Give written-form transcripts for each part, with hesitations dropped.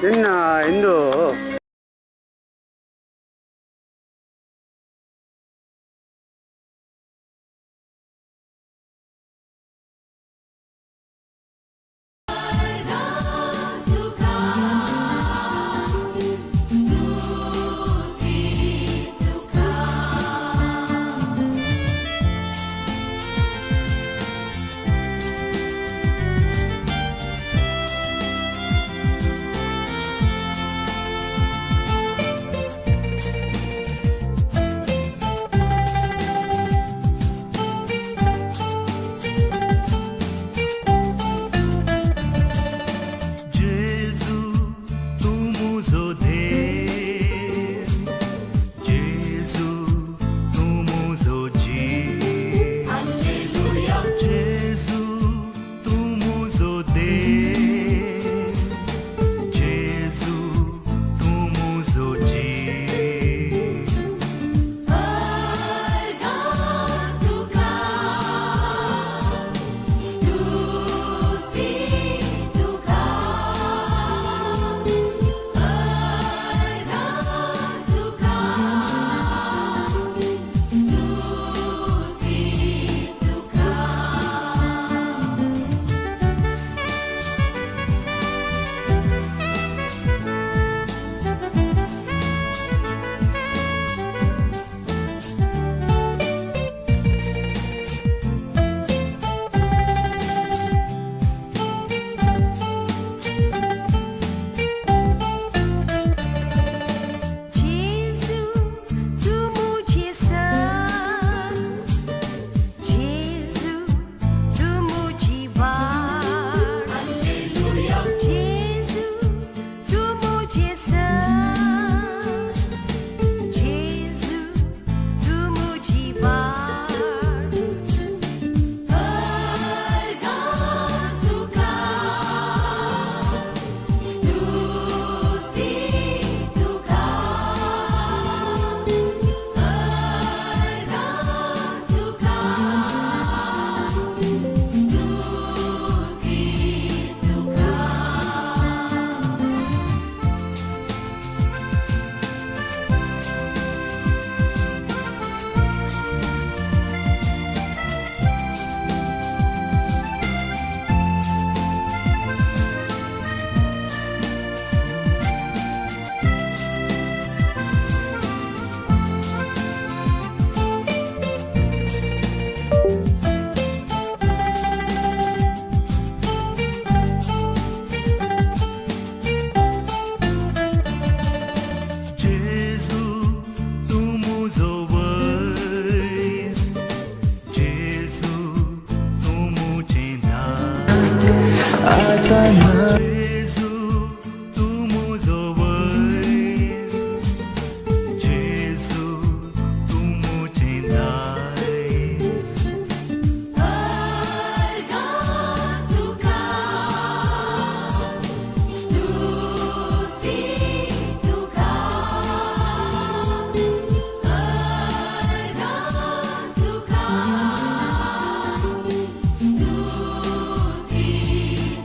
ನಿನ್ನ ಇಂದು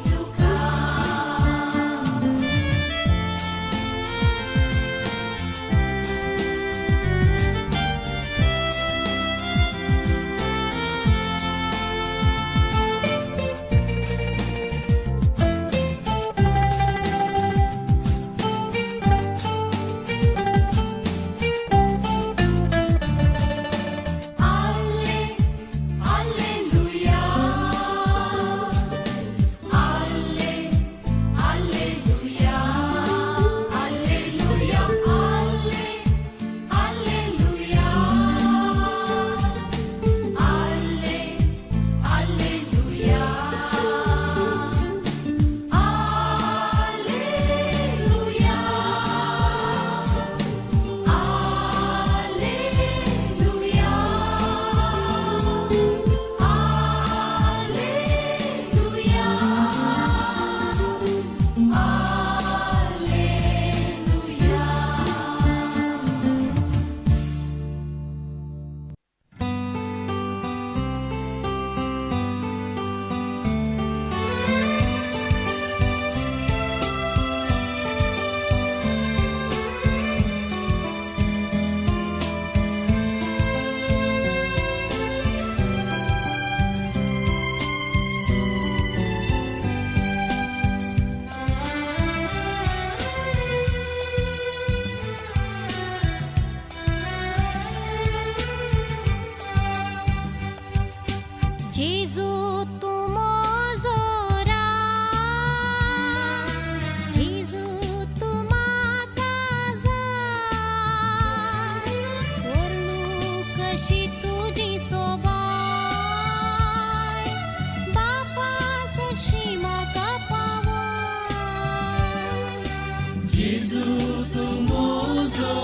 तुका। जेजू तूं म्हजो,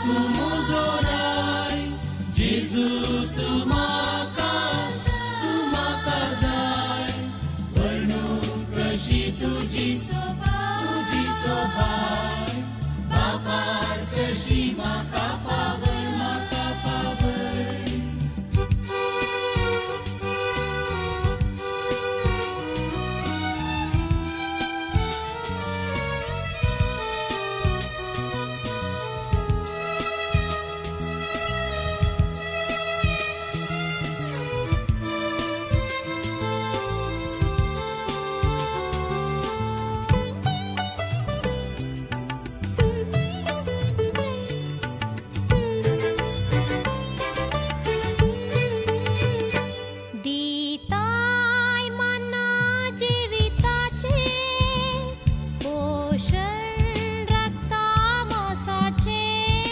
तूं म्हजो राय, जेजू तूं म्हाका, तूं म्हाका जाय. वर्णूंक कशी तुजी, तुजी सोबाय, बापा सरशी म्हाका पावय, म्हाका पावय. दिताय मना जिविताचें पोशण रक्ता मासाचें,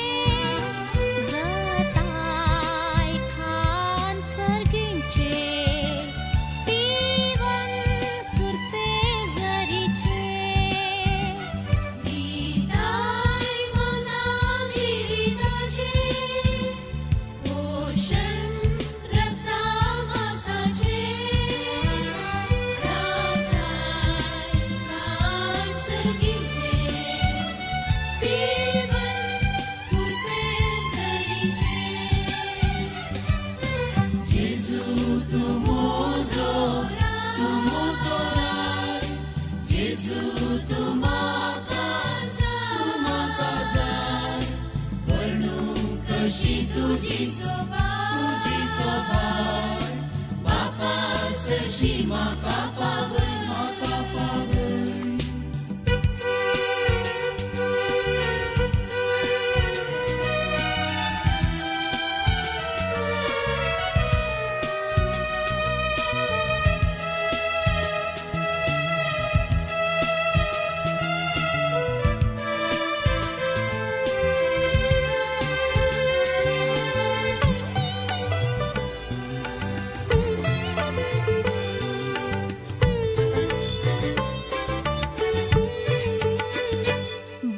जताय खान सर्गींचें पिवन कृपे जरीचें. दिताय मना जिविताचें पोशण रक्ता मासाचें, जाताय खाण सर्गीचें पिवन कृपे जरीचें. जेजू तूं म्हजो, तूं म्हजो राय, जेजू तूं म्हाका, तूं म्हाका जाय. वर्णूंक कशी तुजी, तुजी सोबाय, बापा सरशी म्हाका पावय, म्हाका पावय.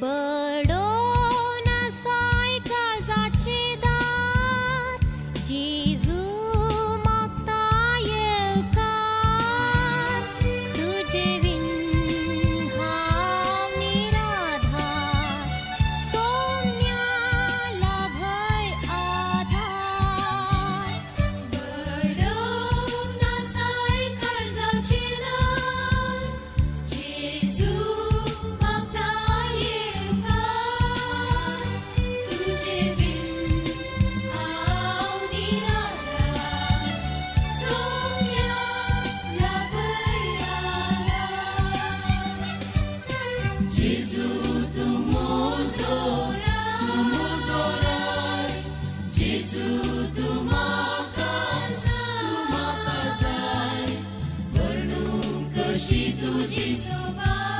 बडोवन आसाय काळजाचें दार, जेजू मागता येवकार. तुजे बीन हांव निराधार, सोम्या लाभय आधार. बडोवन आसाय काळजाचें दार, जेजू मागता येवकार. तुजे बीन हांव निराधार, सोम्या लाभय आधार. जेजू तूं म्हजो, तूं म्हजो राय, जेजू तूं म्हाका, तूं म्हाका जाय. वर्णूंक कशी तुजी,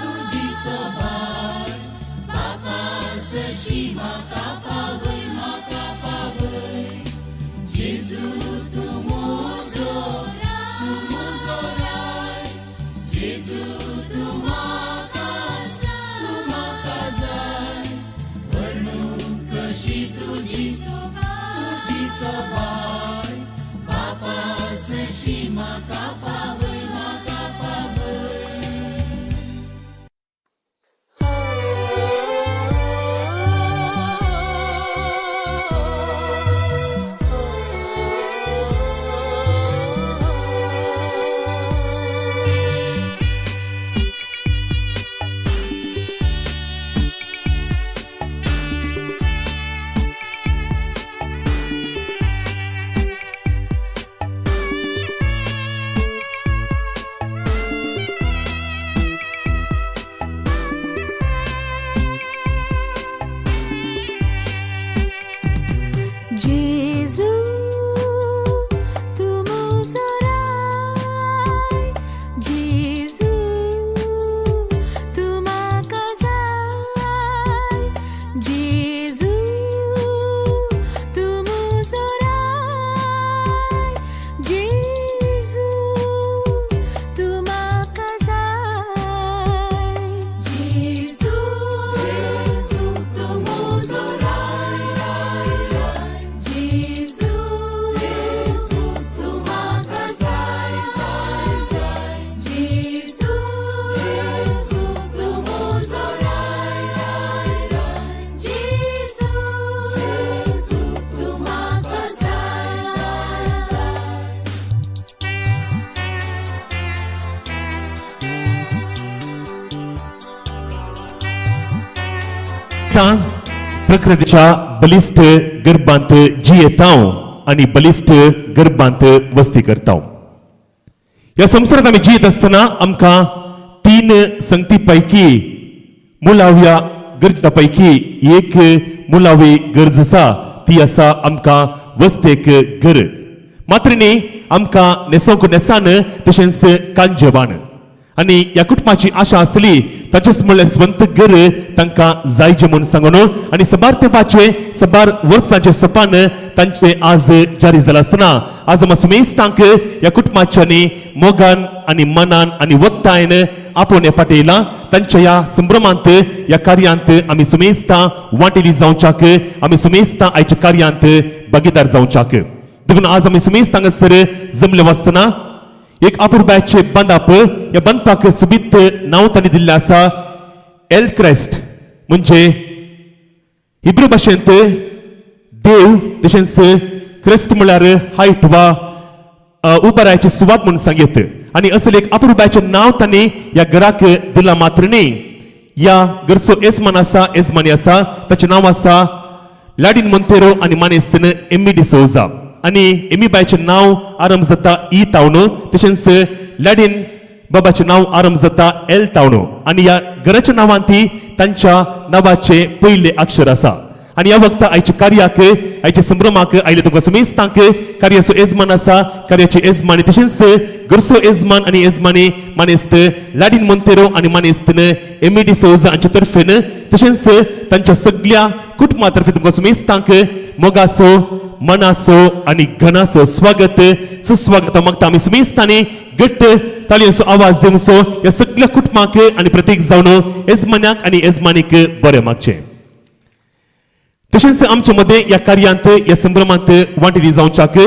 तुजी सोबाय, बापा सरशी म्हाका पावय, म्हाका पावय. जेजू तूं म्हजो, तूं म्हजो राय, जेजू तूं म्हाका, तूं म्हाका जाय. वर्णूंक कशी तुजी, तुजी सोबाय, बापा सरशी म्हाका पावय, म्हाका पावय. सुमेस्तां प्रकृतीच्या बलिश्ट गर्भांत जियेतांव आनी बलिश्ट गर्भांत वस्ती करतांव. ह्या संवसारांत आमी जियेत आसतना आमकां तीन संगती पैकी मुळाव्या गरजा पैकी एक मुळावी गरज आसा, ती आसा आमकां वस्तेक घर. मात्र न्ही, आमकां न्हेसोवंक न्हेसान तशेंच कांजेवान. आनी ह्या कुटुंबाची आशा आसली ताचेच म्हणल्यार स्वंत घर तांकां जायचें म्हूण सांगून आनी सबार तेंपाचे सबार वर्सांचे सपान तांचे आज जारी जालां आसतना आज आमी सुमेस्तांक ह्या कुटुंबाच्यांनी मोगान आनी मनान आनी वत्तायन आपोवन हे पाटयलां. तांच्या ह्या संभ्रमांत ह्या कार्यांत आमी सुमेस्तां वांटेली जावच्याक, आमी सुमेस्तां आयच्या कार्यांत भागीदार जावच्याक. देखून आज आमी सुमेस्त हांगासर जमले वाचतना एक अपुरबायचे बांदाप, ह्या बांदपाक सोबीत नांव तांणी दिल्लें आसा एल क्रायस्ट, म्हणजे हिब्रू भाशेंत देव, तशेंच क्रिस्त म्हळ्यार हायट वा उबारायची सुवात म्हणून सांगयत. आनी असले एक अपुरबायचें नांव तांणी ह्या घराक दिलां. मात्र न्ही, ह्या घरचो येजमान आसा, येजमानी आसा, ताचें नांव आसा लाडीन मोंतेरो आनी मानेस्तीन एमी डिसोजा. आनी एमी बायचें नांव आरंभ जाता ई तावन, तशेंच लाडीन बाबाचें नांव आरंभ जाता एल तावन. आनी ह्या घराच्या नांवान ती तांच्या नांवाचें पयलें अक्षर आसा. आनी ह्या वखता आयच्या कार्याक, आयच्या संभ्रमाक आयले तुमकां समेस्तांक कार्याचो येजमान आसा, कार्याची येजमानी, तशेंच घरचो येजमान आनी येजमानी मानेस्त लाडीन मोंतेरो आनी मानेस्तीन एम डी सोजा हांचे तर्फेन, तशेंच तांच्या सगल्या कुटुंबा तर्फे तुमकां समेस्तांक मोगाचो, मनाचो आनी घनाचो स्वागत सुस्वागत मागता. आमी सुमेस्तांनी घट्ट ताळयांचो आवाज दिवचो ह्या सगल्या कुटुंबाक आनी प्रतीक जावन येजमान्याक आनी येजमानीक बरें मागचें. तशेंच आमच्या मदें ह्या कार्यांत, ह्या संभ्रमांत वांटेली जावच्याक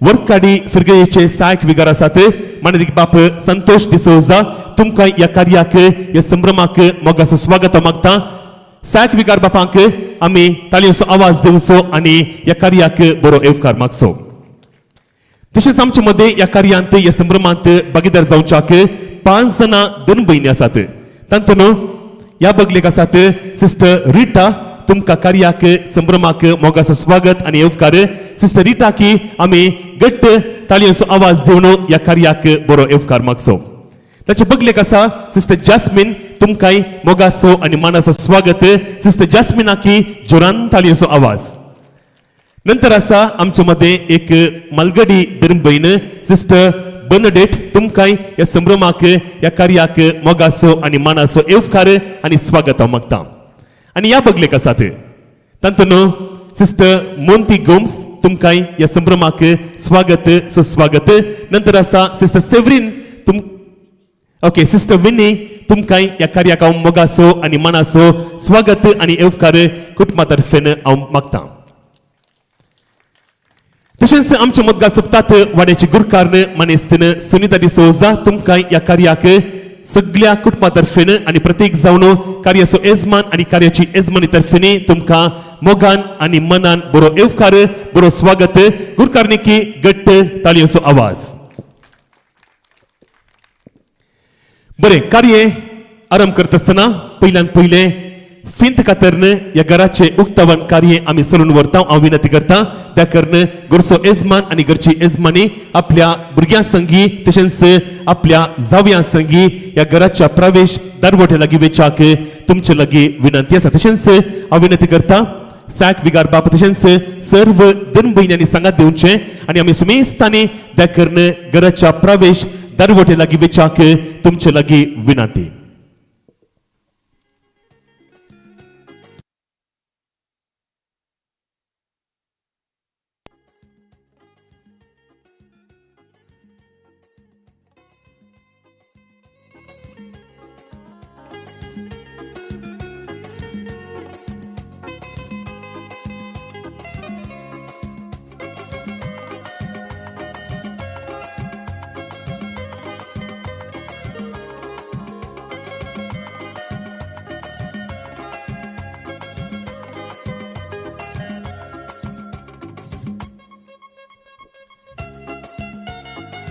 वर्काडी फिरगयेचे सहायक विगार आसात मानदीक बाप संतोष डिसोजा. तुमकां ह्या कार्याक, ह्या संभ्रमाक मोगाचो स्वागत मागता. सहायक विगार बापांक आमी ताळयांचो आवाज दिवचो आनी ह्या कार्याक बरो येवकार मागचो. तशेंच आमचे मदें ह्या कार्यांत, ह्या संभ्रमांत भागीदार जावच्याक पांच जाणां दोन भयणी आसात. तातूंत ह्या बगलेक आसात सिस्टर रिटा. तुमकां कार्याक, संभ्रमाक मोगाचो स्वागत आनी येवकार. सिस्टर रिटा की आमी घट्ट ताळयांचो आवाज दिवन ह्या कार्याक बरो येवकार मागचो. ताचे बगलेक आसा सिस्टर जास्मीन. तुमकांय मोगाचो आनी मानाचो स्वागत. सिस्टर जास्मिनाकी जोरान ताळयांचो आवाज. नंतर आसा आमच्या मदें एक मालगडी धर्मभयण सिस्टर बर्नडेट. तुमकांय ह्या संभ्रमाक, ह्या कार्याक मोगाचो आनी मानाचो येवकार आनी स्वागत हांव मागता. आनी ह्या बगलेक आसात तातूंत सिस्टर मोंती गोम्स. तुमकांय ह्या संभ्रमाक स्वागत सुस्वागत. नंतर आसा सिस्टर सेवरीन तुम, ओके, सिस्टर विनी. तुमकांय ह्या कार्याक हांव मोगाचो आनी मानाचो स्वागत आनी येवकार कुटुंबा तर्फेन हांव मागता. तशेंच आमच्या मदगात सोबतात वाड्याची गुरकारन मानेस्तीन सुनिता डिसोजा. तुमकां ह्या कार्याक सगल्या कुटुंबा तर्फेन आनी प्रत्येक जावन कार्याचो येजमान आनी कार्याची येजमानी तर्फेन तुमकां मोगान आनी मनान बरो येवकार, बरो स्वागत. गुरकारनिकी घट्ट ताळयांचो आवाज. बरें, कार्य आरंभ करता आसतना पयल्यान पयलें फिंत कातरन ह्या घराचे उक्तावण कार्य आमी चलून व्हरता. हांव विनंती करता त्या करण घरचो येजमान आनी घरची येजमानी आपल्या भुरग्यां संगी तशेंच आपल्या जावयां संगी ह्या घराच्या प्रवेश दरवटे लागीं वेच्याक तुमचे लागीं विनंती आसा. तशेंच हांव विनंती करता सॅक विगार बाप तशेंच सर्व दोन भयण्यांनी सांगात दिवचें आनी आमी सुमेस्तांनी त्या करण घराच्या प्रवेश दरवटे लागीं वेच्याक तुमचे लागीं विनंती.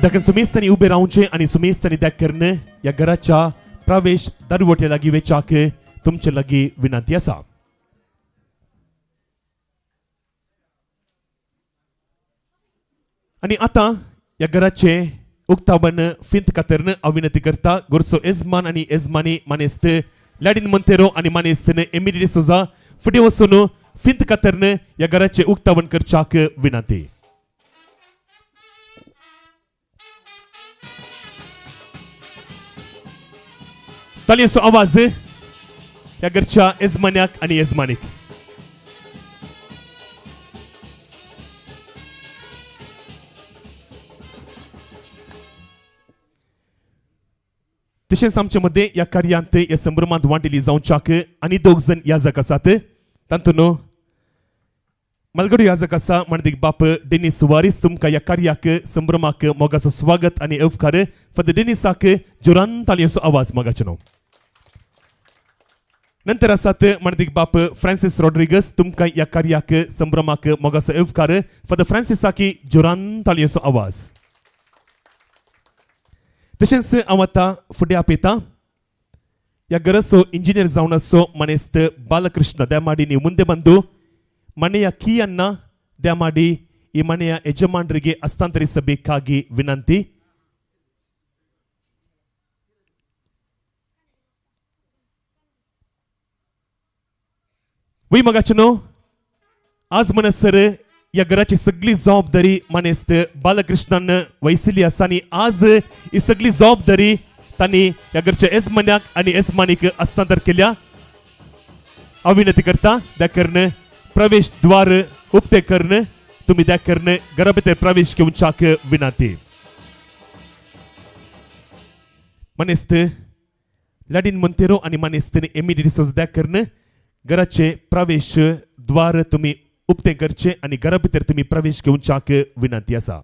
देखून सुमेस्तांनी उबे रावचें आनी सुमेस्तांनी त्या करण ह्या घराच्या प्रवेश दरवटे लागीं वेच्याक तुमचे लागीं विनंती आसा. आनी आतां ह्या घराचें उक्तावण फिंत कातरन हांव विनंती करता गोरचो येजमान आनी येजमानी मानेस्त लॅडीन मोंतेरो आनी मानेस्त एमिली डिसोजा फुडें वचून फिंत कातरन ह्या घराचें उक्तावण करच्याक विनंती. तालयांचो आवाज ह्या घरच्या येजमान्याक आनी येजमानीक. तशेंच आमचे मदें ह्या कार्यांत ह्या संभ्रमांत वांटेली जावच्याक आनी दोग जण याजक आसात. तातूंत मालगडो याजक आसा माणदीक बाप डेनीस सुवारीस. तुमकां ह्या कार्याक संभ्रमाक मोगाचो स्वागत आनी येवकार. फादर डेनिसाक जोरान ताळयांचो आवाज मोगाचो न्हू. नंतर आसात माणदीक बाप फ्रांसीस रॉड्रिगस. तुमकां ह्या कार्याक संभ्रमाक मोगाचो येवकार. फादर फ्रांसिसाकी जोरान ताळयांचो आवाज. तशेंच हांव आतां फुडें आपयतां ह्या घराचो इंजिनियर जावन आसो मानेस्त बालकृष्ण देमाडी मुंदे बंधू ಮನೆಯ ಕೀಯನ್ನ ದಯಮಾಡಿ ಈ ಮನೆಯ ಯಜಮಾನರಿಗೆ ಹಸ್ತಾಂತರಿಸಬೇಕಾಗಿ ವಿನಂತಿ. वय मगाचनो आज म्हणसर ह्या घराची सगळी जबाबदारी मानेस्त बालकृष्णान वैसिल्ली आसा आनी आज ही सगळी जबाबदारी तांणी ह्या घरच्या येजमान्याक आनी येजमानीक हस्तांतर केल्या. हांव विनंती करता त्या कर्ण प्रवेश द्वार उक्ते कर्ण तुम्ही त्या कर्ण घरा भितर प्रवेश घेवच्याक विनंती. मानेस्त लाडीन मोंतेरो आनी मानेस्त एमिली डिसोज त्या कर्ण घराचे प्रवेश द्वार तुम्ही उक्ते करचे आनी घरा भितर तुम्ही प्रवेश घेवच्याक विनंती आसा.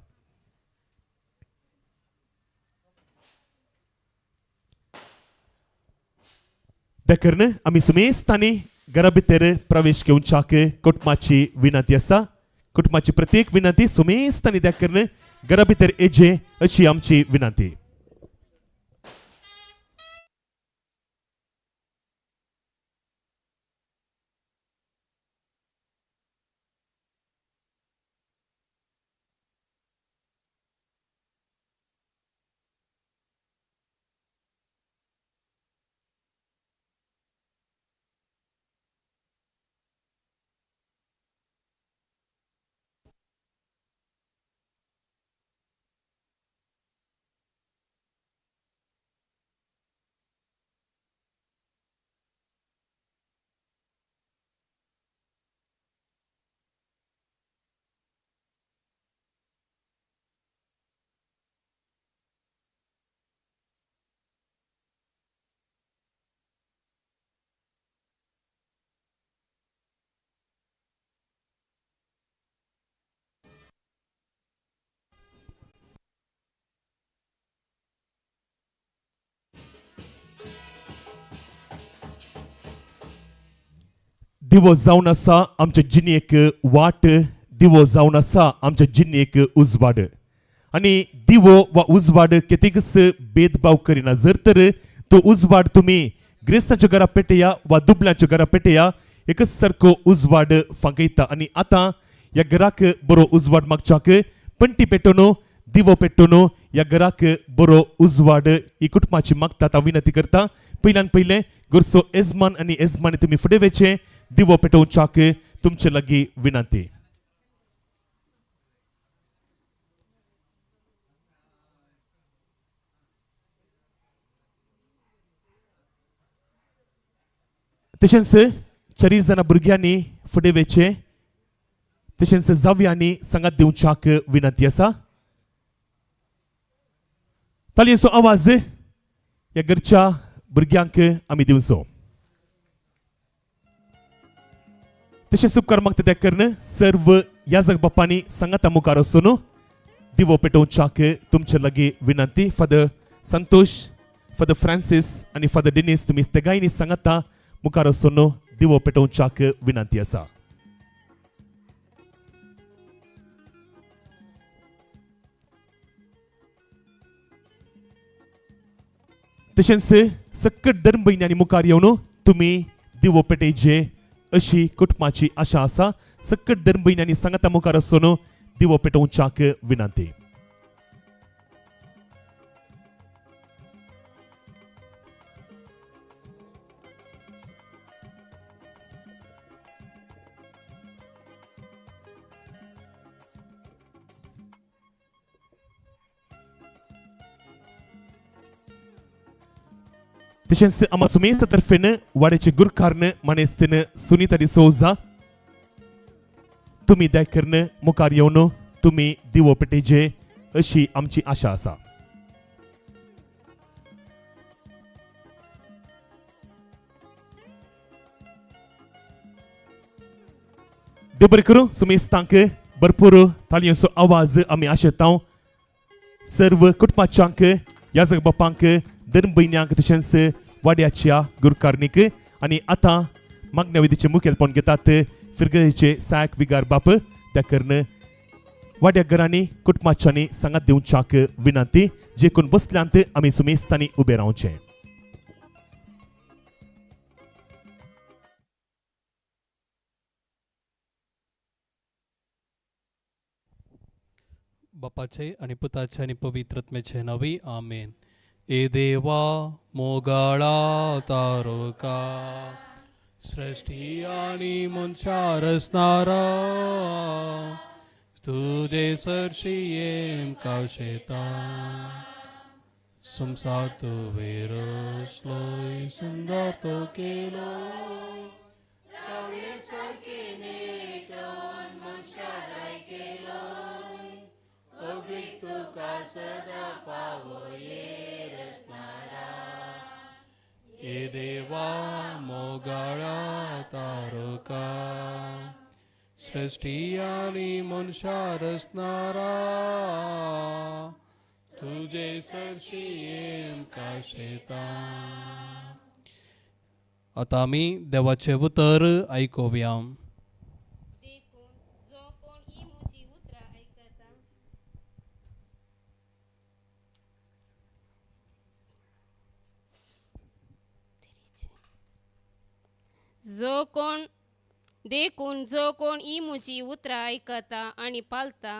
त्या कर्ण आमी समेस्तांनी घरा भितर प्रवेश घेवच्याक कुटुंबाची विनंती आसा. कुटुंबाची प्रत्येक विनंती सुमेस्तांनी त्या कर्ण घरा भितर येचे अशी आमची विनंती. दिवो जावन आसा आमच्या जिणेक वाट, दिवो जावन आसा आमच्या जिणेक उजवाड. आनी दिवो वा उजवाड कितेंकच भेदभाव करिना. जर तर तो उजवाड तुमी ग्रेस्तांच्या घरा पेटया वा दुबल्यांच्या घरा पेटया एकच सारको उजवाड फांकयता. आनी आतां ह्या घराक बरो उजवाड मागच्याक पणटी पेटोवन दिवो पेटोवन ह्या घराक बरो उजवाड ही कुटुंबाची मागतात. हांव विनंती करता पयल्यान पयलें घरचो येजमान आनी येजमानी तुमी फुडें वचचें दिवो पेटोवच्याक तुमचे लागीं विनंती. तशेंच चारूय जाणां भुरग्यांनी फुडें वचचें तशेंच जावयांनी सांगात दिवच्याक विनंती आसा. तालयेचो आवाज ह्या घरच्या भुरग्यांक आमी दिवचो. तशेंच उपकार मागता त्या कर्ण सर्व याजक बापांनी सांगाता मुखार वचून दिवो पेटोवच्याक तुमचे लागीं विनंती. फादर संतोष, फादर फ्रांसीस आनी फादर डेनिस तुमी तेगांयनी सांगाता मुखार वचून दिवो पेटोवच्याक विनंती आसा. तशेंच सकट धर्म भयणी मुखार येवन तुमी दिवो पेटयचे अशी कुटुंबाची आशा आसा. सकट धर्म भयणी सांगाता मुखार वचून दिवो पेटोवच्याक विनंती. तशेंच आमा सुमेस्त तर्फेन वाड्याचे गुरकारन मानेस्तीन सुनीता डिसोजा तुमी दया करून मुखार येवन तुमी दिवो पेटेचे अशी आमची आशा आसा. देव बरें करूं सुमेस्तांक भरपूर तालयांचो आवाज आमी आशेता. सर्व कुटुंबाच्यांक, याजक बापांक, धर्म भयण्यांक तशेंच वाड्याच्या गुरकारणीक. आनी आतां मागण्या विधीचें मुखेलपण घेतात फिरगेचे सहायक विगार बाप. त्या करून वाड्या घरांनी कुटुंबाच्यांनी सांगात दिवच्याक विनंती. जे कोण बसल्यांत आमी सुमेस्तांनी उबे रावचें. बापाचे आणि पुताचे आणि पवित्र आत्म्याचे नावी, आमेन. ए देवा मोगाळा तारका, सृष्टी आणि मनशा रचणारा, तुझे सरशी येम काशेता. संसार तुवें रचलोय, सुंदर तो केलो, होगळीक तुका सदां फावो ये रचणारा. ए देवा मोगाळा तारका, सृष्टी आनी मनशा रचणारा, तुझे सरशी येम काशेता. आतां आमी देवाचें उतर आयकुया. देखून जो कोण ही म्हजी उतरां आयकता जो कोण देखून जो कोण ही म्हजी उतरां आयकता आनी पालता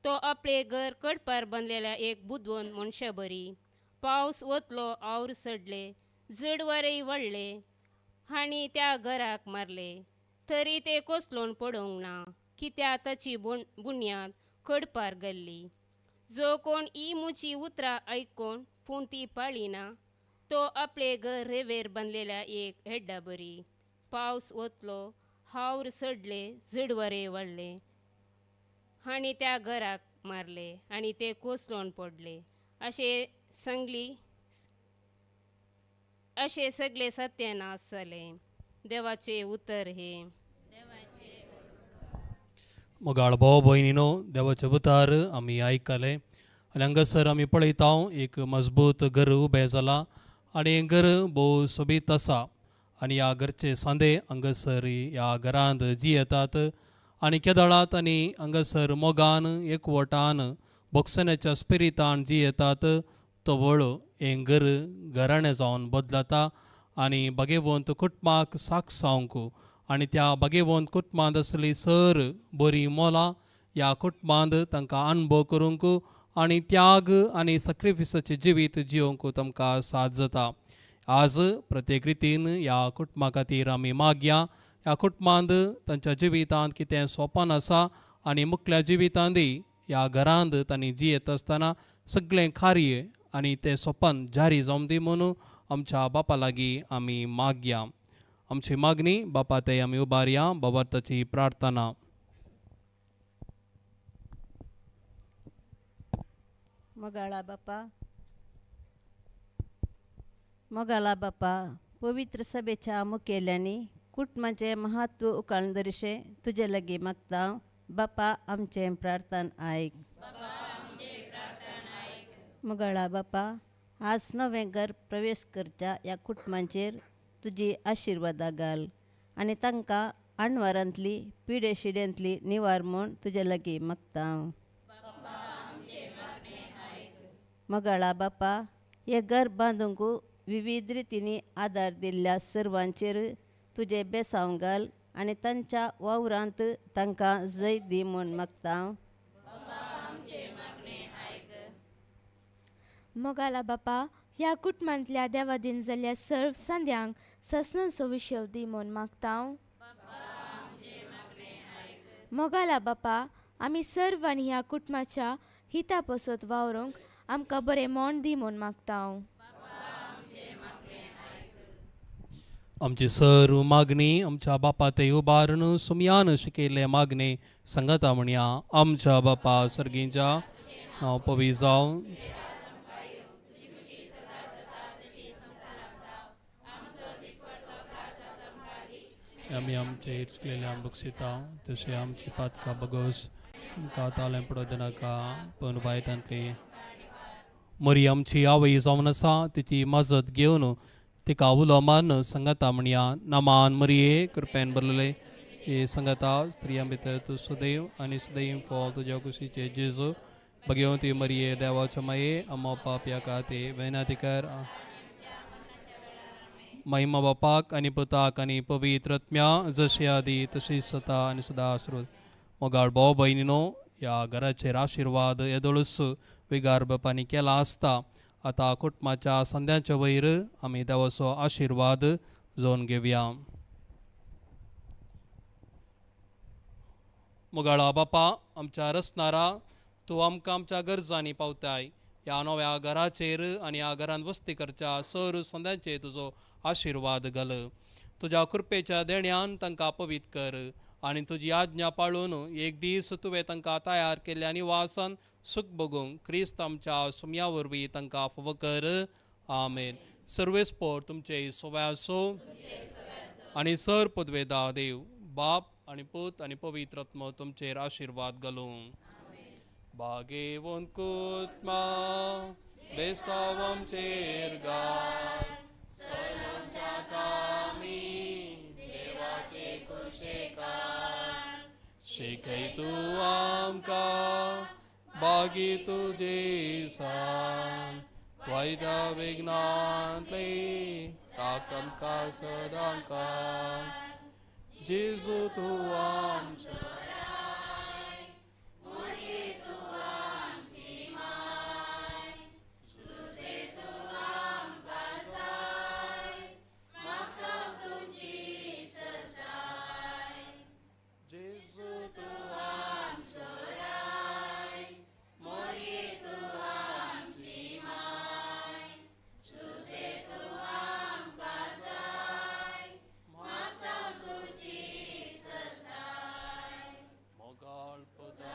तो आपले घर कडपार बांदलेल्या एक बुदवंत मनशा बरी. पावस वतलो, our सडले, जड वारेय वाडले आनी त्या घराक मारले, तरी ते कोसळून पडोंक ना, कित्याक ताची बुन्याद कडपार गेल्ली. जो कोण ही म्हजी उतरां आयकून पूण ती पाळिना तो आपले घर रेंवेर बांदलेल्या एक हेड्डा बरी. पावस वतलो, हावर सडले, जड वारें वाडलें आनी त्या घराक मारले आनी ते कोसळून पडले. अशें सांगली अशें सगळें सत्यानाश जालें. देवाचें उतर हें. मोगाळ भाव भयणीनो, देवाचें उतर आमी आयकलें आनी हांगासर आमी पळयता एक मजबूत घर उबें जालां आनी हें घर भोव सोबीत आसा आनी ह्या घरचे सांदे हांगासर ह्या घरांत जियेतात आनी केदळात आनी हांगासर मोगान एकवटान भोगसण्याच्या स्पिरितान जियेतात. तवळ हें घर घराणें जावन बदलता आनी बागेवंत कुटुंबाक साक सावंक आनी त्या बागेवंत कुटुंबांत आसली सर बरीं मोलां ह्या कुटुंबांत तांकां अणभव करूंक आनी त्याग आनी सॅक्रिफिसाचें जिवीत जियोवंक तांकां साथ जाता. आज प्रत्येक रितीन ह्या कुटुंबा खातीर आमी मागया. ह्या कुटुंबांत तांच्या जिवितांत कितें सोंपन आसा आनी मुखल्या जिवितांतय ह्या घरांत तांणी जियेत आसतना सगळें कार्य आनी तें सोपन जारी जावं दी म्हणून आमच्या बापा लागीं आमी मागया. आमची मागणी बापा ते आमी उबारया. बाबार्थाची प्रार्थना. मोगाळा बापा, मोगाळा बापा, पवित्र सभेच्या मुखेल्यांनी कुटुंबाचें महत्व उकाळून दरशें तुजे लागीं मागता. बापा, आमचें प्रार्थना आयक. मोगाळा बापा, आज नवें घर प्रवेश करच्या ह्या कुटुंबांचेर तुजी आशिर्वादां घाल आनी तांकां आणवारांतली पिडे शिड्यांतली निवार म्हूण तुजे लागीं मागता. मोगाळा बापा, हें घर बांदूंक विविध रितींनी आदार दिल्ल्या सर्वांचेर तुजें बेसांव घाल आनी तांच्या वावरांत तांकां जैत दी म्हूण मागता. मोगाला बापा ह्या कुटुंबांतल्या देवादीन जाल्ल्या सर्व संद्यांक ससनांचो विशेव दी म्हूण मागता. मोगाला बापा आमी सर्वांनी ह्या कुटुंबाच्या हिता पसत वावरूंक आमकां बरें मोण दी म्हूण मागता. आमची सर्व मागणी आमच्या बापा ते उबारून सुमयान शिकयल्ले मागणे सांगता म्हणया. आमच्या बापा सर्गींच्या नांव पवी जावं. आमी आमचे चुकलेले बक्षिता तशें आमची पातकां बगोस आमकां तालें पडो दिनाका पूण वायटांतली. मरी आमची आवय जावन आसा तिची मजत घेवन तिका उलो मारून सांगता म्हणया. नमान मरिये, कृपेन भरलेले हे सांगता, स्त्रियां भितर तूं सदैव आनी सदैव फळ तुज्या कुशीचे जेजू. भगवती मरिये, देवाच्या माये, अम्मा पापया खातीर वेनाती कर. महिमा बापाक आनी पुताक आनी पवित्र आत्म्या, जशी आदी तशी सता आनी सदा स्रोत. मोगाळ भाव भयणीनो, ह्या घराचेर आशिर्वाद येदोळूच विगार बापांनी केला आसता. आतां कुटुंबाच्या संद्यांच्या वयर आमी देवाचो आशिर्वाद जोवन घेवया. मोगाळा बापा, आमच्या रसनारा, तूं आमकां आमच्या गरजांनी पावताय. ह्या नव्या घराचेर आनी ह्या घरांत वस्ती करच्या सर संद्यांचेर तुजो आशिर्वाद घाल. तुज्या कृपेच्या देण्यान तांकां पवित्र कर आनी तुजी आज्ञा पाळून एक दीस तुवें तांकां तयार केल्ल्या निवासान सुख भोगूंक क्रिस्त आमच्या सुमया वरवीं तांकां फावो कर. आमेन. सर्वेस्पोर तुमचे सवय आसूं आनी सर पदवेदा देव बाप आनी पूत आनी पवित्र आत्मो तुमचेर आशिर्वाद घालूं. बागेवन कुत्मा बेसाव आमचेर घाल, सगळ्यांच्या कामी देवाचे कुशेकार. शिकय तूं आमकां बागी तुजे सान, वायटा विघ्नांतले राख आमकां सदांकाळ. जेजू तूं आमचो. जेजू तूं आमचो राय, मोरये तूं आमची माय, सुसे तूं आमकां जाय, मागता तुजी ससाय. मोगाळ पुता.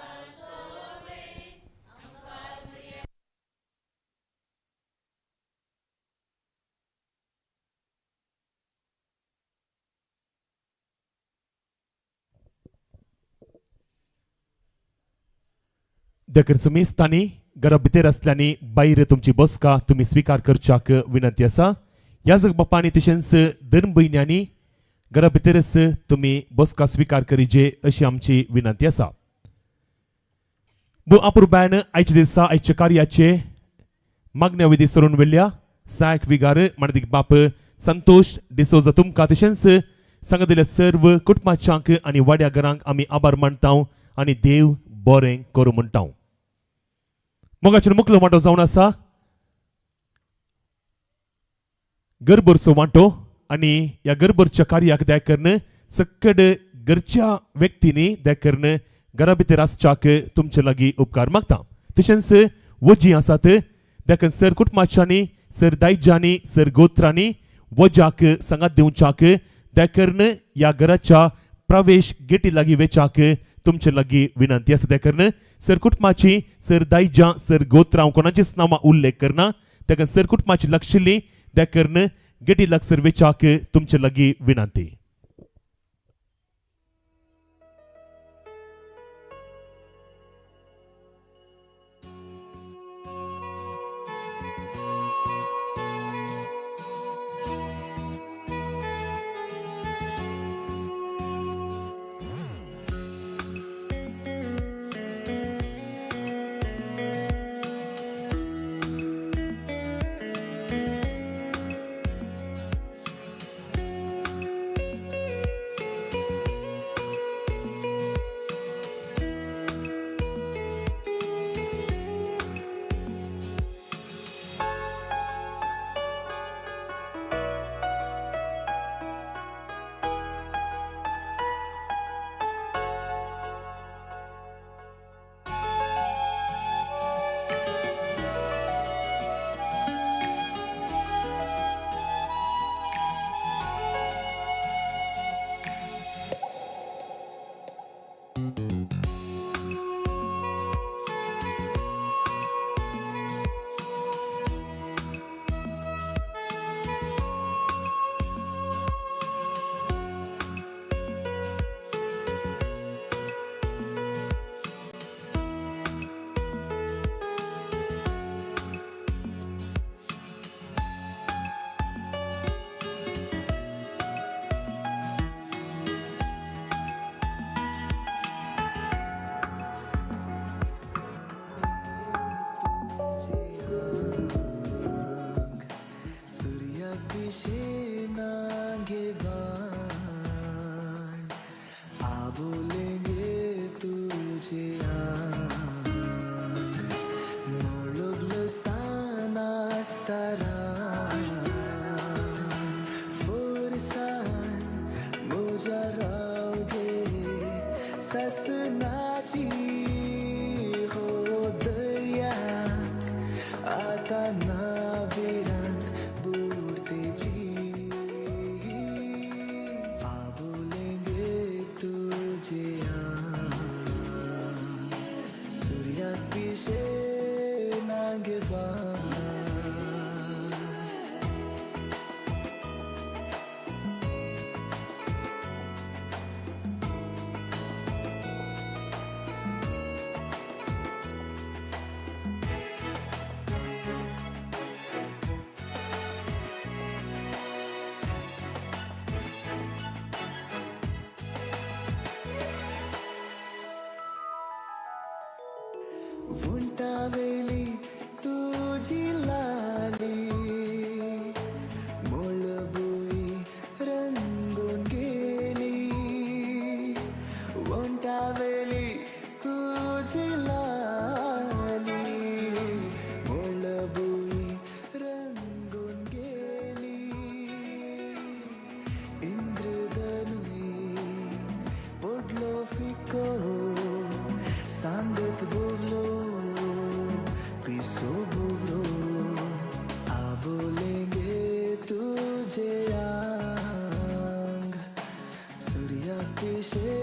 देखून सुमेस्तांनी घरा भितर आसल्यांनी भायर तुमची बसका तुमी स्विकार करच्याक विनंती आसा. याजक बापांनी तशेंच धर्म भयण्यांनी घरा भितरच तुमी बसका स्विकार करीजे अशी आमची विनंती आसा. भो अपुरबायन आयच्या दिसा आयच्या कार्याचे मागण्या विधी सरून वेल्ल्या सहायक विगार मानदीक बाप संतोष डिसोजा तुमकां तशेंच सांगा दिल्या सर्व कुटुंबाच्यांक आनी वाड्या घरांक आमी आभार मानता आनी देव बरें करूं म्हणटा. मोगाचेर मुखलो वांटो जावन आसा गरबरचो वांटो आनी ह्या गरबरच्या कार्याक दया करून सक्कड घरच्या व्यक्तींनी दया करून घरा भितर आसच्याक तुमचे लागीं उपकार मागता. तशेंच वजीं आसात देखून सर कुटुंबाच्यांनी सर दायज्यांनी सर गोत्रांनी वज्याक सांगात दिवच्याक दया करून ह्या घराच्या प्रवेश गेटी लागीं वेच्याक तुमचे लागीं विनंती आसा. देखून सर कुटुंबाची सर दायज्यां सर गोत्रां कोणाचीच नांवां उल्लेख करना, देखून सर कुटुंबाची लक्षिल्ली देखून गेटी लागसर वेच्याक तुमचे लागीं विनंती. पिशे नागे बाण आबोलेंगे तुझे आंग मोळोगलस्तान आसतारान फोर्सान म्हज्या रावगे ससनाची हो दर्याक आतां ना भिरांत बुडतेची आबोलेंगे तुझे आंग सुर्याक पिशे नागे बाण. उंटावेली तुझी लाली मोळबुई रंगून गेली उंटावेली तुझी लाली मोळबुई रंगून गेली इंद्रधनुई पडलो फिको सांगत बोवलो पिसो बोवलो आबोलेंगे तुझे आंग सुर्या पिशे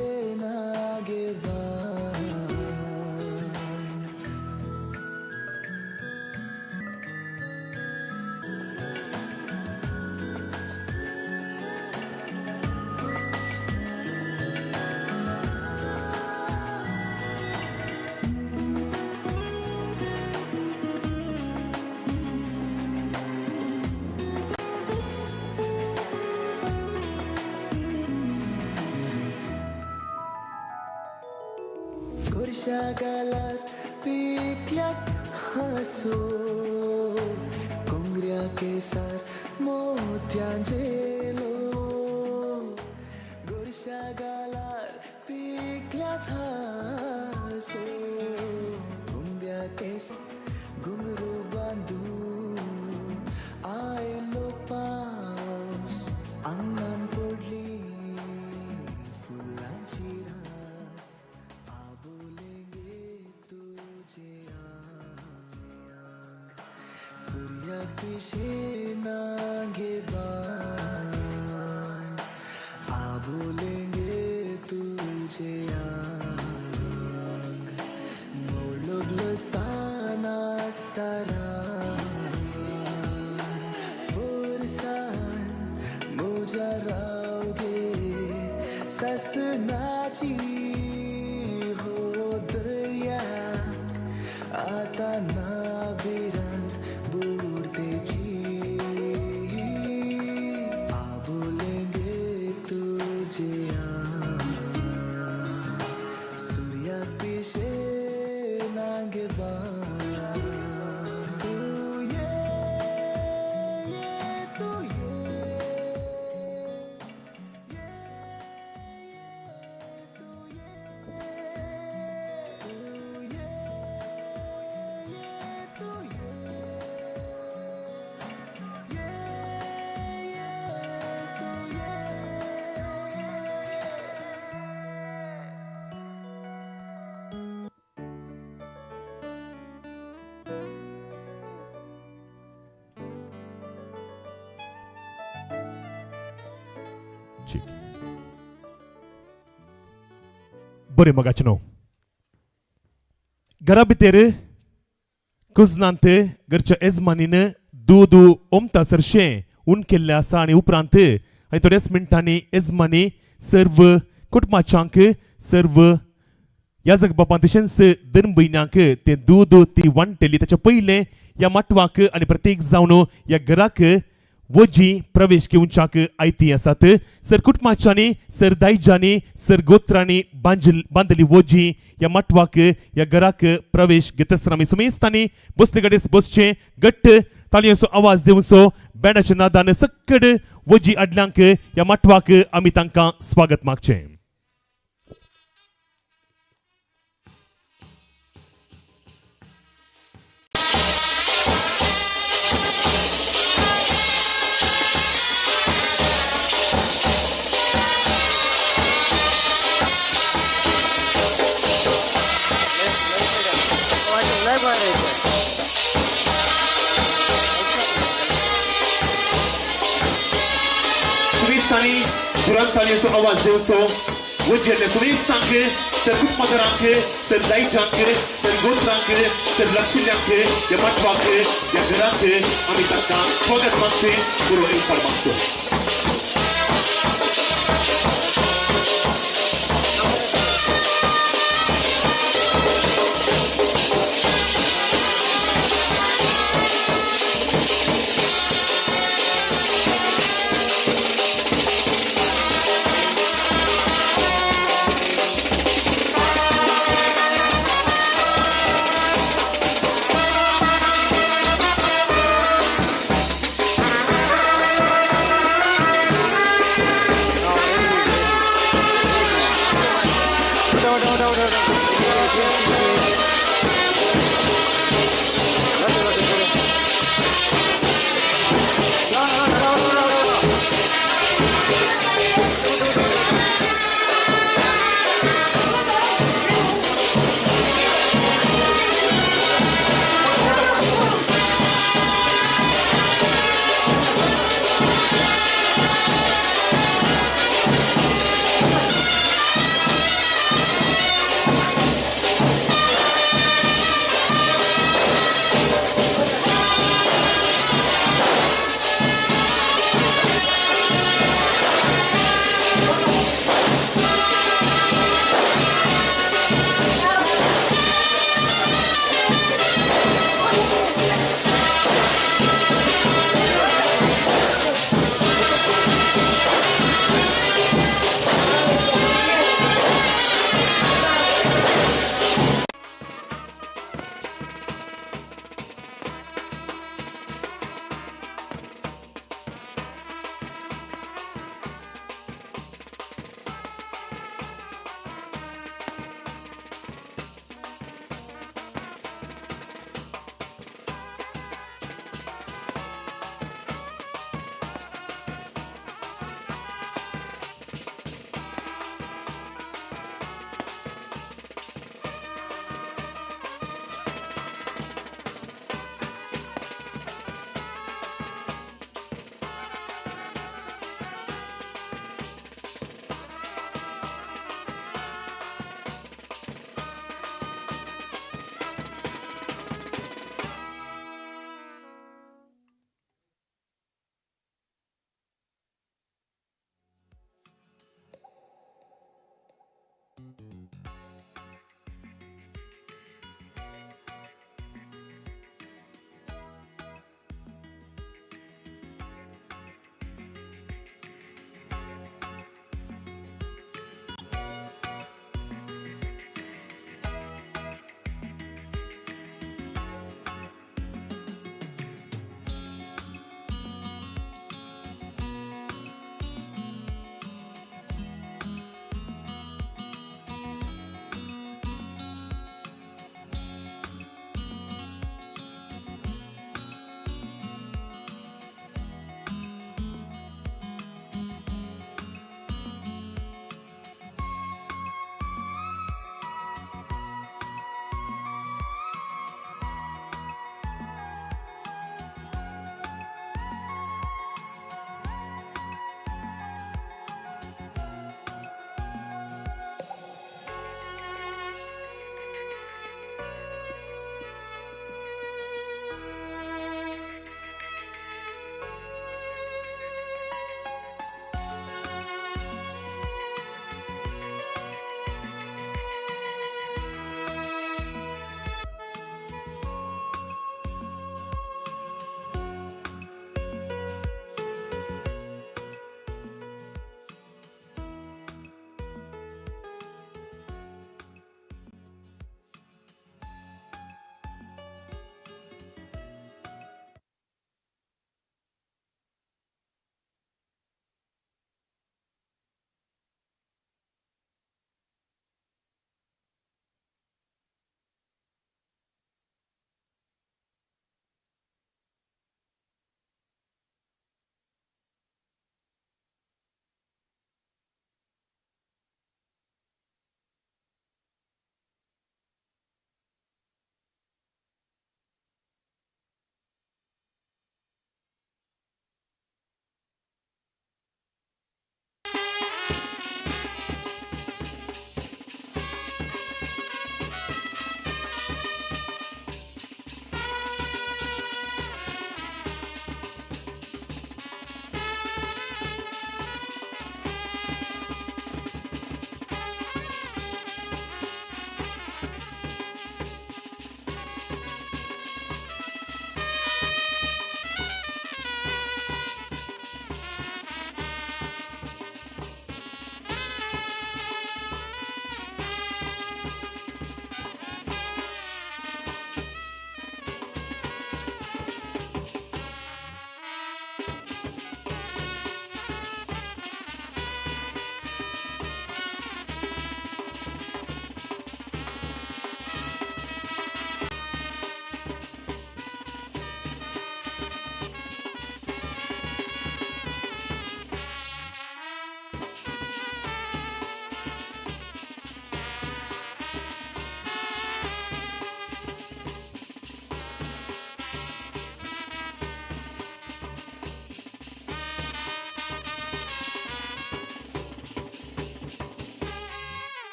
नागे बाण. गोरशा गालार पिकल्याक हांसो कोंगऱ्या केसार मोत्यां झेलो गोरशा गालार पिकल्याक हांसो कोंगऱ्या केस घुंगरू बांदून आयलो पावस आंगान पडली फुलांची रास आबोलेंगे तुझे आंग सुर्याक पिशे नागे बाण आबोलेंगे तुझे आंग मोळोगलस्तान आसतारान फोर्सान म्हज्या रावगे ससनाची हो दर्याक आतां ना भिरांत बुडतेची आबोलेंगे तुझे आंग सुर्याक पिशे नागे बाण तू ये ये तू ये ये तू ये तू ये ये तू ये ये ये तू ये. ठीक. बरें मोगाचें न्हू घरा भितर कुजनांत घरच्या येजमानीन दूद ओमता सरशें उन केल्लें आसा आनी उपरांत आनी थोड्याच मिनटांनी येजमानी सर्व कुटुंबाच्यांक सर्व याजक बापान तशेंच धर्म भयण्यांक तें दूद ती वांट्टली. ताच्या पयलें ह्या माटवाक आनी प्रत्येक जावन ह्या घराक वजी प्रवेश घेवच्याक आयती आसात. सर कुटुंबाच्यांनी, सर दायजांनी, सर गोत्रांनी बांदली वजी ह्या माटवाक ह्या घराक प्रवेश घेता आसतना आमी सुमेस्तांनी बसले कडेन बसचें घट्ट. ताळयांचो आवाज दिवचो बँडाच्या नादान सक्कड वजी आडल्यांक ह्या माटवाक आमी तांकां स्वागत मागचें. सुविस्तांनी दुरांतांनी आवाज दिवचो वजेरले सुविस्तांक सर कुटुंबांक सर दायजांक सर गोत्रांक सर लक्षिल्यांक ह्या माटवाक ह्या घराक आमी तांकां स्वागत मागचें पुरो येवकार मागचो.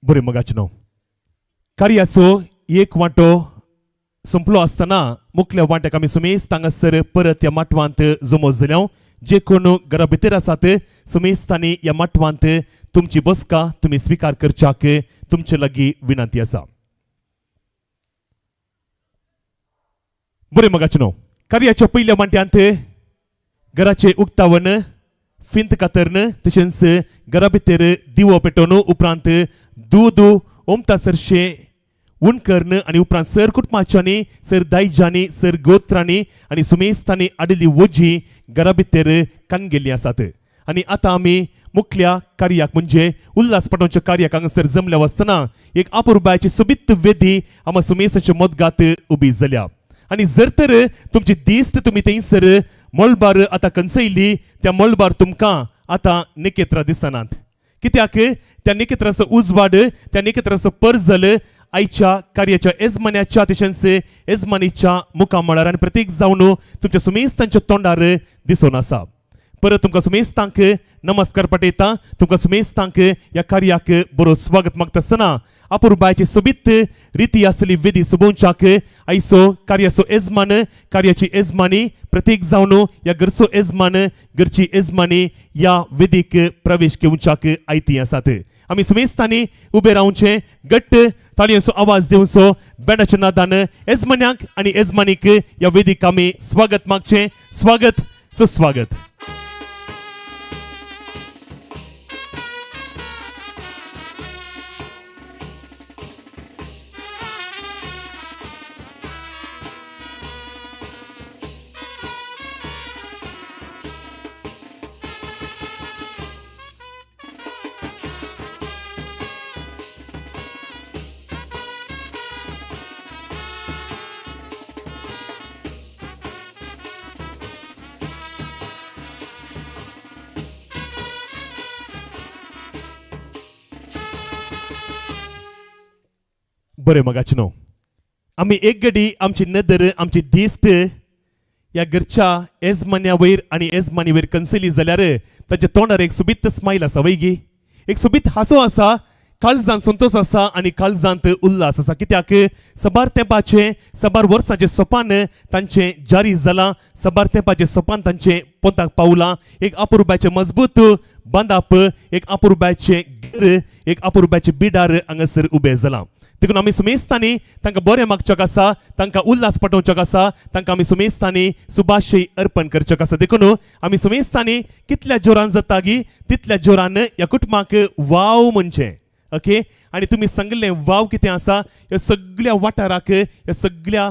बरें मगाचें न्हू कार्याचो एक वांटो सोंपलो आसतना मुखल्या वांट्याक आमी सुमेस्त हांगासर परत ह्या माटवांत जमो जाल्या. जे कोण घरा भितर आसात सुमेस्तांनी ह्या माटवांत तुमची बसका तुमी स्विकार करच्याक तुमचे लागीं विनंती आसा. बरें मगाचें न्हू कार्याच्या पयल्या वांट्यांत घराचें उक्तावण फिंत कातरण तशेंच घरा भितर दिवो पेटोवन उपरांत दूद ओमता सरशें उण कर्ण आनी उपरांत सर कुटुंबाच्यांनी सर दायज्यांनी सर गोत्रांनी आनी सुमेस्तांनी आडिल्ली वोजी घरा भितर कानगेल्लीं आसात. आनी आतां आमी मुखल्या कार्याक म्हणजे उल्हास पाटोवच्या कार्याक हांगासर जमल्या आसतना एक अपुरबायेची सोबीत वेदी आमा सुमेस्ताचे मदगात उबी जाल्या. आनी जर तर तुमची दिश्ट तुमी थंयसर मळबार आतां कंचयली त्या मळबार तुमकां आतां नखेत्रां दिसनात. कित्याक त्या नखेत्राचो उजवाड त्या नखेत्राचो परजल आयच्या कार्याच्या येजमान्याच्या तशेंच येजमानीच्या मुखामळार आनी प्रतीक जावन तुमच्या सुमेस्तांच्या तोंडार दिसून आसा. परत तुमकां सुमेस्तांक नमस्कार पाठयता. तुमकां सुमेस्तांक ह्या कार्याक बरो स्वागत मागता आसतना अपुरबायेची सोबीत रिती आसली वेदी सोबोवच्याक आयचो कार्याचो येजमान कार्याची येजमानी प्रतीक जावन ह्या घरचो येजमान घरची येजमानी ह्या वेदीक प्रवेश घेवच्याक आयती आसात. आमी सुमेस्तांनी उबे रावचें, घट्ट ताळयांचो आवाज दिवचो, बँडाच्या नादान येजमान्यांक आनी येजमानीक ह्या वेदीक आमी स्वागत मागचें. स्वागत सुस्वागत. बरें मगाचें न्हू आमी एक गडी आमची नदर आमची दिश्ट ह्या घरच्या येजमान्या वयर आनी येजमानी वयर कन्सली जाल्यार ताच्या तोंडार एक सोबीत स्मायल आसा वयगी, एक सोबीत हांसो आसा, काळजांत संतोश आसा आनी काळजांत उल्हास आसा. कित्याक सबार तेंपाचें सबार वर्सांचें सोपान तांचें जारी जालां, सबार तेंपाचें सोपान तांचें पोंताक पावलां. एक अपुरबायचें मजबूत बांदाप, एक अपुरबायचें घर, एक अपुरबायचें बिडार हांगासर उबें जालां. देखून आमी सुमेस्तांनी तांकां बरें मागच्याक आसा, तांकां उल्हास पाठोवच्याक आसा, तांकां आमी सुमेस्तांनी सुभाशय अर्पण करच्याक आसा. देखून आमी सुमेस्तांनी कितल्या जोरान जाता गी तितल्या जोरान ह्या कुटुंबाक वाव म्हणचें. ओके, आनी तुमी सांगिल्लें वाव कितें आसा ह्या सगल्या वाठाराक ह्या सगल्या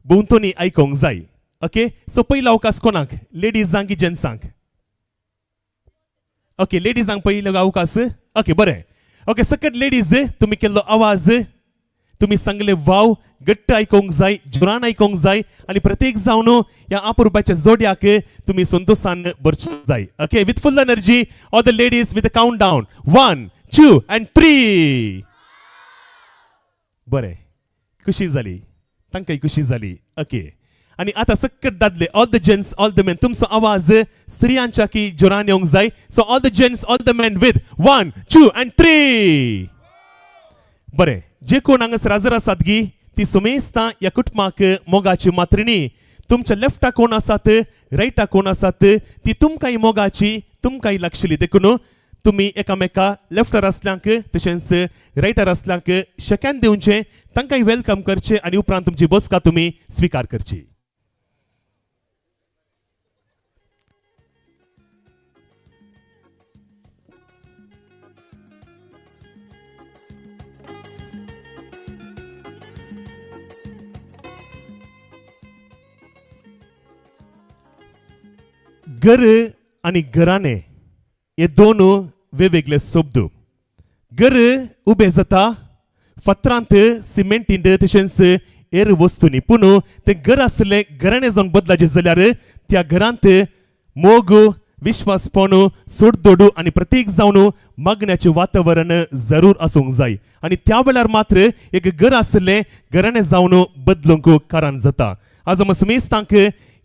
भोंवतणी आयकोंक जाय. ओके, सो पयलो अवकाश कोणाक, लेडीजांक की जेंट्सांक? ओके, लेडीजांक पयलो अवकाश. ओके बरें. ओके सकट लेडीज तुमी केल्लो आवाज, तुमी सांगले वाव घट्ट आयकोंक जाय, जोरान आयकोंक जाय आनी प्रत्येक जावन ह्या अपुरबायच्या जोड्याक तुमी संतोशान भरचे जाय. Okay, with full energy all the ladies with count down 1 2 and 3. बरें, खुशी जाली, तांकांय खुशी जाली. ओके, आनी आतां सकट दादले, all the gents all the men, तुमचो आवाज स्त्रियांच्या की जोरान येवंक जाय. So all the gents all the men with 1 2 and 3. बरें, जे कोण हांगासर हाजर आसात गी ती सुमेस्तां ह्या कुटुंबाक मोगाची मात्रिणी. तुमच्या लेफ्टा कोण आसात रायटा कोण आसात ती तुमकांय मोगाची तुमकांय लागशिल्ली. देखून तुमी एकामेका लेफ्टार आसल्यांक तशेंच रायटार आसल्यांक शेक्यान दिवचें, तांकांय welcome करचें आनी उपरांत तुमची बसका तुमी स्विकार करची. घर आनी घराणें हे दोन वेगवेगळे शब्द. घर उबें जाता फातरांत सिमेंटींत तशेंच हेर वस्तूंनी, पूण तें घर आसलें घराणें जावन बदलाचें जाल्यार त्या घरांत मोग, विश्वासपण, सोडदोडू आनी प्रतीक जावन मागण्याचें वातावरण जरूर आसूंक जाय. आनी त्या वेळार मात्र एक घर आसलें घराणें जावन बदलूंक कारण जाता. आज आमी सुमेस्तांक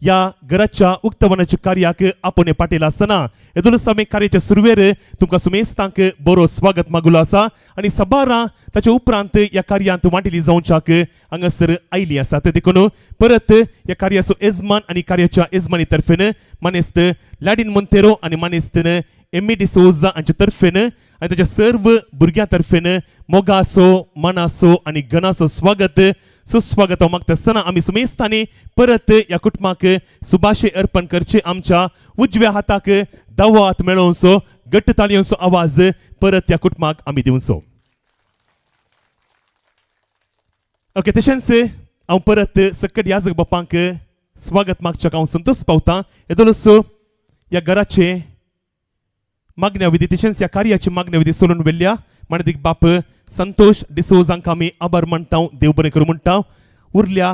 ह्या घराच्या उक्तावणाच्या कार्याक आपोवणें पाटयलां आसतना येदोळूच आमी कार्याच्या सुरवेर तुमकां सुमेस्तांक बरो स्वागत मागुलो आसा आनी सबारां ताच्या उपरांत ह्या कार्यांत वांटेली जावच्याक हांगासर आयली आसात. देखून परत ह्या कार्याचो येजमान आनी कार्याच्या येजमानी तर्फेन मानेस्त लाडीन मोंतेरो आनी मानेस्त एमी डिसोजा हांचे तर्फेन आनी ताच्या सर्व भुरग्यां तर्फेन मोगाचो, मनाचो आनी गणाचो स्वागत सुस्वागत मागता आसतना आमी सुमेस्तांनी परत ह्या कुटुंबाक सुभाशे अर्पण करचे. आमच्या उजव्या हाताक दावो हात मेळोवचो, घट्ट ताळयांचो आवाज परत ह्या कुटुंबाक आमी दिवचो. ओके, तशेंच हांव परत सकट याजक बापांक स्वागत मागच्याक हांव संतोश पावतां. येदोळसो ह्या घराचे मागण्या विधी तशेंच ह्या कार्याची मागण्या विधी सोडून व्हेल्ल्या माणदीक बाप संतोष डिसोज हांकां आमी आभार मानता, देव बरें करूं म्हणटा. उरल्या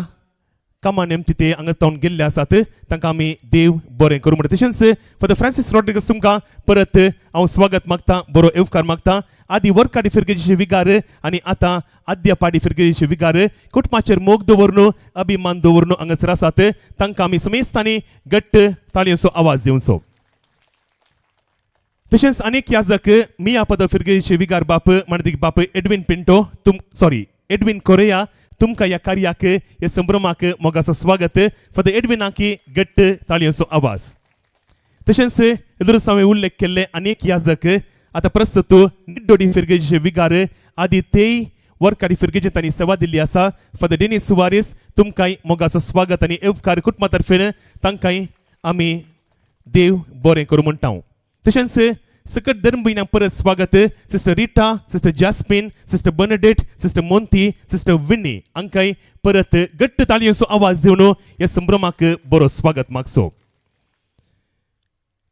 कामा नेमती ते हांगा तावन गेल्ले आसात, तांकां आमी देव बरें करूं म्हणटा. तशेंच फादर फ्रांसीस रॉड्रिगस, तुमकां परत हांव स्वागत मागता, बरो येवकार मागता. आदी वर्काडी फिरगेजीचे विगार आनी आतां आद्या पाडी फिरगेजीचे विगार कुटुंबाचेर मोग दवरनु, अभिमान दवरनु हांगासर आसात, तांकां आमी सुमेस्तांनी घट्ट ताळयेचो आवाज दिवचो. तशेंच अनेक याजक मिया पद फिरगेजीचे विगार बाप माणदीक बाप एडविन पिंटो तुम, सॉरी, एडविन कोरेया, तुमकां ह्या कार्याक, ह्या संभ्रमाक मोगाचो स्वागत. फादर एडविनाकी घट्ट ताळयेचो आवाज. तशेंच एदोळूच हांवें उल्लेख केल्ले अनेक याजक आतां प्रस्तुत निड्डोडी फिरगेजीचे विगार, आदी तेय वर्काडी फिरगेजी तांणी सेवा दिल्ली आसा, फादर डेनीस सुवारीस, तुमकांय मोगाचो स्वागत आनी येवकार कुटुंबा तर्फेन. तांकांय आमी देव बरें करूं म्हणटा. तशेंच सकट धर्म भयणां परत स्वागत. Sister Rita, sister Jasmine, sister Bernadette, sister Monty, sister Winnie हांकांय परत घट्ट ताळयेचो आवाज दिवन ह्या संभ्रमाक बरो स्वागत मागचो.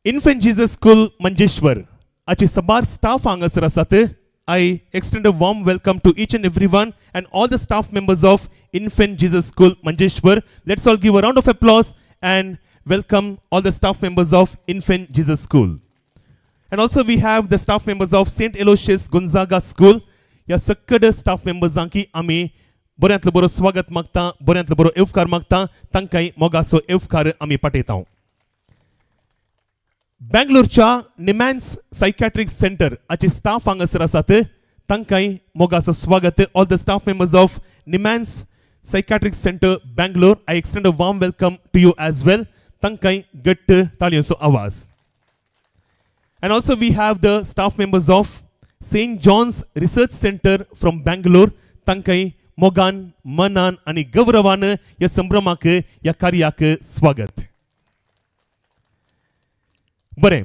इन्फंट जीजस स्कूल मंजेश्वर हाचे सबार स्टाफ हांगासर आसात. I extend a warm welcome to each and every one and all the staff members of Infant Jesus School Manjeshwar. Let's all give a round of applause and welcome all the staff members of Infant Jesus School. And also we have the staff members of St. Aloysius Gonzaga School. ह्या सक्कड staff मेंबर्सांकी आमी बऱ्यांतलो बरो स्वागत मागता, बऱ्यांतलो बरो येवकार मागता, तांकांय मोगाचो येवकार आमी पाठयता. बँगलोरच्या निमॅन्स सायकॅट्रीक सेंटर हाचे स्टाफ हांगासर आसात, तांकांय मोगाचो स्वागत. All the staff members of NIMHANS Psychiatric Centre, Bangalore, I extend a warm welcome to you as well. तांकांय घट्ट ताळयांचो आवाज. And also we have the staff members of St. John's Research Center from Bangalore. तांकांय मोगान, मनान आनी गौरवान ह्या संभ्रमाक, ह्या कार्याक स्वागत. बरें,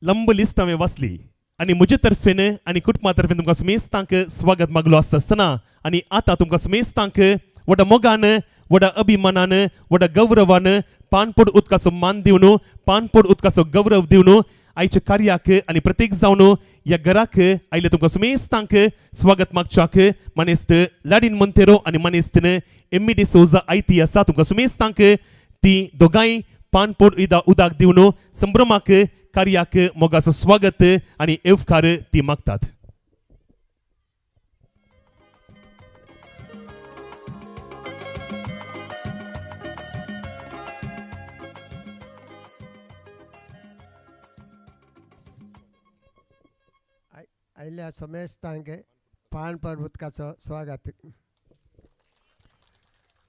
लंब लिस्ट हांवें वाचली आनी म्हजे तर्फेन आनी कुटुंबा तर्फेन तुमकां समेस्तांक स्वागत मागलो आसता आसतना आनी आतां तुमकां समेस्तांक व्हडा मोगान, व्हडा अभिमानान, व्हडा गौरवान पानपोड उदकाचो मान दिवन, पानपोड उदकाचो गौरव दिवन आयच्या कार्याक आनी प्रत्येक जावन ह्या घराक आयले तुमकां समेस्तांक स्वागत मागच्याक मानेस्त लाडीन मोंतेरो आनी मानेस्त एम डी सोजा आयती आसा. तुमकां समेस्तांक ती दोगांय पानपोड उदक दिवन संभ्रमाक, कार्याक मोगाचो स्वागत आनी येवकार ती मागतात. आयिल्ल्या समेस्तांक पान पड उदकाचो स्वागत.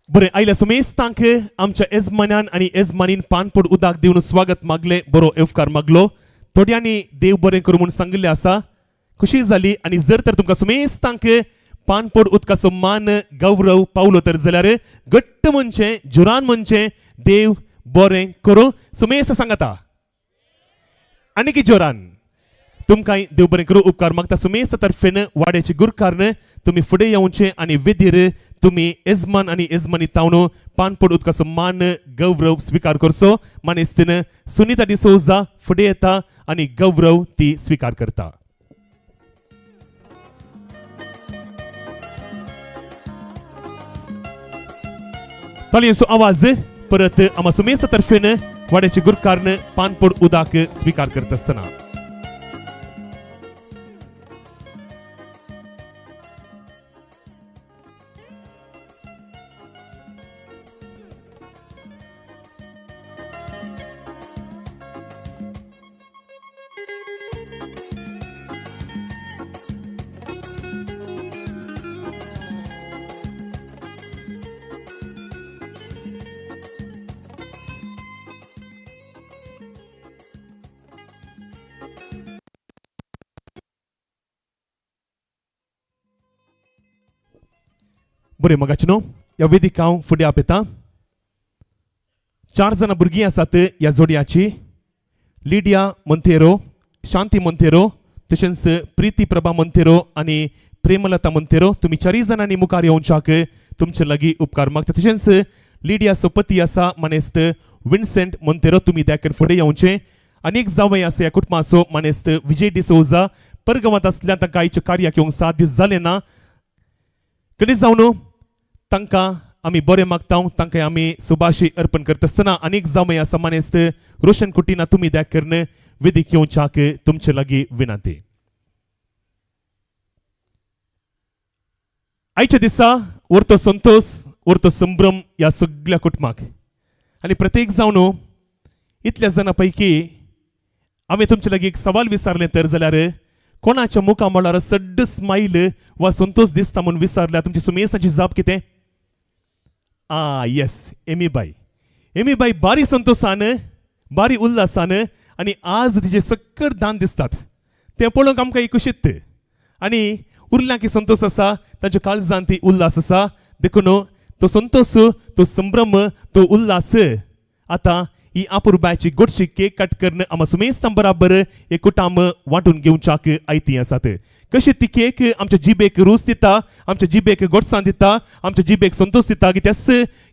बरें, आयल्या समेस्तांक आमच्या येजमान्यान आनी येजमानीन पानपोड उदक दिवन स्वागत मागले, बरो येवकार मागलो. थोड्यांनी देव बरें करूं म्हूण सांगिल्लें आसा, खुशी जाली. आनी जर तर तुमकां समेस्तांक पानपोड उदकाचो मान गौरव पावलो तर जाल्यार घट्ट म्हणचें, जुरान म्हणचें, देव बरें करूं. समेस्त सांगता आनी की जोरान. तुमकां देव बरें करूं उपकार मागता. सुमेस्त तर्फेन वाड्याचे गुरकारन तुमी फुडें येवचे आनी वेदीर तुमी येजमान आनी येजमानी तावन पानपोड उदकाचो मान गौरव स्विकार करचो. मानेस्तीन सुनिता डिसोजा फुडें येता आनी गौरव ती स्विकार करता. ताळयांचो आवाज परत आमा सुमेस्त तर्फेन वाड्याचे गुरकारन पानपोड उदक स्विकार करता आसतना. बरें मोगाचे न्हू, ह्या वेदीक हांव फुडें आपयतां. चार जाणां भुरगीं आसात ह्या जोडयाची. लिडिया मोंतेरो, शांती मोंतेरो, तशेंच प्रिती प्रभा मोंतेरो आनी प्रेमलता मोंतेरो, तुमी चारूय जाणांनी मुखार येवच्याक तुमचे लागीं उपकार मागता. तशेंच लिडिया सोपती आसा मानेस्त विन्सेंट मोंतेरो, तुमी द्याकर फुडें येवचें. आनी एक जावंय आसा ह्या कुटुंबाचो, मानेस्त विजय डिसोजा. परगांवांत आसल्यान तांकां आयच्या कार्याक येवंक साथ दीस जालें ना. कधी जावन तांकां आमी बरें मागता, तांकां आमी सुभाशी अर्पण करता आसतना आनीक जावंय आसा मानेस्त रोशन कुटिना, तुमी द्या करून वेदीक येवच्याक तुमचे लागीं विनंती. आयच्या दिसा उरतो संतोष, उरतो संभ्रम ह्या सगळ्या कुटुंबाक. आनी प्रत्येक जावन इतल्या जाणां पैकी हांवें तुमचे लागीं एक सवाल विचारलें तर जाल्यार कोणाच्या मुखा मळार सड्ड स्मायल वा संतोष दिसता म्हूण विचारल्यार तुमची सुमेसाची जाप कितें? आ येस, एमी बाय. एमी बाय बारी संतोषान, बारी उल्हासान आनी आज तिचे सक्कड दान दिसतात तें पळोवंक आमकां एक खुशीत आनी उरल्या की संतोष आसा. तांच्या काळजान ती उल्हास आसा. देखून तो संतोष, तो संभ्रम, तो उल्हास आतां ही अपुरबायची गोडशी केक कट करून आमा सुमेस्तां बराबर एक कुटाम वांटून घेवच्याक आयती आसात. कशी ती केक आमच्या जिबेक रूच दिता, आमच्या जिबेक गोडसाण दिता, आमच्या जिबेक संतोष दिता की त्याच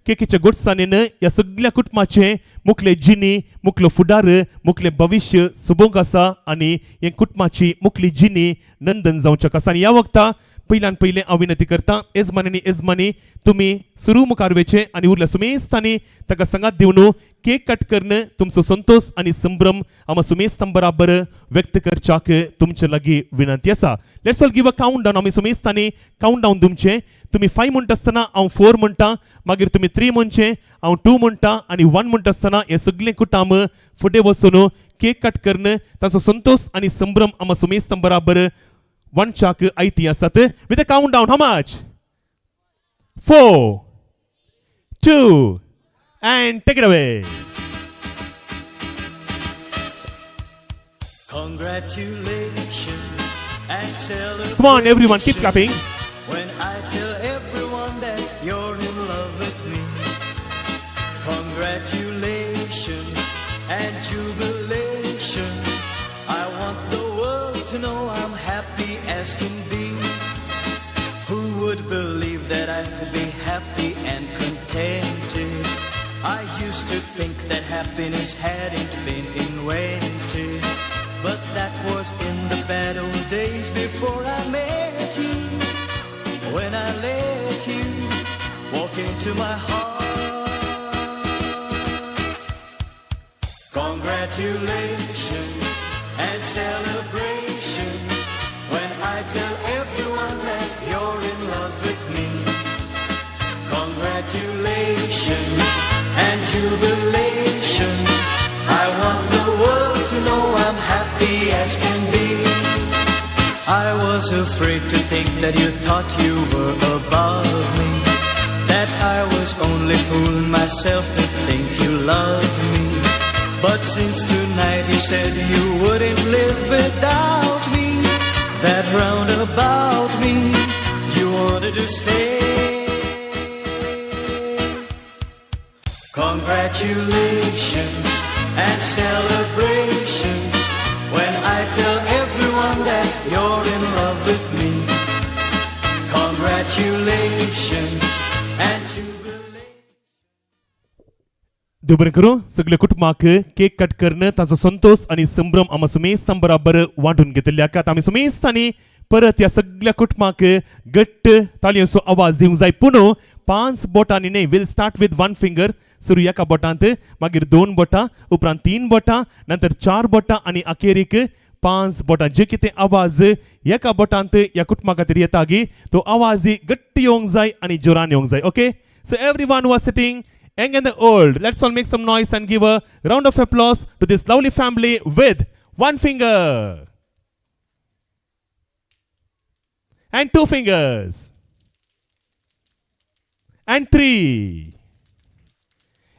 केकीच्या गोडसाणीन ह्या सगळ्या कुटुंबाचें मुखले जिणी, मुखलो फुडार, मुखलें भविश्य सोबोवंक आसा आनी हे कुटुंबाची मुखली जिणी नंदन जावच्याक आसा. आनी ह्या वखता पयल्यान पयलें हांव विनंती करता, येजमानी आनी येजमानी, तुमी सुरू मुखार वेचे आनी उरल्या सुमेस्तांनी ताका सांगात दिवन केक कट करून तुमचो संतोष आनी संभ्रम आमा सुमेस्तां बराबर व्यक्त करच्याक तुमचे लागीं विनंती आसा. Let's all give a count down. आमी सुमेस्तांनी काउंट डावन दिवचें. तुमी फायव म्हणटा आसतना हांव फोर म्हणटा, मागीर तुमी थ्री म्हणचें, हांव टू म्हणटा आनी वन म्हणटा आसतना हे सगळे कुटाम फुडें वचून केक कट करून ताचो संतोष आनी संभ्रम आमा सुमेस्तां बराबर वांटच्याक आयती आसात. With a count down, how much? Four, two and take it away. Congratulations and celebration. Come on, everyone, keep clapping. When I tell everyone that you're in love with me. Congratulations and jubilation. I want the world to know I'm happy as can be. Who would believe that I could be happy and contented? I used to think that happiness hadn't been invented. But that was in the bad old days before I met you. When I let you walk into my heart. Congratulations and celebration when I tell everyone that you're in love with me. Congratulations and jubilation. I want the world to know I'm happy as can be. I was afraid to think that you thought you were above me. That I was only fooling myself to think you loved me. But since tonight you said you wouldn't live without me, that round about me you wanted to stay. Congratulations and celebrations when I tell everyone that you're in love with me. Congratulations and jubilation. देव बरें करूं सगळे कुटुंबाक. Cake cut करून ताचो संतोष आनी संभ्रम आमी सुमेस्तां बराबर वांटून घेतिल्ले आकात. आमी सुमेस्तांनी परत ह्या सगळ्या कुटुंबाक घट्ट ताळयांचो आवाज दिवंक जाय. पूण पांच बोटांनी न्हय. We'll start with one finger. सुरू एका बोटांत, मागीर दोन बोटां, उपरांत तीन बोटां, नंतर चार बोटां आनी अखेरीक पांच बोटां. जे कितें आवाज एका बोटांत ह्या कुटुंबा खातीर येता गी, तो आवाज घट्ट येवंक जाय आनी जोरान येवंक जाय. Okay, so everyone was sitting, young and the old, let's all make some noise and give a round of applause to this lovely family with one finger and two fingers and three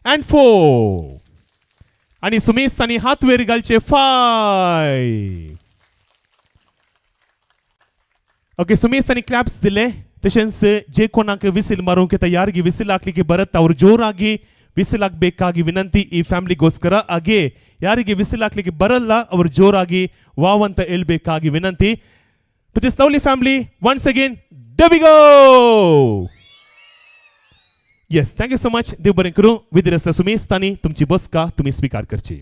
and four आणि सुमेस्तानी हात वयर घालचे, five. Okay, सुमेस्तानी claps दिले. ತಶೆನ್ಸ್ J Connaught whistle ಮಾರೋಕೆ ಯಾರಿಗೆ whistle ಹಾಕ್ಲಿಕ್ಕೆ ಬರುತ್ತೆ ಅವರು ಜೋರಾಗಿ ವಿಸಿಲ್ ಹಾಕ್ಬೇಕಾಗಿ ವಿನಂತಿ ಈ ಫ್ಯಾಮಿಲಿಗೋಸ್ಕರ. ಹಾಗೆ ಯಾರಿಗೆ ವಿಸಿಲ್ ಹಾಕ್ಲಿಕ್ಕೆ ಬರಲ್ಲ ಅವರು ಜೋರಾಗಿ ವಾವ್ ಅಂತ ಹೇಳ್ಬೇಕಾಗಿ ವಿನಂತಿ. To this lovely family once again go. Yes, thank you so much. देव बरें करूं. विदिरस्ता सुमेस्तानी तुमची बसका तुमी स्वीकार करची.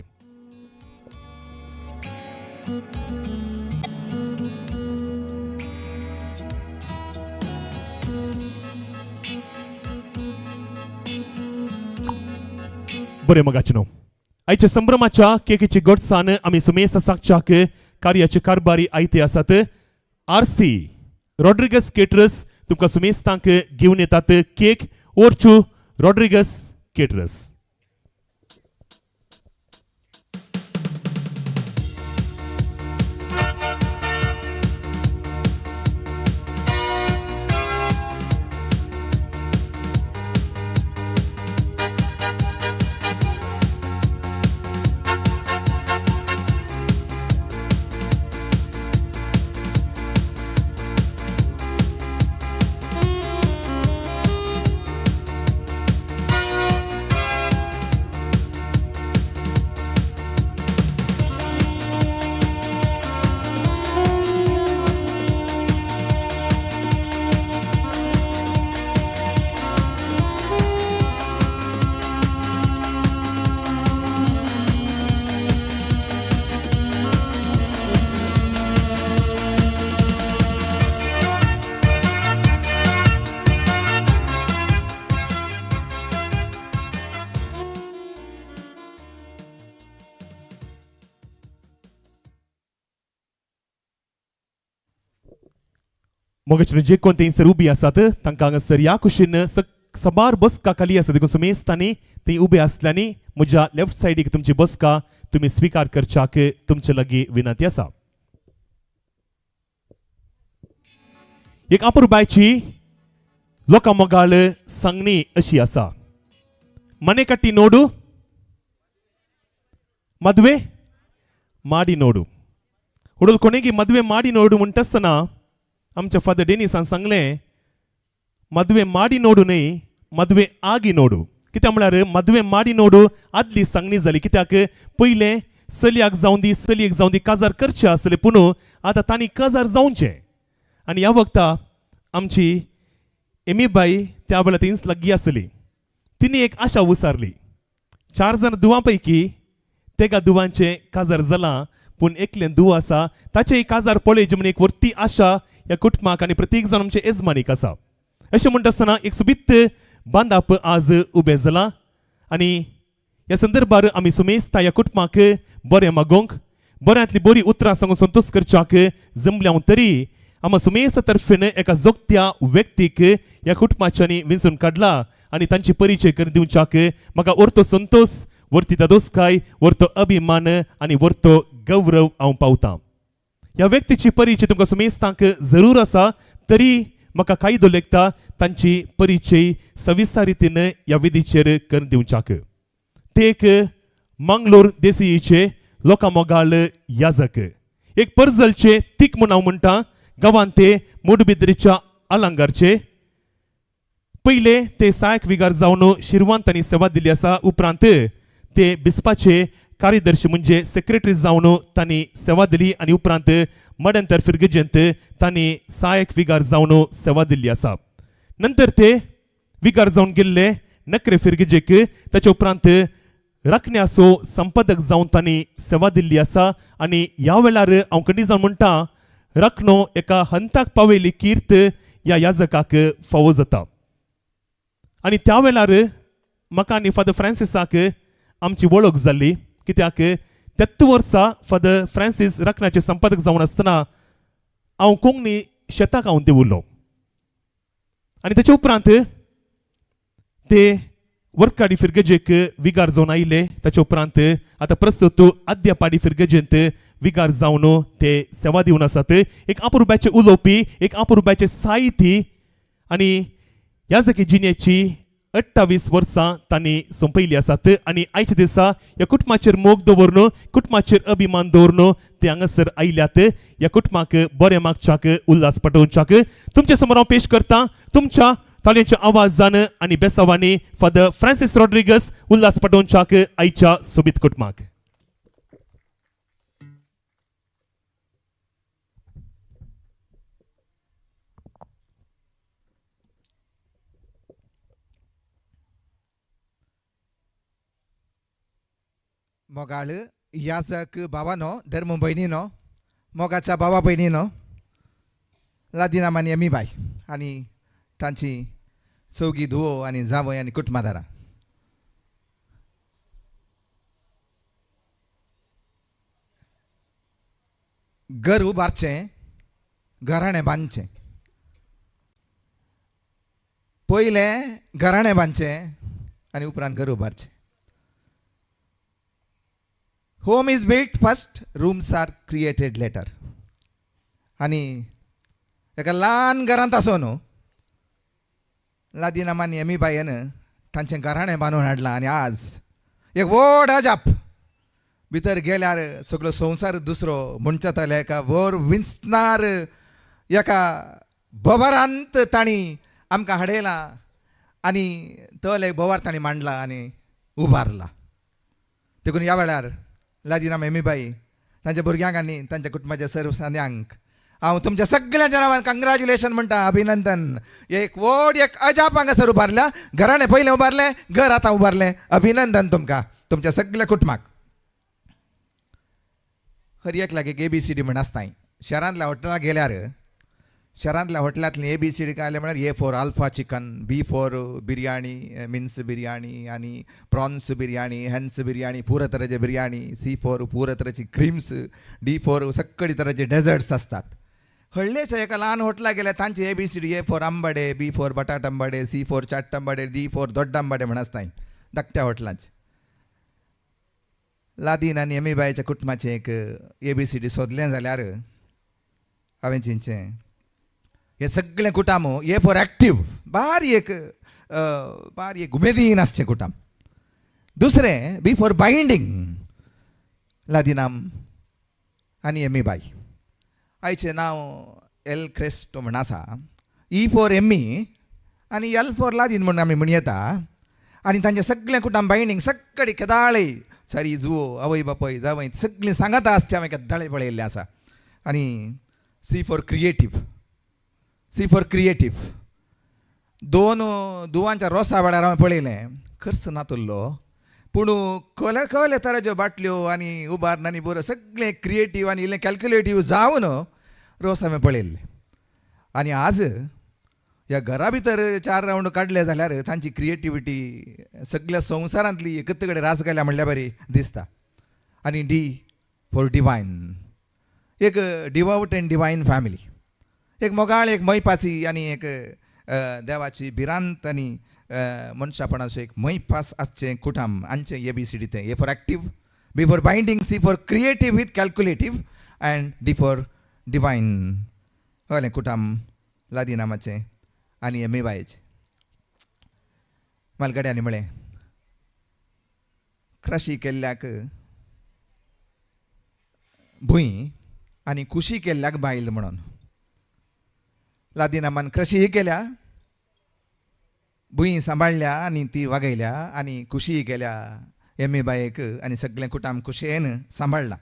बरें मगाचनो, आयच्या संभ्रमाच्या केकीची गोडसान आमी सुमेस सागच्याक कार्याचे कारभारी आयते आसात. आर सी रॉड्रिगस केटरस तुमकां सुमेस्तांक घेवन येतात केक. ओरचू रॉड्रिगस केटरस. मोगाचें जे कोण थंयसर उबी आसात तांकां हांगासर ह्या कुशीन सबार बसका खाली आसा देखून सुमेस्तांनी थंय उबे आसल्यानी म्हज्या लेफ्ट सायडीक तुमची बसका तुमी स्विकार करच्याक तुमचे लागीं विनंती आसा. एक अपुरबायची लोकां मोगाळ सांगणी अशी आसा, मने कट्टी नोडू मदवे माडी नोडू. हुडूल कोणेगी मदवे माडी नोडू म्हणटा आसतना आमच्या फादर डेनिसान सांगलें, मदवे माडी नोडू न्हय, मदवे आगी नोडू. कित्याक म्हळ्यार मदवे माडी नोडू आदली सांगणी जाली. कित्याक पयलें चलयाक जावं दी चलयेक जावं दी काजार करचें आसलें, पूण आतां तांणी काजार जावचें. आनी ह्या वखता आमची एमीबाई त्या वेळार थंयच लागीं आसली. तिणी एक आशा उसारली, 4 जाण दुवां पैकी तेगा दुवांचें काजार जालां, पूण एकलें दुव आसा ताचें काजार पळयचें म्हूण एक व्हडटी आशा ह्या कुटुंबाक आनी प्रत्येक जाण आमचे येजमानीक आसा. अशें म्हणटा आसतना एक सोबीत बांदाप आज उबें जालां आनी ह्या संदर्भार आमी सुमेस्ता ह्या कुटुंबाक बरें मागोवंक बऱ्यांतली बरी उतरां सांगून संतोश करच्याक जमल्या तरी आमा सुमेस्ता तर्फेन एका जोगत्या व्यक्तीक ह्या कुटुंबाच्यांनी विंचून काडला आनी तांची परिचय करून दिवच्याक म्हाका व्हरतो संतोश, व्हरती दादोसकाय, व्हरतो अभिमान आनी व्हरतो गौरव हांव पावतां. ह्या व्यक्तीची परिचय तुमकां सुमेस्तांक जरूर आसा, तरी म्हाका कायदो लेखता तांची परिचय सविस्तर रितीन ह्या विधीचेर करून दिवच्याक. ते एक मंगलोर देसीचे लोकां मोगाळ याजक, एक परजलचे तीक म्हूण हांव म्हणटा. गांवांत ते मोडबिद्रीच्या आलांगारचे पयले ते सहायक विगार जावन शिरवान तांणी सेवा दिली आसा. उपरांत ते बिस्पाचे कार्यदर्शी म्हणजे सेक्रेटरी जावन तांणी सेवा दिली आनी उपरांत मड्यांतर फिरगजेंत तांणी सहायक विगार जावन सेवा दिल्ली आसा. नंतर ते विगार जावन गेल्ले नकरे फिरगजेक. ताचे उपरांत राखण्याचो संपादक जावन तांणी सेवा दिल्ली आसा. आनी ह्या वेळार हांव खंडी जावन म्हणटा, राखणो एका हंताक पावयली कीर्त ह्या याजकाक फावो जाता. आनी त्या वेळार म्हाका आनी फादर फ्रांसिसाक आमची वळख जाल्ली. कित्याक त्याच वर्सा फादर फ्रांसीस राखण्याचे संपादक जावन आसतना हांव कोंकणी शेताक हांव देंवुल्लो आनी ताचे उपरांत ते वर्काडी फिरगजेक विगार जावन आयले. ताचे उपरांत आतां प्रस्तुत आद्यपाडी फिरगजेंत विगार जावन ते सेवा दिवन आसात. एक अपुरबायचे उलोवपी, एक अपुरबायचे साहिती आनी ह्या जागी जिणेची 28 वर्सां तांणी सोंपयली आसात आनी आयच्या दिसा ह्या कुटुंबाचेर मोग दवरून, कुटुंबाचेर अभिमान दवरून ते हांगासर आयल्यात. ह्या कुटुंबाक बरें मागच्याक, उल्हास पटोवच्याक तुमच्या समोर हांव पेश करता तुमच्या ताळयांच्या आवाजान आनी बेसावांनी फादर फ्रांसीस रॉड्रिगस उल्हास पटोवच्याक आयच्या सोबीत कुटुंबाक. मोगाळ याजक भावानो, धर्म भयणीनो, मोगाच्या भावा भयणीनो, लादिना आनी एमीबाय आनी तांची चवगी धुवो आनी जावय आनी कुटुंबादारां. घर उबारचें, घराणें बांदचें. पयलें घराणें बांदचें आनी उपरांत घर उबारचें. Home is built first, rooms are created later. आनी एका ल्हान घरांत आसो न्हू लादिनाम आनी एमीबायन तांचें घराणें बांदून हाडलां आनी आज एक व्हड अजाप. भितर गेल्यार सगळो संवसार दुसरो म्हणच्यातले एका व्हड विंचणार एका बोवारांत तांणी आमकां हाडयला आनी तो एक बोवार तांणी मांडला आनी उबारला. देखून ह्या वेळार लादिनाम एमीबाई तांच्या भुरग्यांक आनी तांच्या कुटुंबाच्या सर्व सांद्यांक हांव तुमच्या सगळ्यांच्या नांवान कंग्रेच्युलेशन म्हणटा, अभिनंदन. एक व्हड एक अजाप हांगासर उबारल्या. घराणें पयलें उबारलें, घर आतां उबारलें. अभिनंदन तुमकां, तुमच्या सगळ्या कुटुंबाक. हर एक लागीं ए बी सी डी म्हण आसताय. शहरांतल्या हॉटेलाक गेल्यार शहरांतल्या हॉटेलांतली ए बी सी डी काय म्हळ्यार A for alpha chicken, B for biryani, mince biryani आनी प्रॉन्स बिरयानी, हॅन्स बिरयानी, पुरा तरेचे बिरयानी, सी फॉर पुरा तरेची क्रिम्स, डी फॉर सगळी तरेचे डेझर्ट्स आसतात. हळ्ळेच्या एका ल्हान हॉटेलाक गेल्यार तांची A B C D, A for आंबाडे, B for बटाट आंबाडे, सी फॉर चाट आंबाडे, डी फॉर दोड्ड आंबाडे म्हण आसताय धाकट्या हॉटेलांचे. लादीन आनी एमीबायच्या कुटुंबाचें एक ए बी सी डी सोदलें जाल्यार हांवें चिंतचें हें सगळें कुटाम ए फॉर एक्टीव, बारी एक बारी एक उमेदीन आसचें कुटाम. दुसरें बी फॉर बायंडींग, लादिनाम आनी एमीबाय. आयचें नांव एल क्रेस्टो म्हण आसा. ई फॉर एमी आनी एल फॉर लादीन म्हण आमी म्हणयता. आनी तांचें सगळें कुटाम बायंडींग सगळी केदाळी सारी जुवो आवय बापाय जावय सगळीं सांगाता आसचें हांवें केदाळे पळयल्लें आसा. आनी C for creative, C for creative. दोन दुवांच्या रोसा वेळार हांवें पळयलें, खर्च नातुल्लो पूण कले कले तराच्यो बाटल्यो आनी उबार आनी बरो सगळें क्रिएटीव आनी इल्लें कॅल्क्युलेटीव जावन रोस हांवें पळयल्लें. आनी आज ह्या घरा भितर 4 रावंड काडले जाल्यार तांची क्रिएटिविटी सगळ्या संवसारांतली एकत्र कडेन रास घाल्या म्हणल्यार बरी दिसता. आनी डी फॉर डिवायन, एक डिवावट एंड डिवायन फॅमिली, एक मोगाळ, एक मैपासी आनी एक देवाची भिरांत आनी मनशापणाचो एक मैपास आसचें कुटाम. आमचें ए बी सी डी तें A for active, B for binding, C for creative with calculative and D for divine. हय कुटाम लादिनामाचें आनी एमीबायचें. मालगड्यांनी म्हळें क्रशी केल्ल्याक भूंय आनी कुशी केल्ल्याक बायल म्हणून. लादिनामान क्रशीय केल्या, भूंय सांबाळ्ळ्या आनी ती वागयल्या आनी कुशीय केल्या एमीबायेक आनी सगळें कुटाम कुशेन सांबाळ्ळां.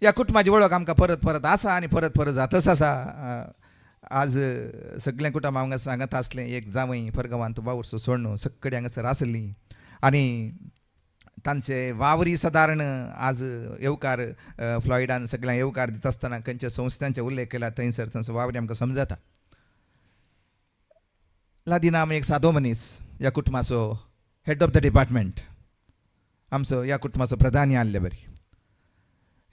ह्या कुटुंबाची वळख आमकां परत परत आसा आनी परत परत जातच आसा. आज सगळें कुटुंब हांगा सांगत आसलें, एक जावंय परगांवांत वावुरचो सोडून सगळे हांगासर आसलीं आनी तांचे वावरी सादारण आज येवकार फ्लॉयडान सगळ्यांक येवकार दिता आसतना खंयच्या संस्थांचे उल्लेख केला थंयसर तांचो वावरी आमकां समजता. लादिनाम एक सादो मनीस, ह्या कुटुंबाचो हेड ऑफ the department, आमचो ह्या कुटुंबाचो प्रधानी आहले बरी.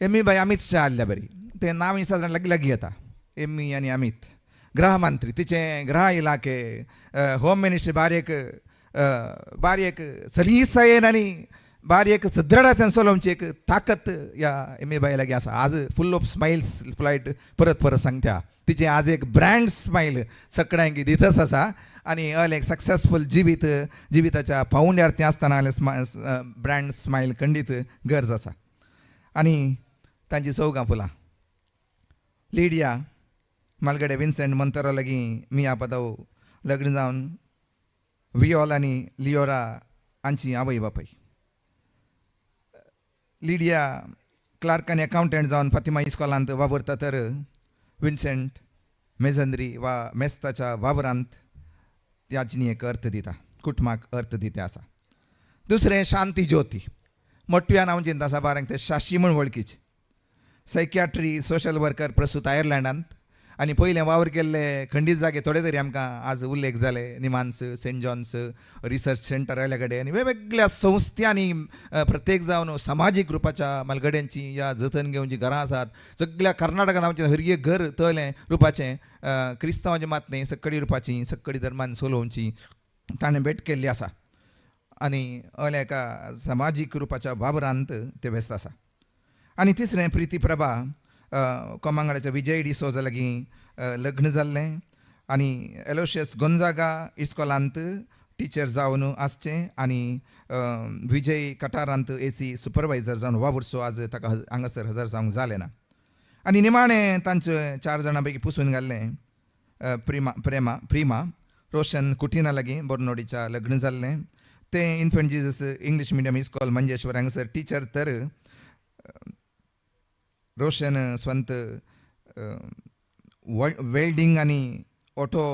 एमी बाय अमीत शाह आहले बरी, तें नांव सादारण लागीं लागीं येता. एमी आनी अमीत गृहमंत्री, तिचें गृह इलाखे होम मिनिस्ट्री बारीक बारीक सलीसायेन आनी बारी एक सदृढ चलोवची एक ताकत ह्या एमी बाय लागीं आसा. आज फूल ऑफ स्मायल्स फ्लायट परत परत सांगता तिचें आज एक ब्रँड स्मायल सगळ्यांक दितच आसा आनी अल एक सक्सेसफूल जिवीत जिविताच्या पावंड्यार तें आसतना ब्रँड स्मायल खंडीत गरज आसा. आनी तांची चौगां फुलां लिडिया मालगडे विन्सेंट मंतरो लागीं मिया पदव लग्न जावन वियोल आनी लियोरा हांची आवय बापूय. लिडिया क्लार्क आनी अकावंटंट जावन फातिमा इस्कॉलांत वावुरता तर विन्सेंट मेजंद्री वा मेस्ताच्या वावरांत त्या जिणेक अर्थ दिता, कुटुंबाक अर्थ दिता आसा. दुसरें शांती ज्योती मोटव्या नांव चिंता आसा बारांक ते शाशी म्हूण वळखीचे सायकियाट्री सोशल वर्कर प्रस्तूत आयर्लंडांत आनी पयलें वावर केल्ले खंडीत जागे थोडे तरी आमकां आज उल्लेख जाले NIMHANS Saint John's research centre आयल्या कडेन आनी वेगवेगळ्या संस्थांनी प्रत्येक जावन समाजीक रुपाच्या मालगड्यांची ह्या जतन घेवन जीं घरां आसात सगळ्या कर्नाटकान आमचें हर एक घर तलें रुपाचें क्रिस्तांवाचें मात न्ही सक्कडी रुपाची सक्कडी धर्मान चलोवची ताणें भेट केल्ली आसा आनी अल्या एका समाजीक रुपाच्या वावरांत ते व्यस्त आसा. आनी तिसरें प्रिती प्रभा कोमांगडाच्या विजय डिसोजा लागीं लग्न जाल्लें आनी एलोशियस गोंजागा इस्कॉलांत टिचर जावन आसचें आनी विजय कटारांत एसी सुपरवायजर जावन वावुरचो आज ताका हांगासर हजर जावंक जालें ना. आनी निमाणें तांचे 4 जाणां पैकी पुसून घाल्लें प्रिमा प्रेमा प्रिमा रोशन कुटिना लागीं बोर्नोडीच्या लग्न जाल्लें तें Infant Jesus English medium इस्कॉल Manjeshwar हांगासर टिचर तर रोशन स्वंत वेल्डींग आनी ऑटो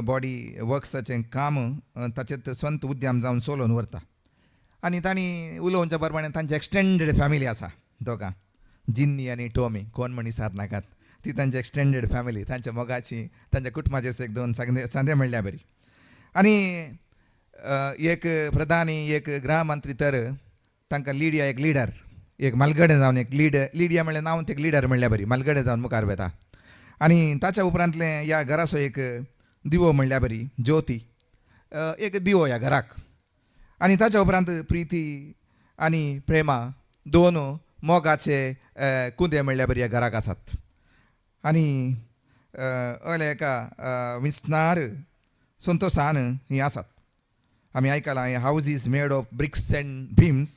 बॉडी वर्क्साचें काम ताचें स्वंत उद्यम जावन चलोवन व्हरता. आनी तांणी उलोवच्या प्रमाणे तांची एक्सटेंडेड फॅमिली आसा दोगां जिन्नी आनी टॉमी कोण म्हण विसार नाकात ती तांची एक्सटेंडेड फॅमिली तांच्या मोगाची तांच्या कुटुंबाचे एक दोन सांदे म्हणल्यार बरी. आनी एक प्रधानी एक गृहमंत्री तर तांकां लिडिया एक लिडर एक मालगडे जावन एक लिडर लिडिया म्हणल्यार नांव एक लिडर म्हणल्यार बरी मालगडे जावन मुखार वेता. आनी ताच्या उपरांतलें ह्या घराचो एक दिवो म्हणल्यार बरी ज्योती एक दिवो ह्या घराक. आनी ताच्या उपरांत प्रिती आनी प्रेमा दोन मोगाचे कुंदे म्हणल्यार बरी ह्या घराक आसात. आनी अल्या एका विस्नार संतोसान हीं आसात. आमी आयकलां हें house is made of bricks and beams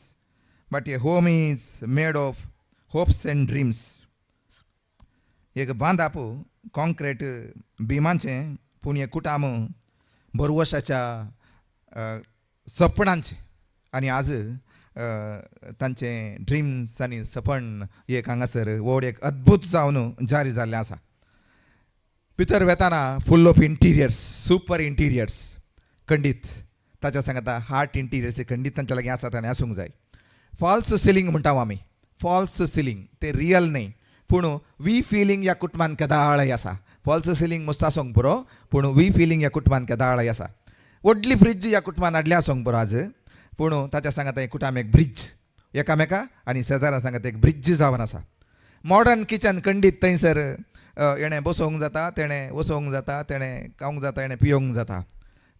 but a home is made of hopes and dreams. एक बांदाप कॉन्क्रीट बिमांचें पूण एक कुटाम बरवशाच्या सपनांचें आनी आज तांचें ड्रिम्स आनी सपन एक हांगासर व्हड एक अद्भूत जावन जारी जाल्लें आसा. भितर वेताना full of interiors super interiors खंडीत ताच्या सांगता हार्ट इंटिरियर्स खंडीत तांच्या लागीं आसात आनी आसूंक जाय. फॉल्स सिलींग म्हणटा आमी फॉल्स सिलींग तें रियल न्हय पूण वी फिलींग ह्या कुटुंबान केदाळय आसा. फॉल्स सिलींग मस्त आसूंक पुरो पूण वी फिलींग ह्या कुटुंबान केदाळय आसा. व्हडली फ्रिज ह्या कुटुंबान हाडली आसूंक पुरो आज पूण ताच्या सांगाता कुटुंब एक ब्रिज एकामेका आनी शेजारा सांगाता एक ब्रिज जावन आसा. मॉडर्न किचन खंडीत थंयसर हेणें बसोवंक जाता तेणें वसोवंक जाता तेणें खावंक जाता हेणें पियोवंक जाता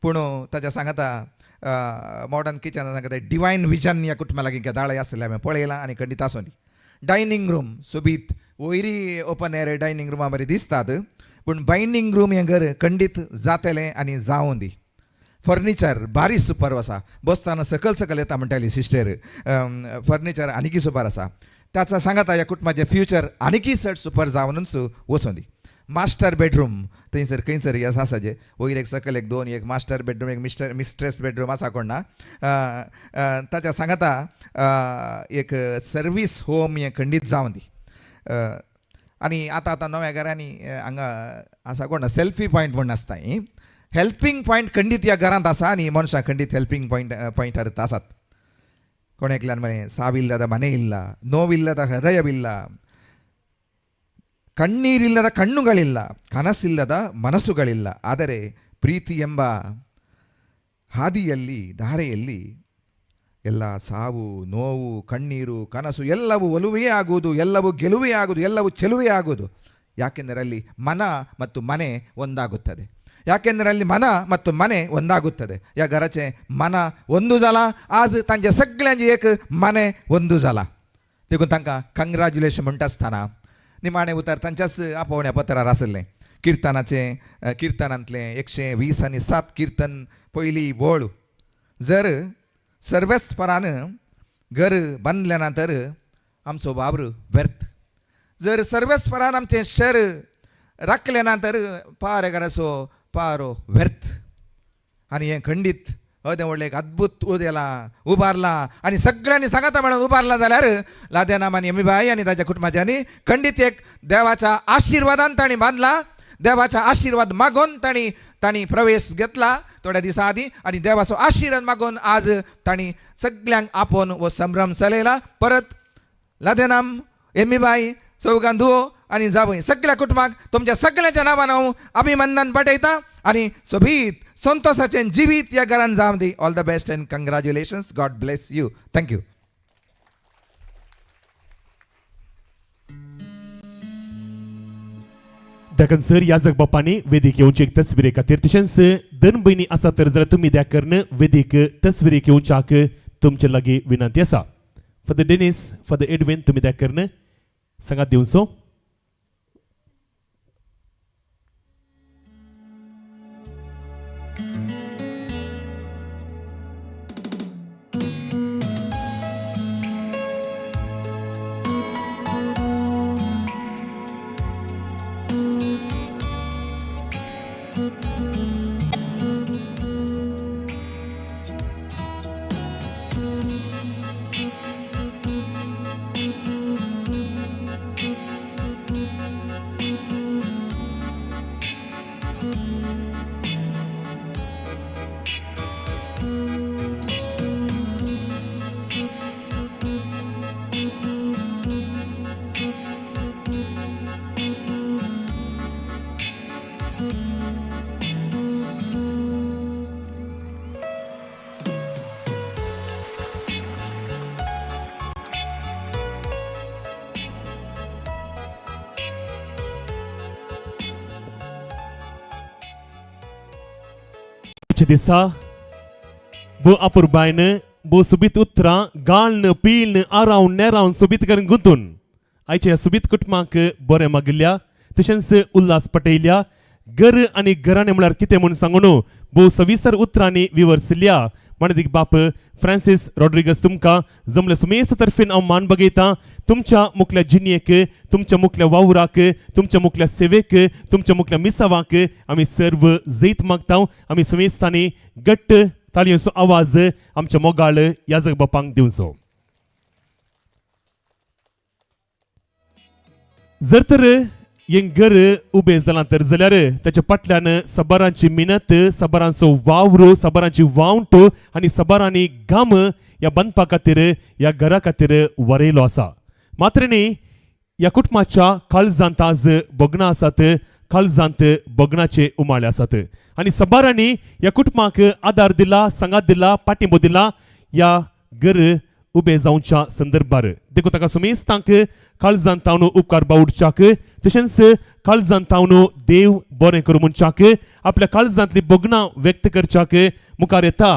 पूण ताच्या सांगाता मॉडर्न किचन सांगता डिवायन विजन ह्या कुटुंबा लागीं केदाळय आसलें हांवें पळयलां आनी खंडीत आसूं दी. डायनींग रूम सोबीत वयरी ओपन एयर डायनींग रुमा बरी दिसतात पूण बायंडींग रूम हें घर खंडीत जातलें आनी जावं दी. फर्निचर बारी सुपर आसा बसतना सकल सकल येता म्हणटाली सिस्टर फर्निचर आनीकय सुपर आसा. ताचा सांगाता ह्या कुटुंबाचें फ्युचर आनीकय चड सुपर जावनूच वचूं दी. मास्टर बेडरूम थंयसर खंयसर हे आसा जे वयर एक सकयल एक दोन एक मास्टर बेडरूम एक मिस्टर मिस्ट्रेस बेडरूम आसा कोण ना ताच्या सांगाता एक सर्वीस होम हें खंडीत जावं दी. आनी आतां आतां नव्या घरांनी हांगा आसा कोण ना सेल्फी पॉयंट म्हूण आसता ही हेल्पींग पॉयंट खंडीत ह्या घरांत आसा आनी मनशां खंडीत हेल्पींग पॉयंटार आसात. कोण एकल्यान म्हळें ಸಾವಿಲ್ಲದ ಮನೆ ಇಲ್ಲ, ನೋವಿಲ್ಲದ ಹೃದಯವಿಲ್ಲ, ಕಣ್ಣೀರಿಲ್ಲದ ಕಣ್ಣುಗಳಿಲ್ಲ, ಕನಸಿಲ್ಲದ ಮನಸ್ಸುಗಳಿಲ್ಲ, ಆದರೆ ಪ್ರೀತಿ ಎಂಬ ಹಾದಿಯಲ್ಲಿ ಧಾರೆಯಲ್ಲಿ ಎಲ್ಲ ಸಾವು ನೋವು ಕಣ್ಣೀರು ಕನಸು ಎಲ್ಲವೂ ಒಲುವೇ ಆಗುವುದು, ಎಲ್ಲವೂ ಗೆಲುವೇ ಆಗುವುದು, ಎಲ್ಲವೂ ಚೆಲುವೇ ಆಗುವುದು. ಯಾಕೆಂದರೆ ಅಲ್ಲಿ ಮನ ಮತ್ತು ಮನೆ ಒಂದಾಗುತ್ತದೆ. ಯಾಕೆಂದರೆ ಅಲ್ಲಿ ಮನ ಮತ್ತು ಮನೆ ಒಂದಾಗುತ್ತದೆ. ह्या घराचें मना ಒಂದು जाला, आज तांचे सगळ्यांचे एक मने ಒಂದು जाला. देखून तांकां कंग्रेच्युलेशन म्हणटा आसतना निमाणें उतर तांच्याच आपोवण्या पत्रार आसलें. किर्तनाचें, किर्तनांतलें 120 आणि 7 कीर्तन पयली वळ, जर सर्वेस्परान घर बांदलें ना तर आमचो वावर व्यर्थ, जर सर्वेस्परान आमचें शर राखलें ना तर पारेगाराचो पारो व्यर्थ. आनी हें खंडीत अदें व्हडलें एक अद्भुत उदेलां उबारलां आनी सगळ्यांनी सांगाता म्हणून उबारलां जाल्यार लादेनाम आनी यमीबाई आनी ताच्या कुटुंबाच्यांनी खंडीत एक देवाच्या आशिर्वादान तांणी बांदला. देवाच्या आशिर्वाद मागून तांणी तांणी प्रवेश घेतला थोड्या दिसां आदीं आनी देवाचो आशिर्वाद मागून आज तांणी सगल्यांक आपोवन हो संभ्रम चलयला. परत लादेनाम, एमीबाई, चौगां धुवो आनी जावय सगळ्या कुटुंबाक तुमच्या सगळ्यांच्या नांवान हांव अभिनंदन पाठयता आनी सोबीत संतोषाचें जिवीत ह्या घरान जावं दी. All the best and congratulations. God bless you. Thank you. देखून सर याजक बापांनी वेदीक येवची एक तस्वीरे खातीर, तशेंच दोन भयणी आसा तर जाल्यार तुमी द्या करून वेदीक तस्वीरेक येवच्याक तुमचे लागीं विनंती आसा. फादर डेनिस, फादर एडविन, तुमी द्या करून सांगात दिवचो. आयच्या दिसा भो अपुरबायन भो सोबीत उतरां गाळन पिळन आरावन नेरावन सोबीत करून गुंतून आयच्या ह्या सोबीत कुटुंबाक बरें मागिल्ल्या, तशेंच उल्हास पटयल्या. घर आनी घराणें म्हळ्यार कितें म्हूण सांगून भोव सविस्तर उतरांनी विवर्सिल्या माणदीक बाप फ्रांसीस रॉड्रिगस, तुमकां जमले सुमेस्त तर्फेन हांव मान बगयता. तुमच्या मुखल्या जिणयेक, तुमच्या मुखल्या वावराक, तुमच्या मुखल्या सेवेक, तुमच्या मुखल्या मिसावाक आमी सर्व जैत मागता. आमी सुमेस्तांनी घट्ट ताळयेचो आवाज आमच्या मोगाळ याजक बापांक दिवचो. जर तर हें घर उबें जालां तर जाल्यार ताच्या फाटल्यान साबारांची मिनत, साबारांचो वावर, साबारांची वावंट आनी साबारांनी घाम ह्या बांदपा खातीर, ह्या घरा खातीर वरयलो आसा. मात्र न्ही, ह्या कुटुंबाच्या काळजांत आज भोगणां आसात, काळजांत भोगणाचे उमाळे आसात आनी साबारांनी ह्या कुटुंबाक आदार दिला, सांगात दिला, पाठिंबो दिला ह्या घर उबे जावच्या संदर्भार. देखून ताका सुमेस्तांक काळजांत तावन उपकार बावडच्याक, तशेंच काळजांत तावन देव बरें करूं म्हणच्याक, आपल्या काळजांतली भोगणां व्यक्त करच्याक मुखार येता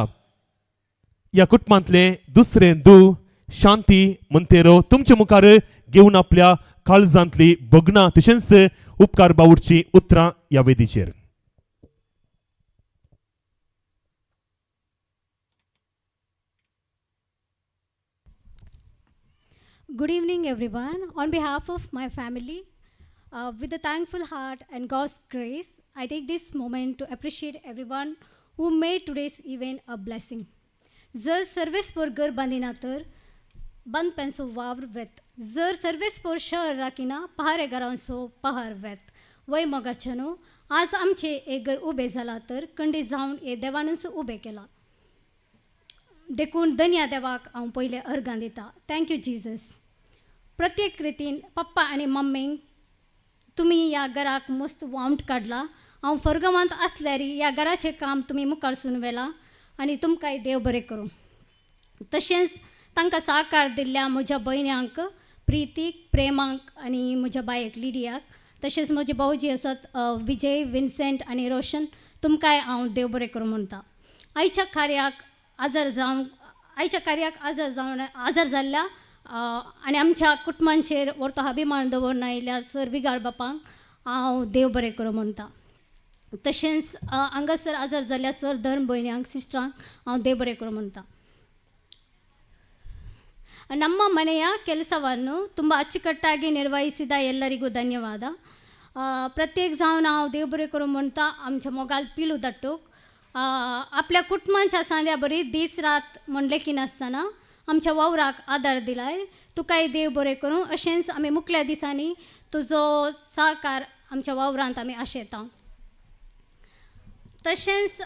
ह्या कुटुंबांतलें दुसरें दू शांती मंतेरो, तुमचे मुखार घेवन आपल्या काळजांतली भोगणां तशेंच उपकार बावडची उतरां ह्या वेदीचेर. Good evening, everyone. On behalf of my family, with a thankful heart and God's grace, I take this moment to appreciate everyone who made today's event a blessing. जर सर्वेस्पोर घर बांदिना तर बांदप्यांचो वावर व्यर्थ, जर सर्वेस्पोर शहर राखिना पहारे घरांचो पहार व्यर्थ. वय मोगाच्यानो, आज आमचें एक घर उबें जालां तर कंडी जावन हे देवानच उबें केलां. देखून धन्या देवाक हांव पयलें अर्गां दिता. Thank you Jesus. प्रत्येक रितीन पप्पा आनी मम्मीक, तुमी ह्या घराक मस्त वावंट काडला. हांव फरगांवांत आसल्यार ह्या घराचें काम तुमी मुखार व्हेलां आनी तुमकांय देव बरें करूं. तशेंच तांकां साकार दिल्ल्या म्हज्या भयण्यांक, प्रितीक, प्रेमाक आनी म्हज्या बायक लिडियाक, तशेंच म्हजे भावजी आसात विजय, विन्सेंट आनी रोशन. तुमकांय हांव देव बरें करूं म्हणटा. आयच्या कार्याक आजार जावंक आयच्या कार्याक आजार जावन आजार जाल्ल्या आनी आमच्या कुटुंबांचेर व्हरतो अभिमान दवरून आयिल्ल्या सर विगार बापांक हांव देव बरें करूं म्हणटा. तशेंच हांगासर आजार जाल्ल्या सर धर्म भयण्यांक सिस्टरांक हांव देव बरें करूं म्हणटा. ನಮ್ಮ ಮನೆಯ ಕೆಲಸವನ್ನು ತುಂಬ ಅಚ್ಚುಕಟ್ಟಾಗಿ ನಿರ್ವಹಿಸಿದ ಎಲ್ಲರಿಗೂ ಧನ್ಯವಾದ. प्रत्येक जावन हांव देव बरें करूं म्हणटा. आमच्या मोगाल पिलू दाटूक आपल्या कुटुंबाच्या सांद्या बरी दीस रात म्हणलें की नासतना आमच्या वावराक आदार दिलाय. तुकाय देव बरें करूं. अशेंच आमी मुखल्या दिसांनी तुजो सहकार आमच्या वावरांत आमी आशेता. तशेंच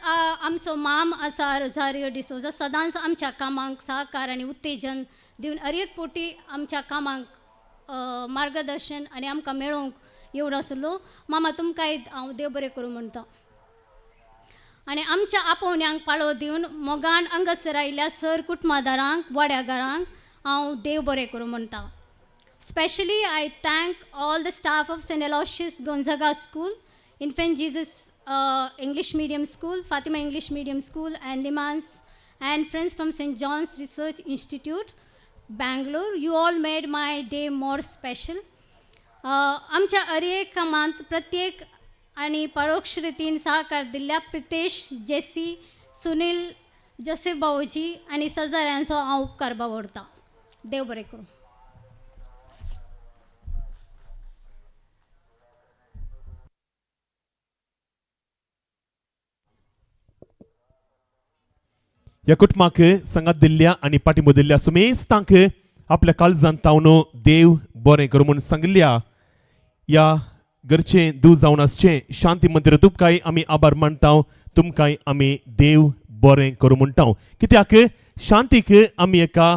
आमचो माम आसा रोजारियो डिसोजा सदांच आमच्या कामांक सहकार आनी उत्तेजन दिवन हर एक पोटी आमच्या कामांक मार्गदर्शन आनी आमकां मेळोवंक येवन आसलो. मामा तुमकांय हांव देव बरें करूं म्हणटा. आनी आमच्या आपोवण्यांक पाळो दिवन मोगान हांगासर आयिल्ल्या सर कुटुंबादारांक वाड्यागारांक हांव देव बरें करूं म्हणटा. Specially I thank all the staff of Saint Aloysius Gonzaga school, Infant Jesus English Medium School, Fatima English Medium School, and Limans and friends from St. John's Research Institute, Bangalore. You all made my day more special. आमच्या हर एक कामांत प्रत्येक आनी परोक्ष रितीन सहकार दिल्ल्या Pritesh, JC, Sunil, Joseph बावोजी आनी सजाऱ्यांचो हांव उपकार बावडटा. देव बरें करूं. ह्या कुटुंबाक सांगात दिल्ल्या आनी पाठिंबो दिल्ल्या सुमेस्तांक आपल्या काळजांत तावन देव बरें करूं म्हूण सांगिल्ल्या ह्या घरचें दू जावन आसचें शांती मंदिर तुमकांय आमी आभार मानता. तुमकांय आमी देव बरें करूं म्हणटा. कित्याक शांतीक आमी एका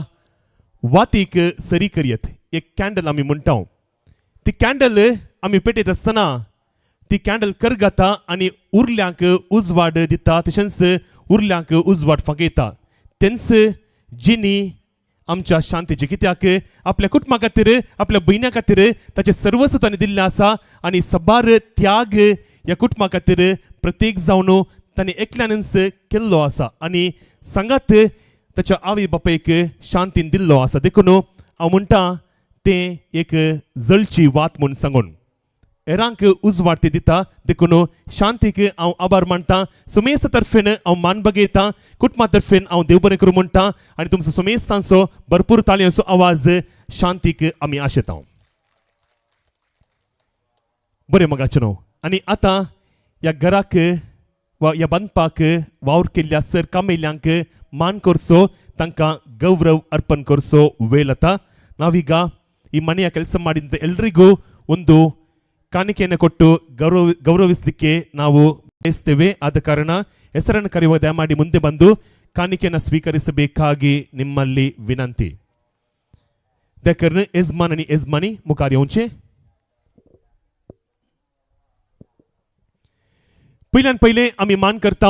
वातीक सरी करयत, एक कॅन्डल आमी म्हणटा. ती कॅन्डल आमी पेटयत आसतना ती कॅन्डल करगाता आनी उरल्यांक उजवाड दिता, तशेंच उरल्यांक उजवाड फांकयता. तेंच जिनी आमच्या शांतीचे, कित्याक आपल्या कुटुंबा खातीर आपल्या भयण्या खातीर ताचें सर्वस्व ताणें दिल्लें आसा आनी सबार त्याग ह्या कुटुंबा खातीर प्रत्येक जावन ताणें एकल्यानच केल्लो आसा आनी सांगात ताच्या आवय बापायक शांतीन दिल्लो आसा. देखून हांव म्हणटा तें एक जळची वात म्हूण सांगून हेरांक उजवाड ती दिता. देखून शांतीक हांव आभार मानता. सुमेस्त तर्फेन हांव मान बगयता, कुटुंबा तर्फेन हांव देव बरें करूं म्हणटा आनी तुमचो सुमेस्तांचो भरपूर ताळयांचो आवाज शांतीक आमी आशेता. बरें मगाचें न्हू. आनी आतां ह्या घराक वा ह्या बांदपाक वावर केल्ल्या सर कामेल्यांक मान करचो, तांकां गौरव अर्पण करचो वेळ आतां. ನಾವೀಗ ಈ ಮನೆಯ ಕೆಲಸ ಮಾಡಿದ ಎಲ್ರಿಗೂ ಒಂದು ಕಾಣಿಕೆಯನ್ನು ಕೊಟ್ಟು ಗೌರವಿಸಲಿಕ್ಕೆ ನಾವು ಬಯಸ್ತೇವೆ. ಆದ ಕಾರಣ ಹೆಸರನ್ನು ಕರೆಯುವ ದಯಮಾಡಿ ಮುಂದೆ ಬಂದು ಕಾಣಿಕೆಯನ್ನು ಸ್ವೀಕರಿಸಬೇಕಾಗಿ ನಿಮ್ಮಲ್ಲಿ ವಿನಂತಿ. ದಯಕರ್ನ ಯಜಮಾನ್ आणि ಯಜಮಾನಿ मुखार येवचे. पयल्यान पयले आमी मान करता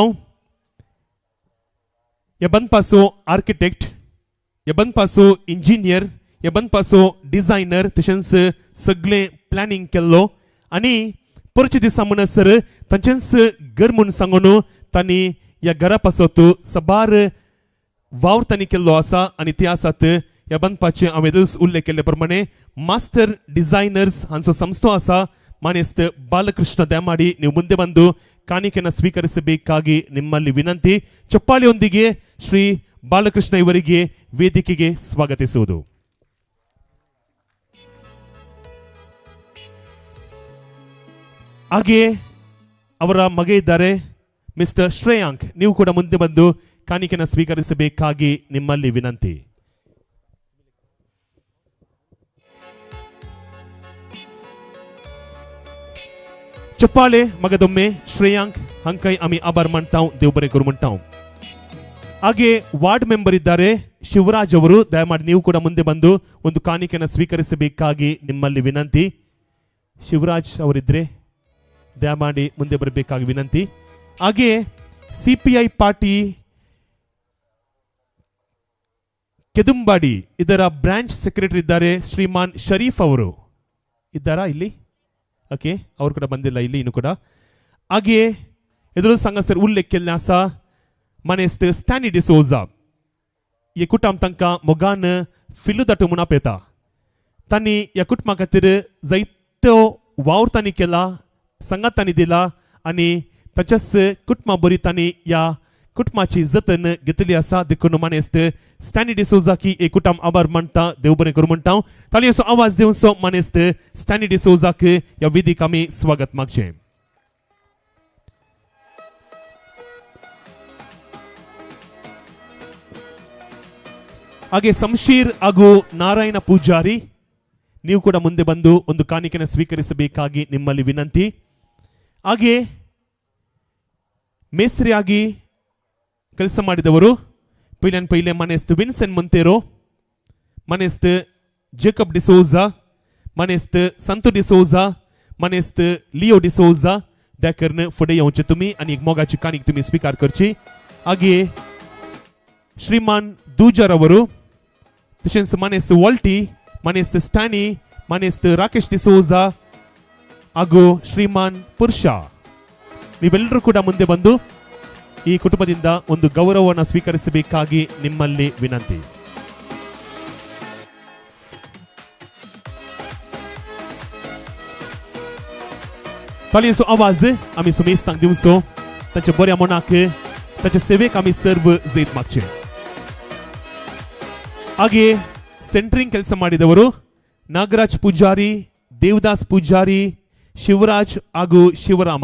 ह्या बांदपाचो आर्किटेक्ट, ह्या बांदपाचो इंजिनियर, ह्या बांदपाचो डिझायनर, तशेंच सगळें प्लॅनिंग केल्लो आनी परचे दिसा म्हणसर तांचेंच घर म्हूण सांगून तांणी ह्या घरा पासत सबार वावर तांणी केल्लो आसा आनी ते आसात ह्या बांदपाचे हांवें उल्लेख केल्ले प्रमाणे मास्टर डिझायनर्स हांचो संस्थो आसा ಮಾನ್ಯಸ್ತ ಬಾಲಕೃಷ್ಣ ದಯಮಾಡಿ ನೀವು ಮುಂದೆ ಬಂದು ಕಾಣಿಕೆಯನ್ನು ಸ್ವೀಕರಿಸಬೇಕಾಗಿ ನಿಮ್ಮಲ್ಲಿ ವಿನಂತಿ. ಚಪ್ಪಾಳೆಯೊಂದಿಗೆ ಶ್ರೀ ಬಾಲಕೃಷ್ಣ ಇವರಿಗೆ ವೇದಿಕೆಗೆ ಸ್ವಾಗತಿಸುವುದು. ಹಾಗೆಯೇ ಅವರ ಮಗ ಇದ್ದಾರೆ ಮಿಸ್ಟರ್ ಶ್ರೇಯಾಂಕ್, ನೀವು ಕೂಡ ಮುಂದೆ ಬಂದು ಕಾಣಿಕೆಯನ್ನು ಸ್ವೀಕರಿಸಬೇಕಾಗಿ ನಿಮ್ಮಲ್ಲಿ ವಿನಂತಿ. ಚಪ್ಪಾಳೆ ಮಗದೊಮ್ಮೆ ಶ್ರೇಯಾಂಕ್ ಹಂಕೈ ಆಮಿ ಆಭಾರ್ ಮಾಡ್ತಾವ್, ದೇವ್ ಬರೆ ಕರು ಮಾಡ್ತಾವ್. ಹಾಗೆ ವಾರ್ಡ್ ಮೆಂಬರ್ ಇದ್ದಾರೆ ಶಿವರಾಜ್ ಅವರು, ದಯಮಾಡಿ ನೀವು ಕೂಡ ಮುಂದೆ ಬಂದು ಒಂದು ಕಾಣಿಕೆಯನ್ನು ಸ್ವೀಕರಿಸಬೇಕಾಗಿ ನಿಮ್ಮಲ್ಲಿ ವಿನಂತಿ. ಶಿವರಾಜ್ ಅವರಿದ್ರೆ ದಯಮಾಡಿ ಮುಂದೆ ಬರಬೇಕಾಗಿ ವಿನಂತಿ. ಹಾಗೆಯೇ ಸಿಪಿಐ ಪಾರ್ಟಿ ಕೆದುಂಬಾಡಿ ಇದರ ಬ್ರಾಂಚ್ ಸೆಕ್ರೆಟರಿ ಇದ್ದಾರೆ ಶ್ರೀಮಾನ್ ಶರೀಫ್ ಅವರು ಇದ್ದಾರಾ ಇಲ್ಲಿ? ಓಕೆ, ಅವರು ಕೂಡ ಬಂದಿಲ್ಲ ಇಲ್ಲಿ ಇನ್ನು ಕೂಡ. ಹಾಗೆಯೇ येदोळच हांगासर उल्लेख केल्ले आसा मानेस्त स्टॅनी डिसोजा हे कुटुंब तांकां मोगान फिलुदाटू म्हूण आपयता. तांणी ह्या कुटुंबा खातीर जायतो वावर तांणी केला, सांगात तांणी दिला आनी ताच्याच कुटुंबा बरी तांणी ह्या कुटुंबाची जतन घेतली आसा. देखून मानेस्त स्टॅनी डिसोजाकी हे कुटुंब आभार मानता, देव बरें करूं म्हणटा. ताळयेचो आवाज दिवचो मानेस्त स्टॅनी डिसोजाक ह्या विधीक आमी स्वागत मागचें. ಹಾಗೆ ಸಂಶೀರ್ ಹಾಗೂ ನಾರಾಯಣ ಪೂಜಾರಿ ನೀವು ಕೂಡ ಮುಂದೆ ಬಂದು ಒಂದು ಕಾಣಿಕೆಯನ್ನು ಸ್ವೀಕರಿಸಬೇಕಾಗಿ ನಿಮ್ಮಲ್ಲಿ ವಿನಂತಿ. ಹಾಗೆ ಮೇಸ್ತ್ರಿಯಾಗಿ ಕೆಲಸ ಮಾಡಿದವರು ಪೈಲನ್ ಪೈಲೆ ಮನೆಸ್ತ್ ವಿನ್ಸೆನ್ ಮೊಂತೇರೋ, ಮನೆಸ್ತ್ ಜೇಕಬ್ ಡಿಸೋಜಾ, ಮನೆಸ್ತ್ ಸಂತು ಡಿಸೋಜಾ, ಮನೆಸ್ತ್ ಲಿಯೋ ಡಿಸೋಜಾ ದ್ಯಾಕರ್ನ फुडें येवचे तुमी आनी एक मोगाची काणीक तुमी स्वीकार करची. हागे श्रीमान दूजर ಅವರು, तशेंच मानेस्त वॉल्टी, मानेस्त स्टॅनी, मानेस्त ರಾಕೇಶ್ ಡಿಸೋಜಾ ಹಾಗೂ ಶ್ರೀಮಾನ್ ಪುರುಷ ನೀವೆಲ್ಲರೂ ಕೂಡ ಮುಂದೆ ಬಂದು ಈ ಕುಟುಂಬದಿಂದ ಒಂದು ಗೌರವವನ್ನು ಸ್ವೀಕರಿಸಬೇಕಾಗಿ ನಿಮ್ಮಲ್ಲಿ ವಿನಂತಿ. ताळयेचो आवाज आमी सुमेस्तांक दिवचो, तांच्या बऱ्या मनाक ताच्या सेवेक आमी सर्व जैत मागचे. ಹಾಗೆ ಸೆಂಟ್ರಿಂಗ್ ಕೆಲಸ ಮಾಡಿದವರು ನಾಗರಾಜ್ ಪೂಜಾರಿ, ದೇವದಾಸ್ ಪೂಜಾರಿ, ಶಿವರಾಜ್ ಹಾಗೂ ಶಿವರಾಮ.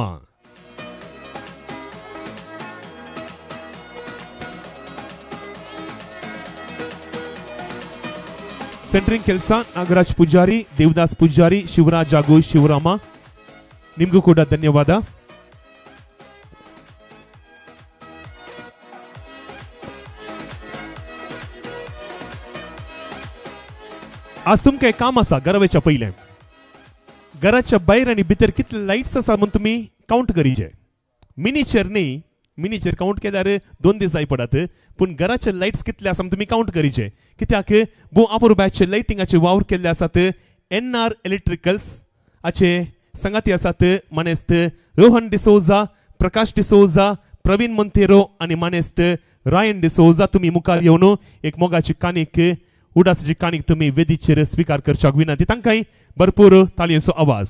ಸೆಂಟ್ರಿಂಗ್ ಕೆಲಸ ನಾಗರಾಜ್ ಪೂಜಾರಿ, ದೇವದಾಸ್ ಪೂಜಾರಿ, ಶಿವರಾಜ್ ಹಾಗೂ ಶಿವರಾಮ, ನಿಮಗೂ ಕೂಡ ಧನ್ಯವಾದ. आज तुमकां एक काम आसा, घरा पयलें घराच्या भायर आनी भितर कितले लायट्स आसा म्हूण तुमी कावंट करीचे. मिनीचेर न्ही, मिनीचेर कावंट केल्यार 2 दीस जाय पडत, पूण घराचे लायट्स कितले आसा म्हूण तुमी कावंट करीचे. कित्याक भोव अपुरबायचे लायटिंगाचे वावर केल्ले आसात एन आर इलेक्ट्रिकल्स हाचे सांगाती आसात मानेस्त रोहन डिसोजा, प्रकाश डिसोजा, प्रवीण मोंतेरो आनी मानेस्त रायन डिसोजा. तुमी मुखार येवन एक मोगाची काणीक, उडासाची काणीक तुमी वेदीचेर स्वीकार करच्याक विनंती. तांकांय भरपूर ताळयेचो आवाज.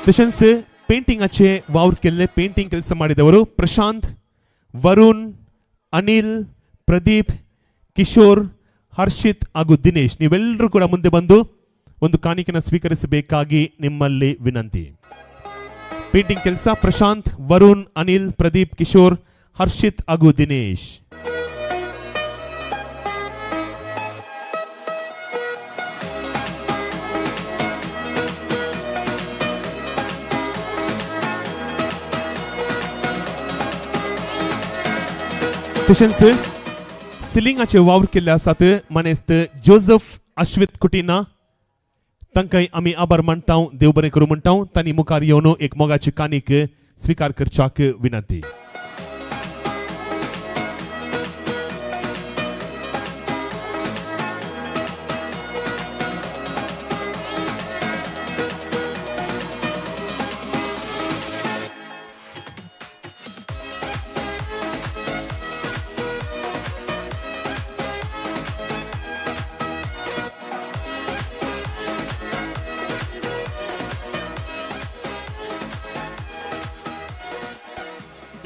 तशेंच पेंटिंगाचे वावर केल्ले, पेंटिंग ಕೆಲಸ ಮಾಡಿದವರು ಪ್ರಶಾಂತ್, ವರುಣ್, ಅನಿಲ್, ಪ್ರದೀಪ್, ಕಿಶೋರ್, ಹರ್ಷಿತ್ ಹಾಗೂ ದಿನೇಶ್ ನೀವೆಲ್ಲರೂ ಕೂಡ ಮುಂದೆ ಬಂದು ಒಂದು ಕಾಣಿಕೆಯನ್ನು ಸ್ವೀಕರಿಸಬೇಕಾಗಿ ನಿಮ್ಮಲ್ಲಿ ವಿನಂತಿ. ಪೇಂಟಿಂಗ್ ಕೆಲಸ ಪ್ರಶಾಂತ್, ವರುಣ್, ಅನಿಲ್, ಪ್ರದೀಪ್, ಕಿಶೋರ್, ಹರ್ಷಿತ್ ಹಾಗೂ ದಿನೇಶ್. तशेंच सिलिंगाचे वावर केल्ले आसात मानेस्त जोजफ अश्वित कुटिना, तांकां आमी आभार मानता, देव बरें करूं म्हणटा. तांणी मुखार येवन एक मोगाची काणीक स्वीकार करच्याक विनंती.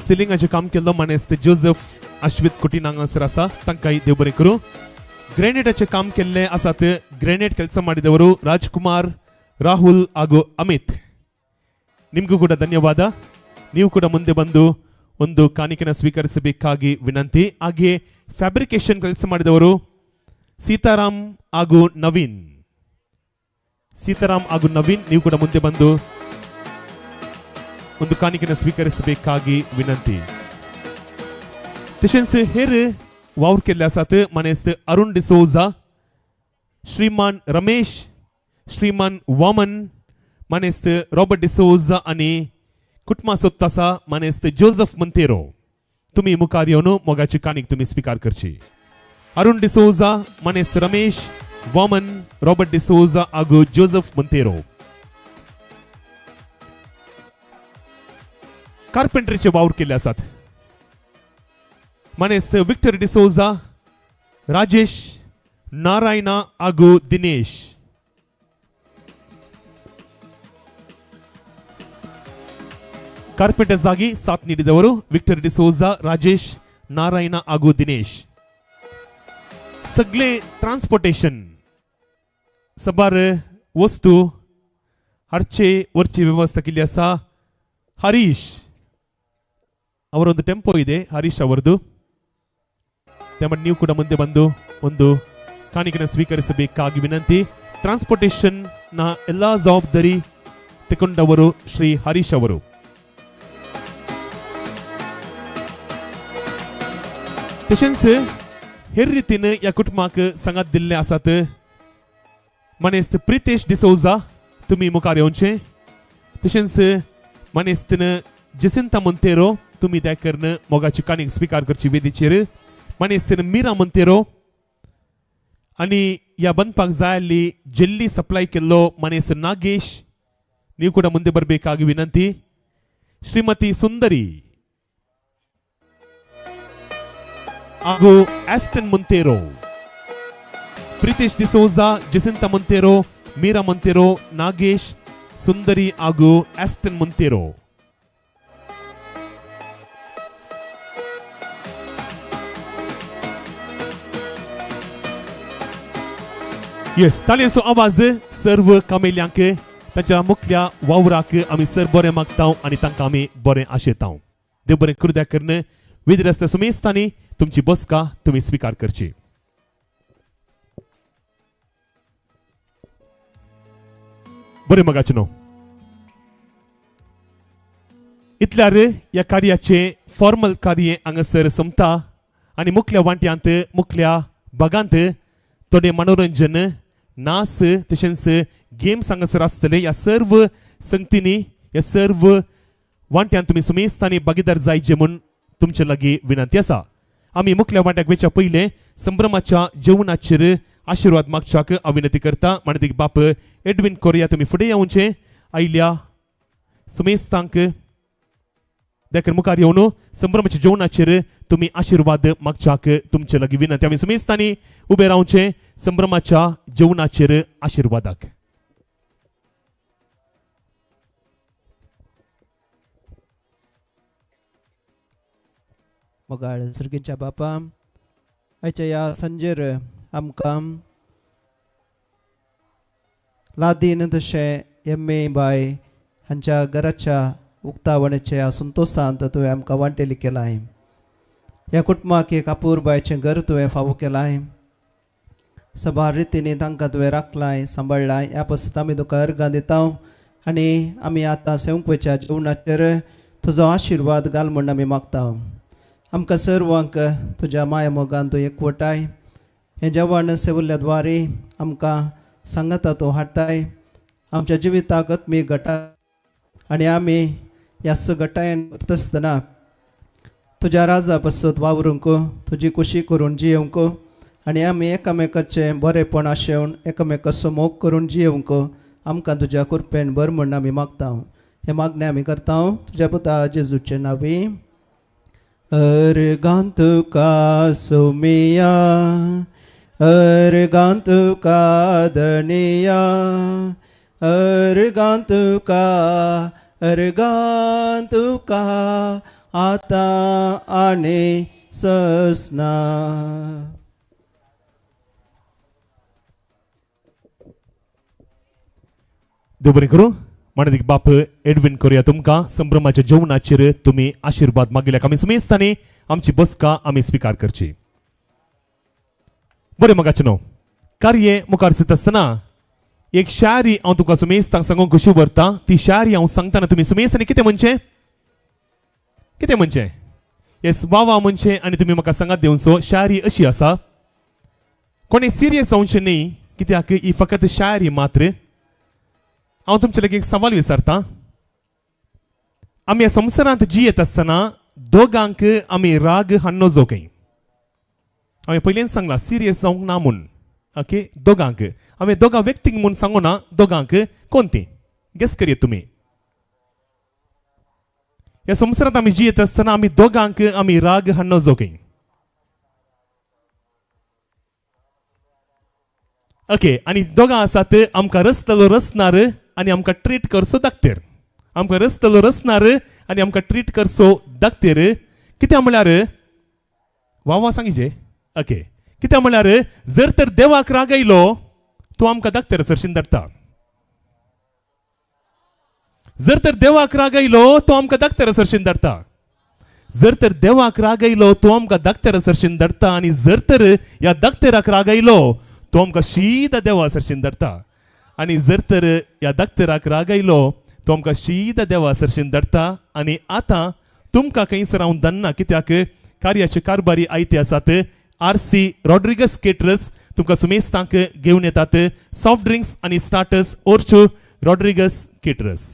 सिलिंगाचें काम केल्लो मानेस्त जोजफ अश्वित कुटीन हांगासर आसा, तांकांय देव बरें करूं. ग्रेनेटाचें काम केल्लें आसात ग्रेनेट ಕೆಲಸ ಮಾಡಿದವರು ರಾಜ್ಕುಮಾರ್, ರಾಹುಲ್ ಹಾಗೂ ಅಮಿತ್, ನಿಮಗೂ ಕೂಡ ಧನ್ಯವಾದ. ನೀವು ಕೂಡ ಮುಂದೆ ಬಂದು ಒಂದು ಕಾಣಿಕೆಯನ್ನು ಸ್ವೀಕರಿಸಬೇಕಾಗಿ ವಿನಂತಿ. ಹಾಗೆಯೇ ಫ್ಯಾಬ್ರಿಕೇಶನ್ ಕೆಲಸ ಮಾಡಿದವರು ಸೀತಾರಾಮ್ ಹಾಗೂ ನವೀನ್, ಸೀತಾರಾಮ್ ಹಾಗೂ ನವೀನ್ ನೀವು ಕೂಡ ಮುಂದೆ ಬಂದು ಒಂದು ಕಾಣಿಕೆಯನ್ನು ಸ್ವೀಕರಿಸಬೇಕಾಗಿ ವಿನಂತಿ. तशेंच हेर वावर केल्ले आसात मानेस्त अरुण डिसोजा, श्रीमान रमेश, श्रीमान वामन, मानेस्त रॉबर्ट डिसोजा आनी कुटुंबा सोदता आसा मानेस्त जोजफ मंतेरो. तुमी मुखार येवन मोगाची काणीक तुमी स्विकार करची. अरुण डिसोजा, मानेस्त रमेश वामन, रॉबर्ट डिसोजा आगो जोसेफ मोंतेरो. कार्पेंटरीचे वावर केल्ले आसात. मानेस्त विक्टर डिसोजा, राजेश नारायणा आगो दिनेश. कार्पेंटर जागी साथ ನೀಡಿದವರು ವಿಕ್ಟರ್ ಡಿಸೋಜಾ, ರಾಜೇಶ್ ನಾರಾಯಣ ಹಾಗೂ ದಿನೇಶ್. सगळे ट्रान्सपोर्टेशन सबार वस्तू हाडचे वरची व्यवस्था केल्ली आसा. हरीश ಅವರೊಂದು ಟೆಂಪೋ ಇದೆ, ಹರೀಶ್ ಅವರದು. ನೀವು ಕೂಡ ಮುಂದೆ ಬಂದು ಒಂದು ಕಾಣಿಕೆಯನ್ನು ಸ್ವೀಕರಿಸಬೇಕಾಗಿ ವಿನಂತಿ. ಟ್ರಾನ್ಸ್ಪೋರ್ಟೇಷನ್ ನ ಎಲ್ಲಾ ಜವಾಬ್ದಾರಿ ತಗೊಂಡವರು ಶ್ರೀ ಹರೀಶ್ ಅವರು. तशेंच हेर रितीन ह्या कुटुंबाक सांगात दिल्ले आसात. मानेस्त प्रितेश डिसोजा तुमी मुखार येवचे. तशेंच मानेस्तीन जेसिंता मोंतेरो तुमी त्या करून मोगाची काणीक स्विकार करची वेदीचेर. मानेस्तीन मीरा मोंतेरो आनी ह्या ಬಂದ್ಪಾक जाय आसली जेल्ली सप्लाय केल्लो मानेस्त नागेश ನೀವು ಕೂಡ ಮುಂದೆ ಬರಬೇಕಾಗಿ ವಿನಂತಿ. ಶ್ರೀಮತಿ ಸುಂದರಿ ಹಾಗೂ ಆಸ್ಟನ್ ಮೊಂತೇರೋ, ಪ್ರೀತೇಶ್ ಡಿಸೋಜಾ, ಜೆಸಿಂತಾ ಮೊಂತೇರೋ, ಮೀರಾ ಮೊಂತೇರೋ, ನಾಗೇಶ್, ಸುಂದರಿ ಹಾಗೂ ಆಸ್ಟನ್ ಮೊಂತೇರೋ. येस, तालयांचो आवाज सर्व कामेल्यांक तांच्या मुखल्या वावराक आमी सर बरें मागता आनी तांकां आमी बरें आशेता. देव बरें करूं द्या करून वेदीर आसता सुमेस्तांनी तुमची बसका तुमी स्विकार करची. बरें मगाचें न्हू इतल्यार ह्या कार्याचें फॉर्मल कार्य हांगासर सोंपता आनी मुखल्या वांट्यांत मुखल्या भागांत थोडे मनोरंजन नाच तशेंच गेम्स हांगासर आसतले. ह्या सर्व संगतींनी ह्या सर्व वांट्यांत तुमी सुमेस्तांनी भागीदार जायचे म्हूण तुमचे लागीं विनंती आसा. आमी मुखल्या वांट्याक वेच्या पयलें संभ्रमाच्या जेवणाचेर आशिर्वाद मागच्याक हांव विनंती करता. माणदीक बाप एडविन कोरिया तुमी फुडें येवचें. आयल्या सुमेस्तांक देखून मुखार येवन संभ्रमाच्या जेवणाचेर तुमी आशिर्वाद मागच्याक तुमचे लागीं विनंती. आमी सुमेस्तांनी उबे रावचें संभ्रमाच्या जेवणाचेर आशिर्वादाक. मोगाळ सर्गीच्या बापा, आयच्या ह्या सांजेर आमकां लादीन तशें एम ए बाय हांच्या घराच्या उक्तावणेच्या संतोशांत तुवें आमकां वांटेली केलां. ह्या कुटुंबाक एक अपुरबायचें घर तुवें फावो केलां. सबार रितींनी तांकां तुवें राखलां, सांबाळ्ळां. ह्या पासत आमी तुका अर्गां दिता आनी आमी आतां सेवंकवेच्या जेवणाचेर तुजो आशिर्वाद घाल म्हूण आमी मागता. आमकां सर्वांक तुज्या माया मोगान तूं एकवटाय. हें जेवण सेवल्ल्या द्वारे आमकां सांगाता तूं हाडटाय. आमच्या जिविताक आत्मीक गटा आनी आमी ह्या गटायन आसतना तुज्या राजा पासत वावरूंक, तुजी खुशी करून जियेवंक आनी आमी एकामेकाचें बरेंपण आशेवन एकामेकाचो मोग करून जियेवंक आमकां तुज्या कृपेन भर म्हूण आमी मागता. हें मागणें आमी करता तुज्या पुता जेजूचे नांवी. अर्गां तुका सोमिया, अर्गां तुका धनिया, अर्गां तुका, अर्गां तुका आतां आनी ससना. देव बरें करूं. माणदीक बाप एडविन कोरिया तुमकां संभ्रमाच्या जेवणाचेर तुमी आशिर्वाद मागिल्ल्याक आमी सुमेस्तांनी आमची बसका आमी स्विकार करची. बरें मगाचें न्हू कार्य मुखार सरता आसतना एक शायरी हांव तुका सुमेस्तांक सांगूंक खुशी व्हरता. ती शायरी हांव सांगतना तुमी सुमेस्तांनी कितें म्हणचें, कितें म्हणचें? येस, वा वा म्हणचें आनी तुमी म्हाका सांगात दिवचो. शायरी अशी आसा, कोणें सिरियस जावचें न्ही कित्याक ही फकत शायरी मात्र. हांव तुमचे लागीं एक सवाल विचारता. आमी ह्या संवसारांत जियेत आसतना दोगांक आमी राग हाडनो जो खंय. हांवें पयलींच सांगलां सिरियस जावंक ना म्हूण. ओके, दोगांक हांवें दोगां व्यक्तींक म्हूण सांगू ना, दोगांक कोण ती गेस करयत तुमी. ह्या संवसारांत आमी जियेत आसतना आमी दोगांक आमी राग हाडनो जो खंय. ओके, आनी दोगां आसात आमकां रस्तलो रसणार आनी आमकां ट्रीट करचो दाखतेर. आमकां रस्तलो रसणार आनी आमकां ट्रीट करचो दाखतेर. कित्याक म्हळ्यार वा वा सांगिजे. ओके, कित्याक म्हळ्यार जर तर देवाक राग आयलो तो आमकां दाखतेर सरशीन धाडटा. जर तर देवाक राग आयलो तो आमकां दाखतेर सरशीन धाडटा. जर तर देवाक राग आयलो तो आमकां दाखतेर सरशीन धाडटा. आनी जर तर ह्या दाखतेराक राग आयलो तो आमकां शीदा देवा सरशीन धाडटा. आनी जर तर ह्या दाखतेराक राग आयलो तो आमकां शीदा देवा सरशीन धाडटा. आनी आतां तुमकां खंयसर हांव दन्ना, कित्याक कार्याचे कारभारी आयते आसात आर.सी. रॉड्रिगस केटरस तुमकां सुमेस्तांक घेवन येतात सॉफ्ट ड्रिंक्स आनी स्टार्टर्स ओर्चो रॉड्रिगस केटरस.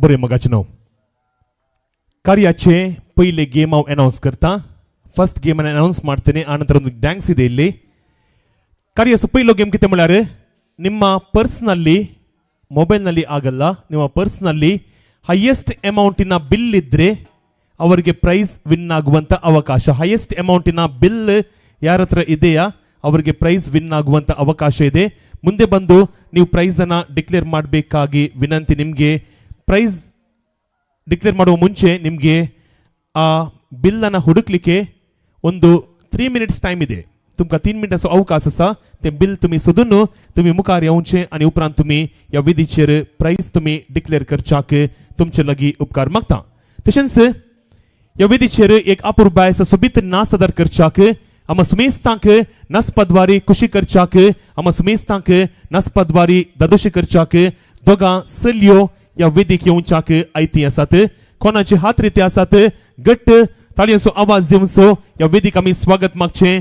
बरें मगाचें नांव कार्याचे पयले गेम हांव अनावन्स करता. फर्स्ट गेम अनावन्स ಮಾಡ್ತೇನೆ, ಆನಂತರ ಒಂದು ಡ್ಯಾನ್ಸ್ ಇದೆ ಇಲ್ಲಿ. ಕಾರ್ಯಾಚು ಪೈಲೋ ಗೇಮ್ ಕಿತ್ತೆ म्हळ्यार ನಿಮ್ಮ ಪರ್ಸ್ನಲ್ಲಿ ಮೊಬೈಲ್ನಲ್ಲಿ ಆಗಲ್ಲ, ನಿಮ್ಮ ಪರ್ಸ್ನಲ್ಲಿ ಹೈಯೆಸ್ಟ್ ಅಮೌಂಟಿನ ಬಿಲ್ ಇದ್ದರೆ ಅವರಿಗೆ ಪ್ರೈಸ್ ವಿನ್ ಆಗುವಂಥ ಅವಕಾಶ. ಹೈಯೆಸ್ಟ್ ಅಮೌಂಟಿನ ಬಿಲ್ ಯಾರ ಹತ್ರ ಇದೆಯಾ ಅವರಿಗೆ ಪ್ರೈಸ್ ವಿನ್ ಆಗುವಂಥ ಅವಕಾಶ ಇದೆ. ಮುಂದೆ ಬಂದು ನೀವು ಪ್ರೈಸನ್ನು ಡಿಕ್ಲೇರ್ ಮಾಡಬೇಕಾಗಿ ವಿನಂತಿ. ನಿಮಗೆ ಪ್ರೈಸ್ ಡಿಕ್ಲೇರ್ ಮಾಡುವ ಮುಂಚೆ ನಿಮಗೆ ಆ ಬಿಲ್ಲನ್ನು ಹುಡುಕ್ಲಿಕ್ಕೆ ಒಂದು 3 ಮಿನಿಟ್ಸ್ ಟೈಮ್ ಇದೆ. तुमकां 3 मिनटांचो अवकाश आसा. तें बिल तुमी सोदून तुमी मुखार येवचें आनी उपरांत तुमी ह्या विधीचेर प्रायस तुमी डिक्लेर करच्याक तुमचे लागीं उपकार मागता. तशेंच ह्या विधीचेर एक अपुरबाय सोबीत नाच सादर करच्याक आमा सुमेस्तांक नाचपाद्वारे खुशी करच्याक, आमा सुमेस्तांक नाचपाद्वारे दादोशी करच्याक दोगां चलयो ह्या वेदीक येवच्याक आयती आसात. कोणाचे हात रिते आसात घट्ट ताळयांचो आवाज दिवचो. ह्या वेदीक आमी स्वागत मागचें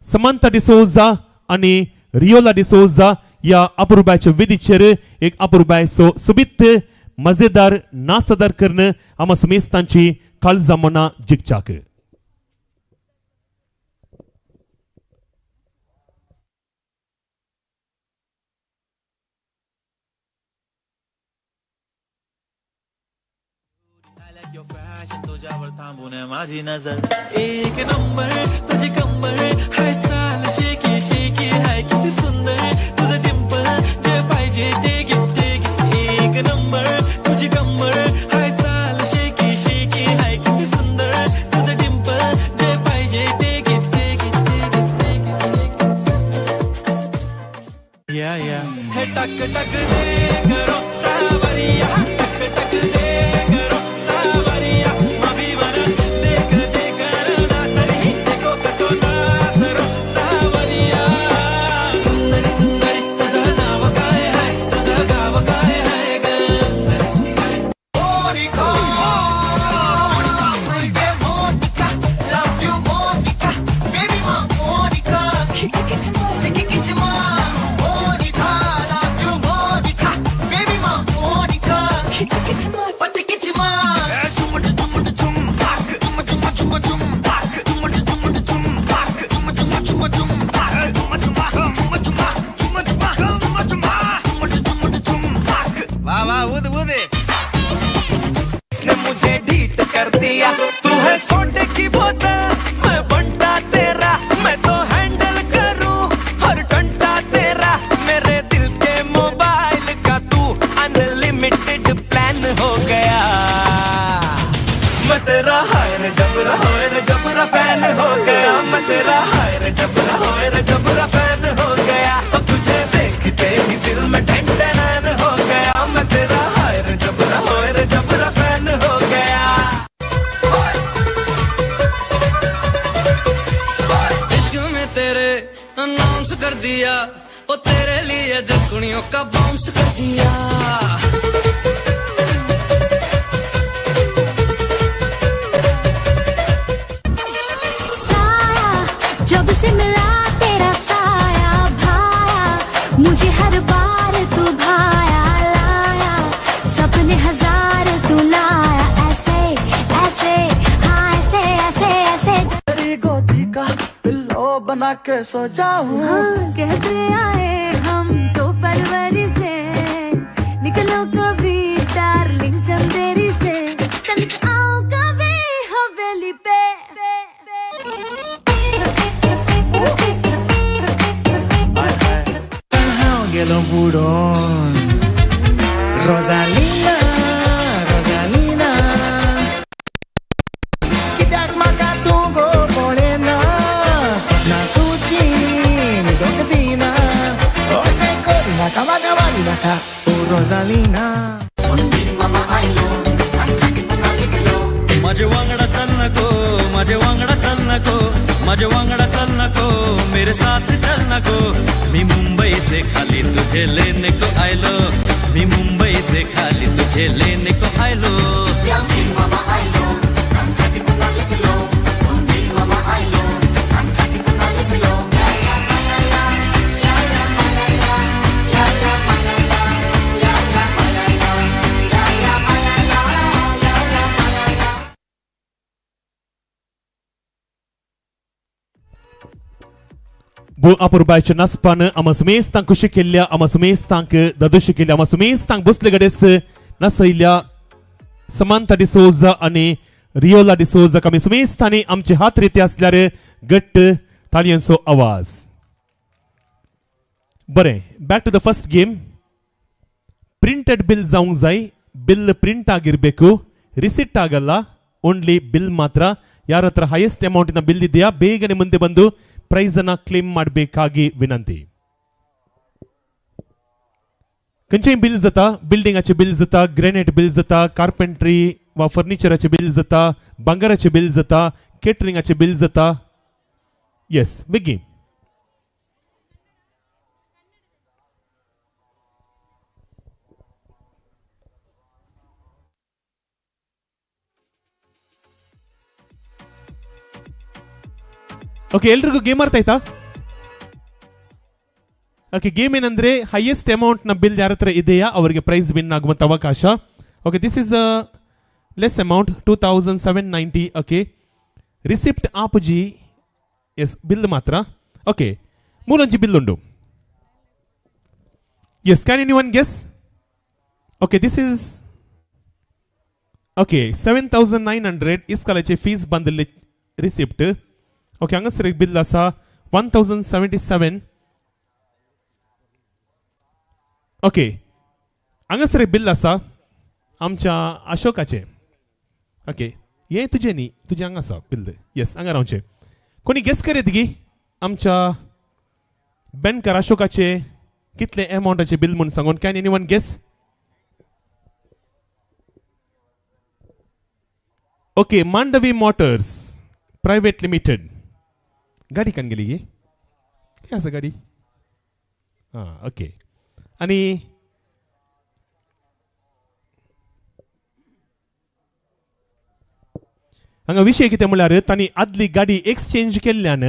समंता डिसोजा आणि रियोला डिसोजा या अपुरबायच्या वेदीचेर एक अपुरबायचो सोबीत मजेदार नाच सादर करून आमा सुमेस्तांची काळजां मनां जिखच्याक. तुझ्यावर थांबून माझी नजर, एक नंबर तुझी कंबर, हाय चाल शेकी शेकी, हाय किती सुंदर तुझं डिंपल, जे पाहिजे ते घे ते घे. एक नंबर तुझी कंबर, हाय चाल शेकी शेकी, हाय किती सुंदर तुझं डिंपल, जे पाहिजे ते घे ते घे ते घे ते घे. या या हे टक टक दे करो सावरिया, टक टक दे करो सावरिया, मुझे ढीठ कर दिया. तू है सोडे की बोतल, मैं बंटा तेरा, मैं तो हैंडल करूं हर घंटा तेरा. मेरे दिल के मोबाइल का तू अनलिमिटेड प्लान हो गया. मैं तेरा हाय रे जबरा होए रे जबरा फैन हो गया. मैं तेरा हाय रे जबरा होए रे जबरा फैन हो गया. तो तुझे देखते ही दिल में ढंढन हो गया. मैं तेरा हाय रे जबरा होए रे जबरा फैन हो गया. इश्क में तेरे अनाउंस कर दिया, ओ तेरे लिए दिलकुड़ियों का बाउंस कर दिया. साया जब से मिला तेरा साया भाया, मुझे हर बार तू भाया लाया, सपने हजार तू लाया, ऐसे ऐसे हाँ ऐसे ऐसे ऐसे. तेरी गोदी का पिल्लो बना के सो जाऊं. हाँ, कहते आए हम तो फरवरी से, निकलो कभी डार्लिंग चंदेरी से, तनिक आओ कभी हवेली पे. गेलो बुडोन रोजालिना रोजालिना, कित्याक म्हाका तूं गो पळयना, सपनां तुजीं न्हिदोंक दिना, अशें करिनाका म्हाका मारिनाका ओ रोजालिना. माझे वांगडा चल नको, माझे वांगडा चल नको, माझे वांगडा चल नको, मेरे साथ चल नको. मी मुंबई से खाली तुझे लेने को आयलो, मी मुंबई से खाली तुझे लेने को आयलो. Yeah. भो अपुरबायच्या नासपान आमा सुमेस्तांक खुशी केल्ल्या, आमा सुमेस्तांक दादोशी केल्ल्या, आमा सुमेस्तांक बसले गडेस नासयल्या समांता डिसोजा आनी रियोला डिसोजाक आमी सुमेस्तांनी आमचे हात रिते आसल्यार घट्ट ताळयांचो आवाज. बरें, back to the first game. Printed bill जावंक जाय, बिल प्रिंट ಆಗಿರಬೇಕು, ರಿಸಿಪ್ಟ್ ಆಗಲ್ಲ, ಓನ್ಲಿ ಬಿಲ್ ಮಾತ್ರ. ಯಾರ ಹತ್ರ ಹೈಯೆಸ್ಟ್ ಅಮೌಂಟಿನ ಬಿಲ್ ಇದೆಯಾ ಬೇಗನೆ ಮುಂದೆ ಬಂದು ಪ್ರೈಸ್ ಅನ್ನ ಕ್ಲೇಮ್ ಮಾಡಬೇಕಾಗಿ ವಿನಂತಿ. खंयचेय बिल जाता, बिल्डिंगाचे बिल जाता, ग्रेनायट बिल जाता, कार्पेंट्री वा फर्निचराचे बिल जाता, भांगराचे बिल जाता, केटरिंगाचे बिल जाता. येस, बेगीन. ಓಕೆ, ಎಲ್ರಿಗೂ ಗೇಮ್ ಅರ್ಥ ಆಯ್ತಾ? ಓಕೆ, ಗೇಮ್ ಏನಂದ್ರೆ ಹೈಯೆಸ್ಟ್ ಅಮೌಂಟ್ ನ ಬಿಲ್ ಯಾರ ಹತ್ರ ಇದೆಯಾ ಅವರಿಗೆ ಪ್ರೈಸ್ ವಿನ್ ಆಗುವಂತ ಅವಕಾಶ. Okay, this is less amount 2790. Okay, receipt ಆಪುಜಿ, S bill ಮಾತ್ರ. ಓಕೆ, ಮೂಲೊಂಜಿ ಬಿಲ್ ಉಂಡು. Yes, can anyone guess? Okay, this is okay 7900 is college fees ಬಂದಿಲ್ಲ ರಿಸಿಪ್ಟ್. ಓಕೆ, ಹಂಗಸರ್ ಬಿಲ್ ಆಸ 1077. ओके, हांगासर एक बिल आसा आमच्या अशोकाचें. ओके, हें तुजें न्ही, तुजें हांगा आसा बिल. येस, हांगा रावचें. कोणी गेस करीत गी आमच्या बँकर अशोकाचे कितले एमावंटाचे बिल म्हूण सांगून? Can anyone guess? Okay, Mandavi motors private limited. गाडी कान गेली गे? कितें आसा गाडी? आं, ओके. आनी हांगा विशय कितें म्हणल्यार तांणी आदली गाडी एक्सचेंज केल्ल्यान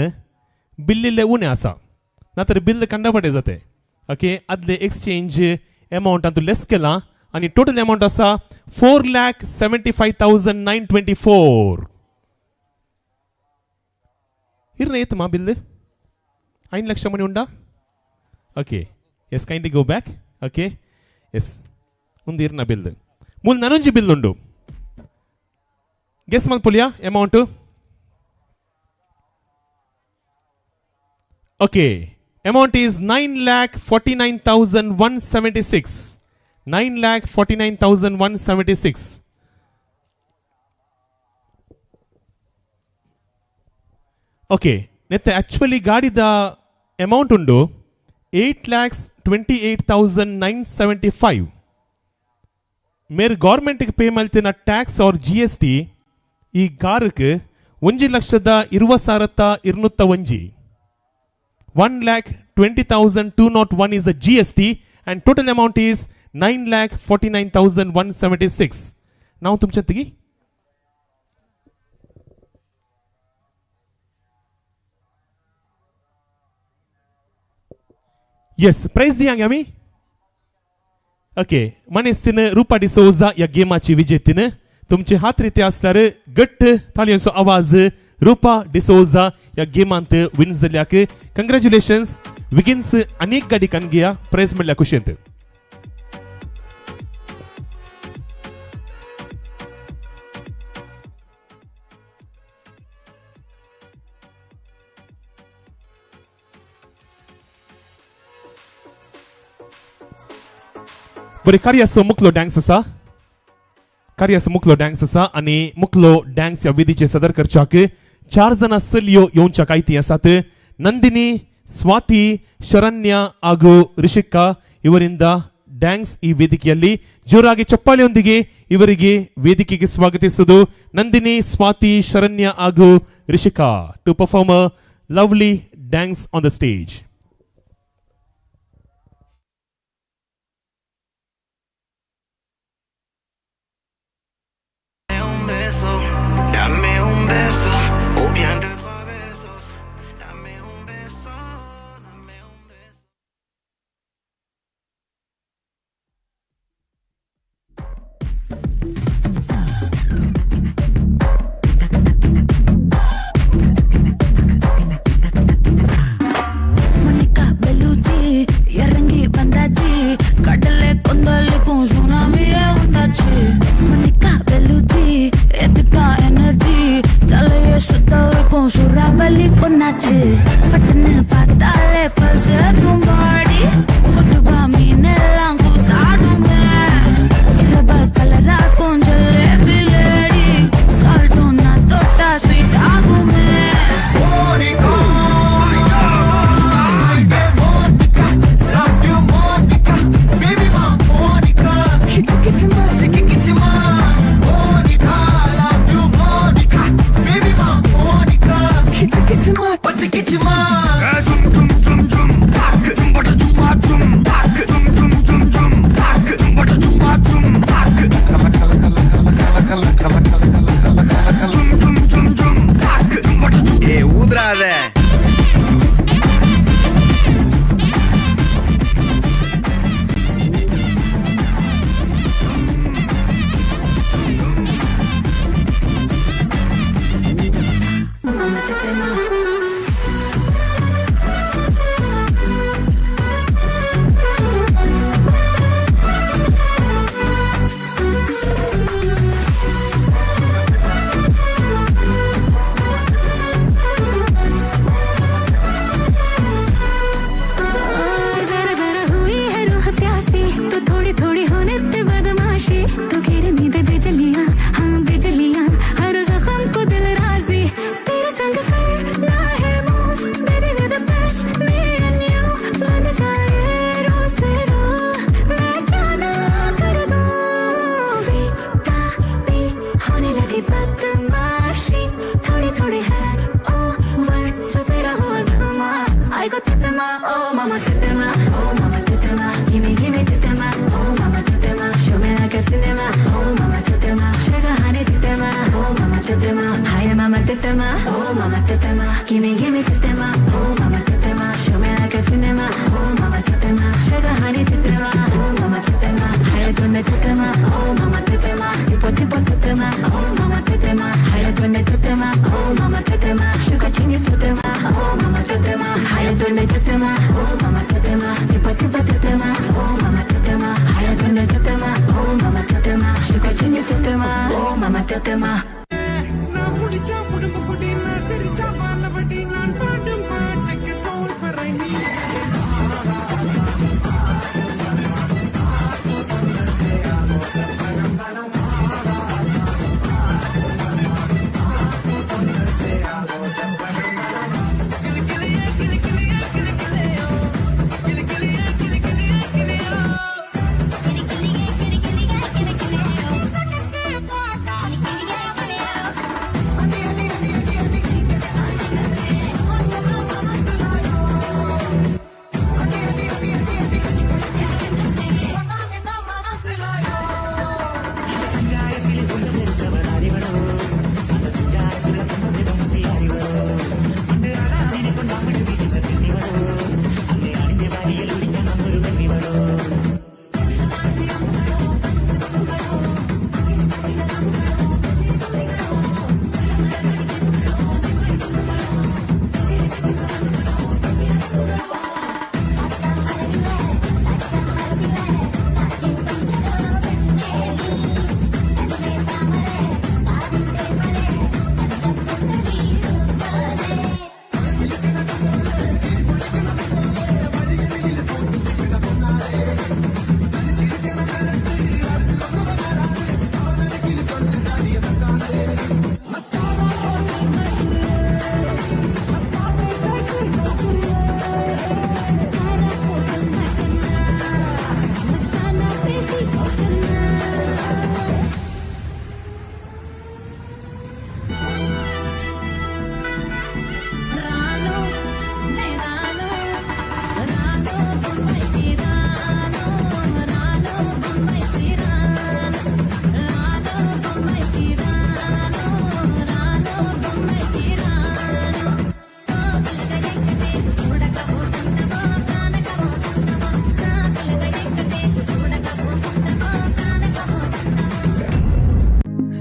बिल इल्लें उणें आसा, ना तर बिल कंडापटे जाते. ओके, आदले एक्सचेंज एमावंटान तूं लेस केलां आनी टोटल एमावंट आसा 4,75,924. हिरना येता मा बिल 5 लक्ष म्हणी उंडा. Okay, yes, kindly go back. Okay, yes, ಉಂದು ಇರ್ನ ಬಿಲ್. ಮೂಲ ನನೊಂಜಿ ಬಿಲ್ ಉಂಡು, ಗೆಸ್ ಮಲ್ಪೊಲಿಯಾ amount? Okay, amount is 9,49,176. 9,49,176. Okay, ನೆತ್ತೆ ಆಕ್ಚುಲಿ ಗಾಡಿದ ಅಮೌಂಟ್ ಉಂಡು 8,28,975. ಮೇರ್ ಗೌರ್ಮೆಂಟ್ಗೆ ಪೇ ಮಲ್ತಿನ ಟ್ಯಾಕ್ಸ್ ಆರ್ GST ಈ ಕಾರಕ್ಕೆ 1,20,201. 1,20,201 is the GST and total amount is 9,49,176. ನಾವು ತುಮಚತ್ತಿಗೆ ಎಸ್ ಪ್ರೈಸ್ ದಿಯಾಂಗೆ आमी. ओके, मनेस्तीन रुपा डिसोजा ह्या गेमाची विजेतीन. तुमचे हात रिते आसल्यार घट्ट ताळयांचो आवाज रुपा डिसोजा ह्या गेमांत विन जाल्ल्याक कंग्रॅच्युलेशन्स. विगिन्स अनेक गाडी कानगिया प्रायज मेळ्ळ्या खुशेंत. बरें, कार्याचो मुखलो डान्स आसा, कार्याचो मुखलो डान्स आसा आनी मुखलो डान्स ह्या विधीचे सदर करच्याक 4 जाणां चलयो येवच्या कायती आसात. नंदिनी, स्वाती, ಶರಣ್ಯ ಹಾಗೂ ರಿಷಿಕಾ ಇವರಿಂದ ಡ್ಯಾನ್ಸ್ ಈ ವೇದಿಕೆಯಲ್ಲಿ ಜೋರಾಗಿ ಚಪ್ಪಾಳೆಯೊಂದಿಗೆ ಇವರಿಗೆ ವೇದಿಕೆಗೆ ಸ್ವಾಗತಿಸುವುದು ನಂದಿನಿ, ಸ್ವಾತಿ, ಶರಣ್ಯ ಹಾಗೂ Rishika to perform a lovely dance on the stage. Dame un beso, o bien deux, trois besos. Dame un beso, dame un beso. थोड़ी होने ते बदमाशी, तू गिरने दे बिजलियां, हाँ बिजलियां, हर जख्म को दिल राजी, तेरे संग करना है move, baby we the best, me and you, बन जाए रो से रो, मैं क्या ना कर दूं, बेताबी होने लगी बदमाशी, थोड़ी थोड़ी है ओवर जो तेरा हुआ धुआं, I go tetema, oh mama tetema, oh mama tetema, gimme gimme tetema, oh mama tetema, show me like a cinema, oh mama tetema, sugar honey tetema, oh mama tetema, hi mama tetema, oh mama tetema, gimme gimme tetema, oh mama tetema, show me like a cinema, oh mama tetema, sugar honey tetema, oh mama tetema, hi donne tetema, oh mama tetema, tipo tipo tetema, oh mama tetema, hi donne tetema, oh mama tetema, sugar chini tetema, oh mama tetema, hi donne tetema, oh mama tetema, tipo tipo tetema, oh mama tetema, hi donne tetema, oh mama tetema, sugar chini tetema, oh mama tetema. நான் புடிச்சா புடும்பு குடி, நான் சிரிச்சா வானவடி, நான் பாடும் பாட்டுக்கு தோல் பறை நீ.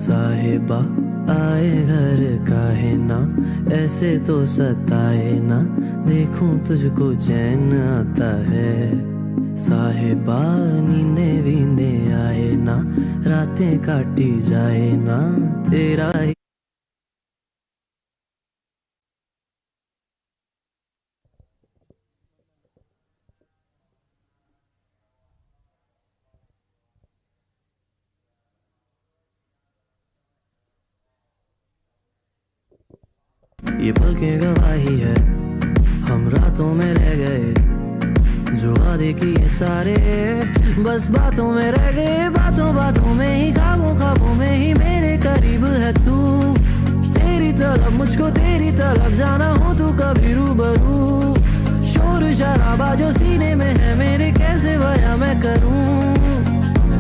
साहिबा आए घर काहे ना, ऐसे तो सताए ना, देखूं तुझको चैन आता है। साहिबा नींदे वींदे आए ना, रातें काटी जाए ना, तेरा ही ये पलकें गवाही है, हम रातों में रह गए, जो वादे किए सारे बस बातों में रह गए, बातों बातों में ही, ख्वाबों ख्वाबों में ही मेरे करीब है तू, तेरी तलब मुझको तेरी तलब, जाना हो तू कभी रूबरू, शोर शराबा जो सीने में है मेरे कैसे बयां मैं करूं,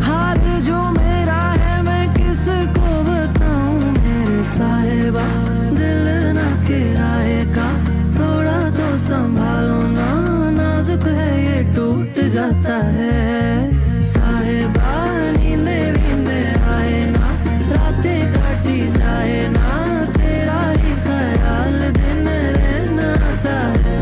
हाल जो मेरा है मैं किसको बताऊं, मेरे साहिबा दिल ना किराए का, थोड़ा तो संभालो ना, नाजुक है ये टूट जाता है। साहिबा नींदे वींदे आए ना, रातें काटी जाए ना, तेरा ही ख्याल दिन रहना आता है।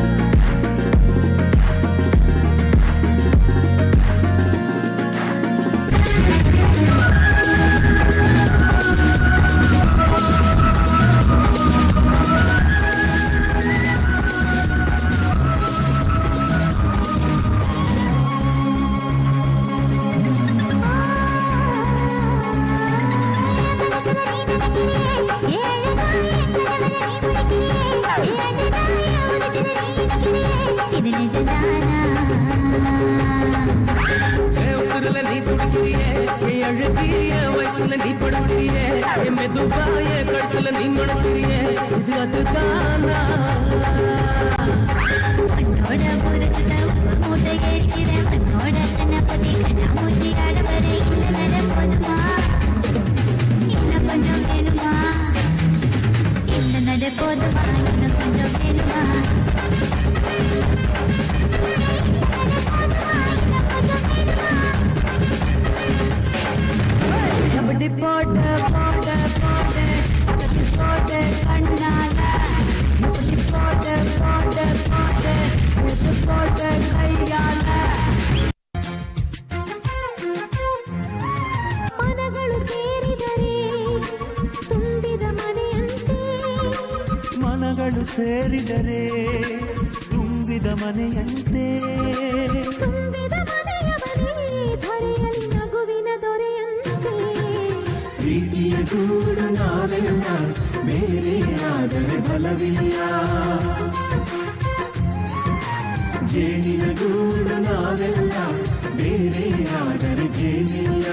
நீ துடிக்கிறியே, அழகிய வயசுல நீ படுக்கிறியே, மெதுவாய கழுத்துல நீ மணக்கிறியே, இது அதுதானா? உன்னோட முறைச்சுத உப்பு மூட்டை ஏறிக்கிறேன், உன்னோட கண்ணப்பதி கண்ணா மூட்டி ஆடவரே, இந்த நட போதுமா, இன்னும் கொஞ்சம் வேணுமா? இந்த நட போதுமா, இன்னும் கொஞ்சம் வேணுமா? கபடி போட்டு போட்டு போட்டு கபடி போட்டு கண்ணால, கபடி போட்டு போட்டு போட்டு இழுத்து போட்டு கையால. ಮನಗಳು ಸೇರಿದರೆ ತುಂಬಿದ ಮನೆಯಂತೆ, ಮನಗಳು ಸೇರಿದರೆ ತುಂಬಿದ ಮನೆಯಂತೆ, ತುಂಬಿದ ಮನೆಯವನೇ ಧರೆಯಲ್ಲಿ ನಗುವಿನ ದೊರೆಯಂತೆ. ಪ್ರೀತಿಯ ಗೂಡು ನಾವೆಲ್ಲ, ಬೇರೆಯಾದರೆ ಬಲವಿಲ್ಲ. ಜೇನಿನ ಗೂಡು ನಾವೆಲ್ಲ, ಬೇರೆಯಾದರೆ ಜೇನಿಲ್ಲ.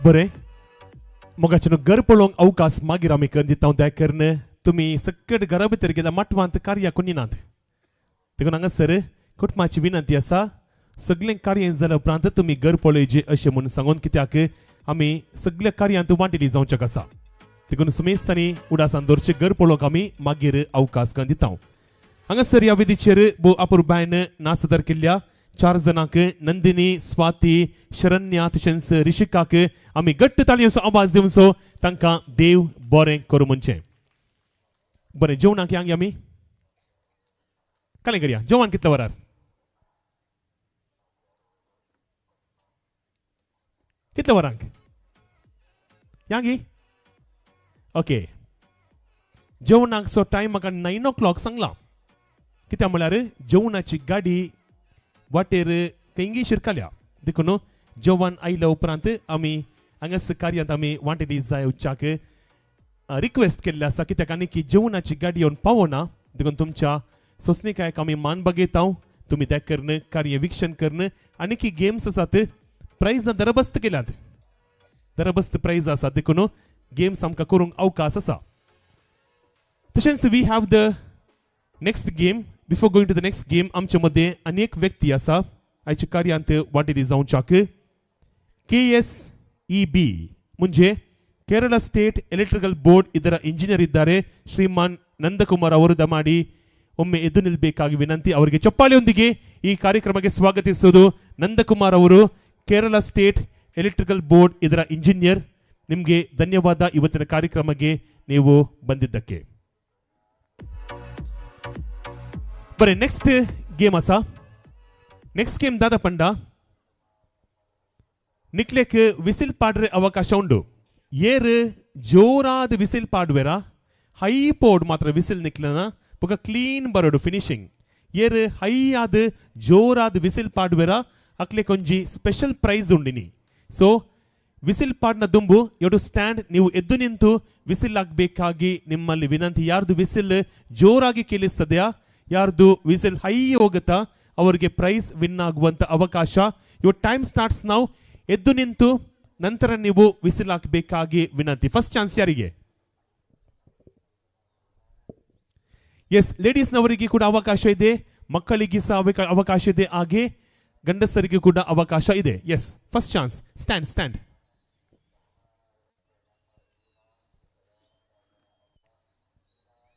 बरें मोगाचें घर पळोवंक अवकाश मागीर आमी करून दिता. दया करून तुमी सकट घरा भितर गेल्या माटवांत कार्या कोणी नात, देखून हांगासर कुटुंबाची विनंती आसा, सगळें कार्य जाल्या उपरांत तुमी घर पळोवचें अशें म्हूण सांगून, कित्याक आमी सगळ्या कार्यांत वांटेली जावच्याक आसा. देखून सुमेस्तांनी उडासान दवरचें, घर पळोवंक आमी मागीर अवकाश करून दिता. हांगासर ह्या वेदीचेर भोव अपुरबायन नासदर केल्ल्या चार जणांक, नंदिनी, स्वाती, शरण्या तशेंच ऋषिकाक आमी घट्ट ताळयेचो आवाज दिवचो, तांकां देव बरें करूं म्हणचें. बरें, जेवणाक यांग आमी कालें करया. जेवण कितल्या वरार? कितल्या वरांक यांगी? ओके, जेवणाचो टायम म्हाका 9 o'clock सांगला. कित्याक म्हळ्यार जेवणाची गाडी वाटेर खंयगी शिरकाल्या, देखून जेवण आयल्या उपरांत आमी हांगासर कार्यांत आमी वांटेली जाय उच्चाक रिक्वेस्ट केल्ले आसा, कित्याक आनी की जेवणाची गाडी येवन पावना. देखून तुमच्या सोंसणीकायक आमी मान बागयता, तुमी तें करून कार्य विक्षण करून आनी की गेम्स आसात, प्रायजां दरबस्त केल्यात, दरबस्त प्रायज आसा, देखून गेम्स आमकां करूंक अवकाश आसा. तशेंच we have the next game. Before going to the next game, आमचे मदें आनी एक व्यक्ती आसा आयच्या कार्यांत वांटेली जावच्याक, KSEB म्हणजे ಕೇರಳ ಸ್ಟೇಟ್ ಎಲೆಕ್ಟ್ರಿಕಲ್ ಬೋರ್ಡ್ ಇದರ ಇಂಜಿನಿಯರ್ ಇದ್ದಾರೆ ಶ್ರೀಮಾನ್ ನಂದಕುಮಾರ್ ಅವರು. ದಮಾಡಿ ಒಮ್ಮೆ ಎದ್ದು ನಿಲ್ಲಬೇಕಾಗಿ ವಿನಂತಿ. ಅವರಿಗೆ ಚಪ್ಪಾಳೆಯೊಂದಿಗೆ ಈ ಕಾರ್ಯಕ್ರಮಕ್ಕೆ ಸ್ವಾಗತಿಸುವುದು ನಂದಕುಮಾರ್ ಅವರು, ಕೇರಳ ಸ್ಟೇಟ್ ಎಲೆಕ್ಟ್ರಿಕಲ್ ಬೋರ್ಡ್ ಇದರ ಇಂಜಿನಿಯರ್. ನಿಮಗೆ ಧನ್ಯವಾದ ಇವತ್ತಿನ ಕಾರ್ಯಕ್ರಮಕ್ಕೆ ನೀವು ಬಂದಿದ್ದಕ್ಕೆ. ಬರೀ ನೆಕ್ಸ್ಟ್ ಗೇಮ್ ಅಸ. ನೆಕ್ಸ್ಟ್ ಗೇಮ್ ದಾದ ಪಂಡ ನಿಕ್ಲೆಕ್ ವಿಸಿಲ್ ಪಾಡ್ರೆ ಅವಕಾಶ ಉಂಡು. ಏರ್ ಜೋರಾದ ವಿಸಿಲ್ ಪಾಡುವೆರಾ ಹೈ ಪೋಡ್ ಮಾತ್ರ ವಿಸಿಲ್ ನಿಕ್ಲನ ಬೊಕ ಕ್ಲೀನ್ ಬರೋಡು ಫಿನಿಶಿಂಗ್. ಏರ್ ಹೈ ಆದ ಜೋರಾದ ವಿಸಿಲ್ ಪಾಡುವೆರಾ ಅಕ್ಲೆ ಕೊಂಜಿ ಸ್ಪೆಷಲ್ ಪ್ರೈಸ್ ಉಂಡಿನಿ. ಸೊ ವಿಸಿಲ್ ಪಾಡ್ನ ದುಂಬು ಎರಡು ಸ್ಟ್ಯಾಂಡ್ ನೀವು ಎದ್ದು ನಿಂತು ವಿಸಿಲ್ ಆಗಬೇಕಾಗಿ ನಿಮ್ಮಲ್ಲಿ ವಿನಂತಿ. ಯಾರ್ದು ವಿಸಿಲ್ ಜೋರಾಗಿ ಕೇಳಿಸ್ತದೆಯಾ, ಯಾರ್ದು ವಿಸಿಲ್ ಹೈ ಹೋಗುತ್ತಾ ಅವರಿಗೆ ಪ್ರೈಸ್ ವಿನ್ ಆಗುವಂತ ಅವಕಾಶ. Your time starts ನಾವು. ಎದ್ದು ನಿಂತು ನಂತರ ನೀವು ವಿಸಿಲ್ ಹಾಕಬೇಕಾಗಿ ವಿನಂತಿ. ಫಸ್ಟ್ ಚಾನ್ಸ್ ಯಾರಿಗೆ? ಎಸ್, ಲೇಡೀಸ್ನವರಿಗೆ ಕೂಡ ಅವಕಾಶ ಇದೆ, ಮಕ್ಕಳಿಗೆ ಸಹ ಅವಕಾಶ ಇದೆ, ಹಾಗೆ ಗಂಡಸರಿಗೆ ಕೂಡ ಅವಕಾಶ ಇದೆ. Yes, first chance. Stand stand.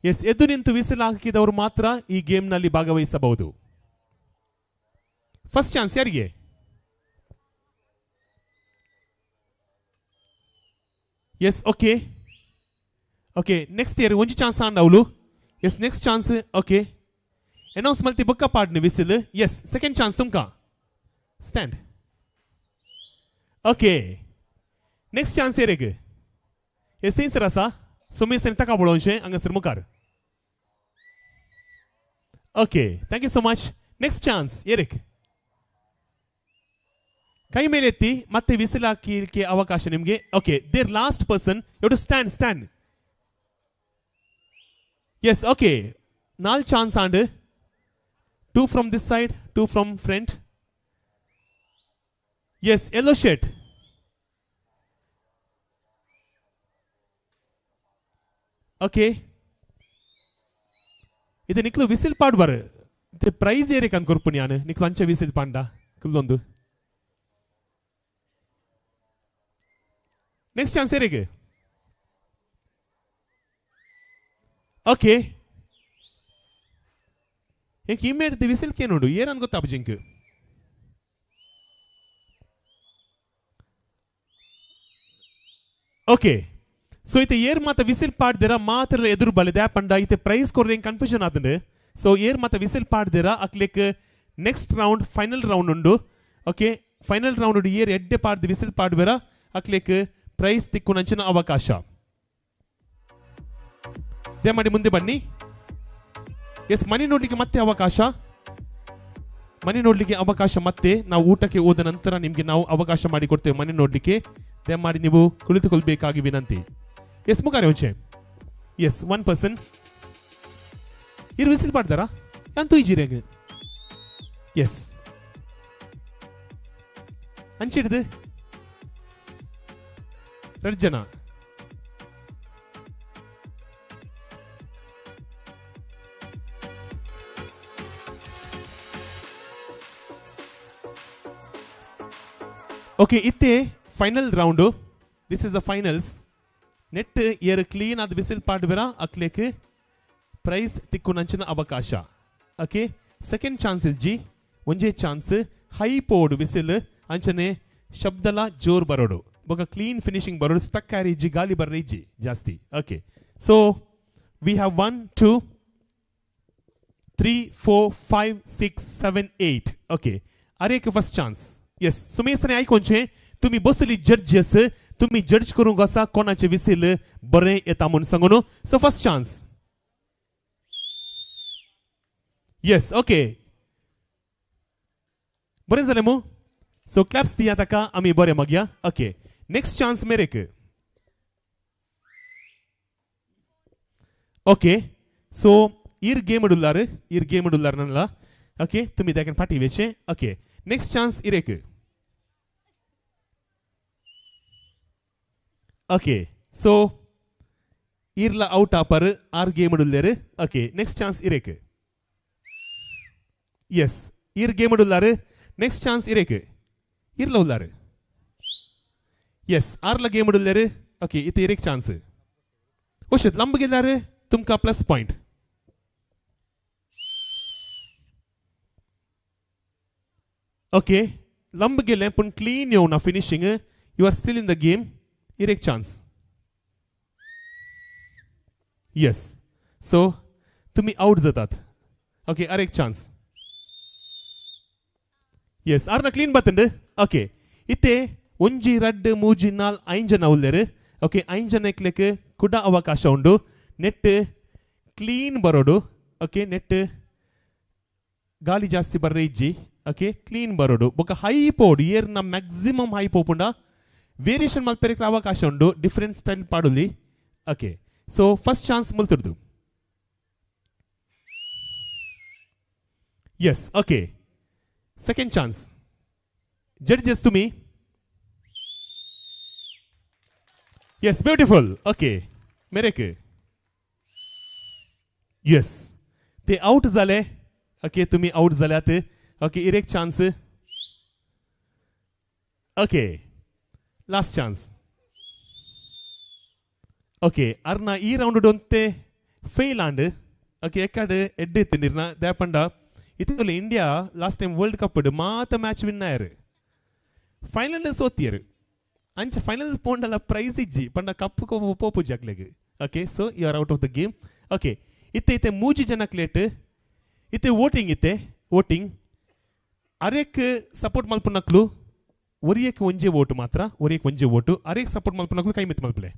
Yes, ಎದ್ದು ನಿಂತು ವಿಸಿಲ್ ಹಾಕಿದವರು ಮಾತ್ರ ಈ ಗೇಮ್ನಲ್ಲಿ ಭಾಗವಹಿಸಬಹುದು. ಫಸ್ಟ್ ಚಾನ್ಸ್ ಯಾರಿಗೆ? Yes, okay okay. Next year ಒಂಜಿ ಚಾನ್ಸ್ ಆಂಡ್ ಅವಳು. Yes, next chance. Okay, announce ಮಲ್ತಿ ಬೊಕ್ಕ ಪಾಡ್ನಿ ವಿಸಿಲ್. ಎಸ್, ಸೆಕೆಂಡ್ ಚಾನ್ಸ್ ತುಮ್ಕ. ಸ್ಟ್ಯಾಂಡ್. ಓಕೆ, ನೆಕ್ಸ್ಟ್ ಚಾನ್ಸ್ ಏರೆಗ್? ಎಸ್, ಥೈಸರ್ ಆसा ಸುಮೇಶ್ ತಕ ಪಳೋವಶें हांगासर मुखार. Okay, thank you so much. Next chance ಎರಿಕ್ ಕೈ ಮೇಲೆ ಎತ್ತಿ ಮತ್ತೆ ವಿಸಿಲ್ ಹಾಕಲಿಕ್ಕೆ ಅವಕಾಶ ನಿಮಗೆ. Okay, there last person you to stand stand. Yes, okay, 4 chance and 2 from this side, 2 from front. Yes, yellow shirt. Okay, ಇದು ನಿಕ್ಲು ವಿಸಿಲ್ ಪಾಡ್ಬಾರು ಪ್ರೈಸ್ ಏರಿಕ್ ಅಂತ ಕೊರ್ಪು ನಾನು ನಿಕ್ಲು ಅಂಚೆ ವಿಸಿಲ್ ಪಾಂಡ ಕುಲ್ಲೊಂದು. ನೆಕ್ಸ್ಟ್ ಚಾನ್ಸ್ ಏರಿಗೆ. ಓಕೆ, ಏಕೆ ಇಮ್ಮೇಡ್ದು ವಿಸಿಲ್ ಕೇನೋಡು ಏನಂತ ಗೊತ್ತಾಪ ಜಿಂಕ್. ಓಕೆ, ಸೊ ಇತ್ತೆ ಏರ್ ಮಾತ ವಿಸಿಲ್ ಪಾಡ್ದಿರ ಮಾತ್ರ ಎದುರು ಬಲಿದೆ ಪಂಡ ಇತ್ತೆ ಪ್ರೈಸ್ ಕೊರ್ರೆ ಕನ್ಫ್ಯೂಷನ್ ಆತಂಡು. ಸೊ ಏರ್ ಮಾತ ವಿಸಿಲ್ ಪಾಡ್ದಿರ ಅಕ್ಲೆಕ್ ನೆಕ್ಸ್ಟ್ ರೌಂಡ್ ಫೈನಲ್ ರೌಂಡ್ ಉಂಡು. ಓಕೆ, ಫೈನಲ್ ರೌಂಡ್ ಉಂಡು ಏರ್ ಎಡ್ಡೆ ಪಾಡ್ದು ವಿಸಿಲ್ ಪಾಡ್ಬೇರ ಅಕ್ಲೆಕ್ ಪ್ರೈಸ್ ತಿಕ್ಕುನಂಚಿನ ಅವಕಾಶ. ದಯಮಾಡಿ ಮುಂದೆ ಬನ್ನಿ. ಎಸ್, ಮನೆ ನೋಡ್ಲಿಕ್ಕೆ ಮತ್ತೆ ಅವಕಾಶ, ಮನೆ ನೋಡ್ಲಿಕ್ಕೆ ಅವಕಾಶ ಮತ್ತೆ ನಾವು ಊಟಕ್ಕೆ ಹೋದ ನಂತರ ನಿಮಗೆ ನಾವು ಅವಕಾಶ ಮಾಡಿಕೊಡ್ತೇವೆ ಮನೆ ನೋಡ್ಲಿಕ್ಕೆ. ದಯಮಾಡಿ ನೀವು ಕುಳಿತುಕೊಳ್ಬೇಕಾಗಿ ವಿನಂತಿ. ಎಸ್ ಮುಖಾರೆ ಒಂಚೆ. ಎಸ್, ಒನ್ ಪರ್ಸನ್ ಇರು ವಿಸಿಲ್ ಪಾಡ್ತಾರಾ ಅಂತೂ ಈಜಿರಿ. ಎಸ್, ಅಂಚಿಡ್ದು 2 ಜನ. ಓಕೆ, ಇತ್ತೆ final round. This is a finals. Net air clean ಆದ ವಿಸಿಲ್ ಪಾಡ್ಬೇರ ಅಕ್ಲೇಕ್ ಪ್ರೈಸ್ ತಿಕ್ಕುನಂಚಿನ ಅವಕಾಶ. Okay, second chance is G ಒಂಜೇ ಚಾನ್ಸ್. ಹೈ ಪೋಡು ವಿಸಿಲ್ ಅಂಚನೆ ಶಬ್ದಲ ಜೋರ್ ಬರೋಡು ಬೊಕ ಕ್ಲೀನ್ ಫಿನಿಶಿಂಗ್ ಬರೋಡು ಸ್ಟಕ್ ಆರಿ ಇಜ್ಜಿ ಗಾಲಿ ಬರ್ರೆ ಇಜ್ಜಿ ಜಾಸ್ತಿ. Okay, so we have 1 2 3 4 5 6 7 8. Okay, ಅರೇಕ್ first chance. S, सुमेस्तने आयकोंचे तुमी बसली जड्जेस तुमी जज करूंक आसा कोणाचे विसील बरें येता म्हूण सांगू न्हू. So first chance. Yes, okay, बरें जालें मू. सो क्लॅप्स दिया ताका आमी बरें मागया. ओके, नेक्स्ट चान्स मेरेक. ओके, सो इर गेम उल्लार, इर गेम उल्लार नल्ला. ओके, तुमी ताका फाटी वेचे. ओके, नेक्स्ट चान्स इरेक. ओके, सो इरला आउट आपर are game उल्लेर. ओके, नेक्स्ट चान्स इरेक. एस, इर गेम उल्लार. नेक्स्ट चान्स इरेक. इरला उल्लार. एस, आरला गेम उल्लेर. ओके, इते इरेक चान्स. ओशेत लंब गेल्यार तुमकां प्लस पॉइंट. ओके, लंब गेले पूण क्लीन येवना finishing. You are still in the game. इरेक chance. Yes, सो तुमी आउट जातात. ओके, अरेक चान्स. एस, आर्ना क्लीन बातंड. ओके, इते 1 2 3 4 5 ಜನ ಉಲ್ಲೇರು. ಓಕೆ, 5 ಜನಕ್ಕೆ ಕೂಡ ಅವಕಾಶ ಉಂಡು. ನೆಟ್ ಕ್ಲೀನ್ ಬರೋಡು. ಓಕೆ, ನೆಟ್ ಗಾಲಿ ಜಾಸ್ತಿ ಬರ್ರೆ ಇಜ್ಜಿ. ಓಕೆ, ಕ್ಲೀನ್ ಬರೋಡು ಬೊಕ ಹೈ ಪೋಡು ಏರ್ನ ಮ್ಯಾಕ್ಸಿಮಮ್ ಹೈ ಪೋಪುಂಡ ವೇರಿಯೇಷನ್ ಮಲ್ಪೆರೆಕ್ ಅವಕಾಶ ಉಂಡು. ಡಿಫರೆಂಟ್ ಸ್ಟೈಲ್ ಪಾಡುಲಿ. ಓಕೆ, ಸೊ ಫಸ್ಟ್ ಚಾನ್ಸ್ ಮುಲ್ತುರ್ದು. Yes, okay, second chance. Judges तुमी. Yes, beautiful. Okay, मेरेक. येस, ते आउट जाले. ओके, तुमी आउट जाल्यात. ओके, इरेक chance. Okay, last chance. Okay, Arna ಈ ರೌಂಡ್ ಒಂತೆ ಫೇಲ್ ಆಂಡ್. ಓಕೆ, ಎಕ್ಕಡ್ ಎಡ್ಡೆ ತಿಂದಿರ್ನ ದೇಪಂಡ ಇತ್ತಲ್ಲ India last time world cup ಮಾತ ಮ್ಯಾಚ್ ವಿನ್ ಆಯರು. ಫೈನಲ್ ಸೋತಿಯರು. ಅಂಚ ಫೈನಲ್ ಪೋಂಡಲ ಪ್ರೈಸ್ ಇಜ್ಜಿ ಪಂಡ ಕಪ್ ಪೋಪುಜಿ ಅಕ್ಲೆಗ್. Okay, so you are out of the game. Okay, ಇತ್ತೆ ಇತ್ತೆ 3 ಜನಕ್ಲೇಟ್ ಇತ್ತೆ ವೋಟಿಂಗ್ ಇತ್ತೆ ವೋಟಿಂಗ್ ಅರೇಕ್ ಸಪೋರ್ಟ್ ಮಲ್ಪುನಕ್ಲು ಒರಿಯಕ್ಕೆ ಒಂಜೆ ಓಟು ಮಾತ್ರ, ಒರಿಯಕ್ಕೆ ಒಂಜೆ ಓಟು. ಅರೇಕ್ ಸಪೋರ್ಟ್ ಮಲ್ಪುನಕ್ಲು ಕೈ ಮಿತ್ ಮಲ್ಪಲೆ.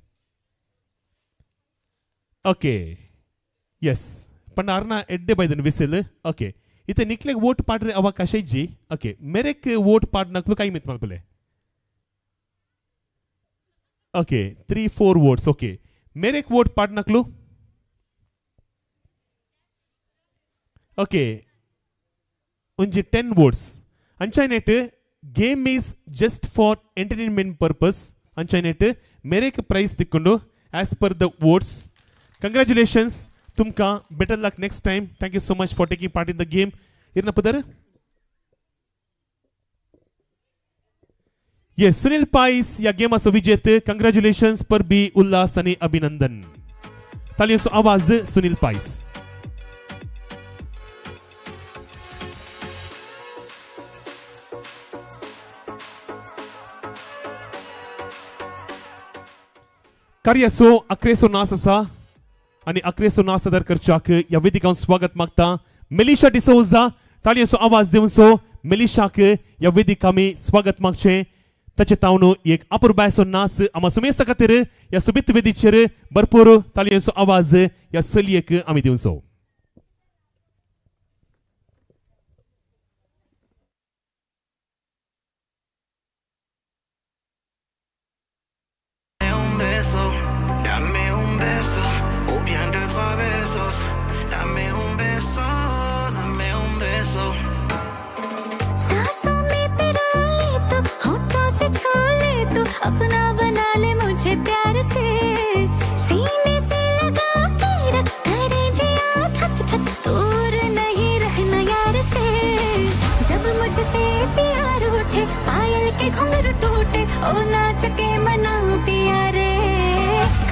ಓಕೆ, ಎಸ್, ಪಂಡ ಅರ್ನ ಎಡ್ಡೆ ಬೈದನ್ ವಿಸಿಲ್. ಓಕೆ, इथे निकलेक वोट पाड रे अवकाश जी. ओके, मेरेक वोट पाड नाकलो काय मित मागले. Okay, 3-4 votes. ओके, मेरेक वोट पाड नाकलो. ओके, उंजी 10 वोट्स. अंचायनेट game is just for entertainment purpose. अंचायनेट मेरेक प्राइस दिक्कुंडु as per the votes. Congratulations तुमका, better luck next time. Thank you so much for taking part in the game. इरना पदर yes, Sunil Pais या गेमाचो विजेते. कंग्रॅच्युलेशन्स परबी, उल्हास आनी अभिनंदन. तालयांचो आवाज सुनील पायस. कार्याचो अक्रेसो नास आसा आनी अक्रेसो नास सादर करच्याक ह्या वेदिकान स्वागत मागता मेलिशा डिसोजा. ताळयांचो आवाज दिवचो मेलिशाक ह्या वेदिक आमी स्वागत मागचें. ताचे तावन एक अपुरबायचो नास आमा सुमेस्ता खातीर ह्या सोबीत वेदीचेर भरपूर ताळयांचो आवाज ह्या चलयेक आमी दिवचो. अपना बना ले मुझे प्यार से, सीने से लगा के रख, करे जिया थक थक, दूर नहीं रहना यार से. जब मुझसे प्यार उठे, पायल के घुंघरू टूटे, ओ नाच के मना पिया रे.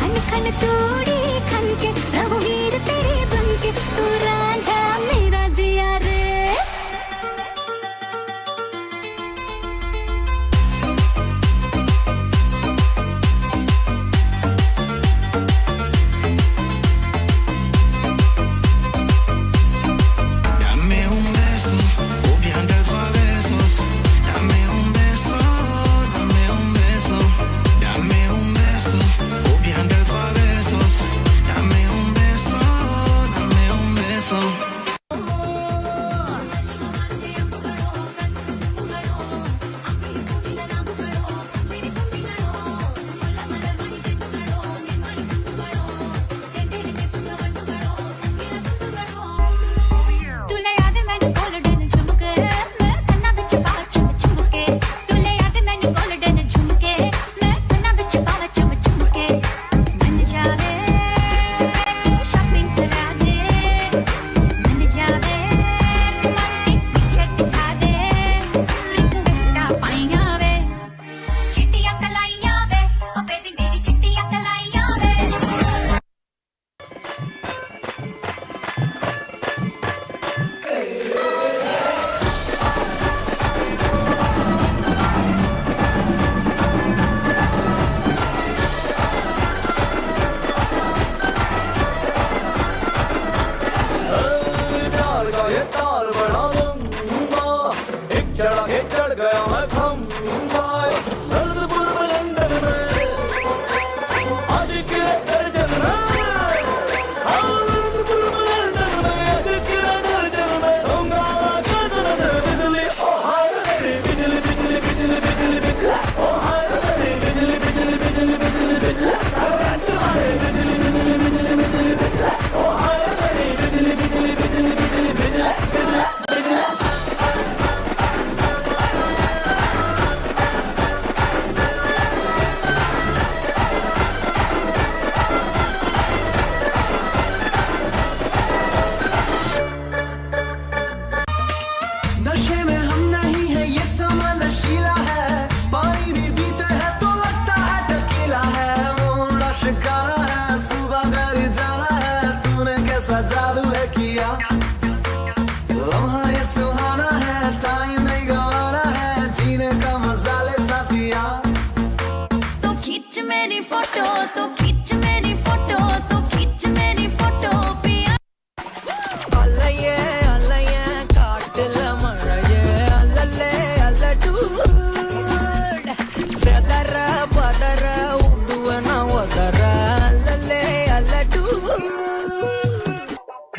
खन खन चूड़ी खन के, रघुवीर तेरे बन के, तू रांझा मेरा जिया रे.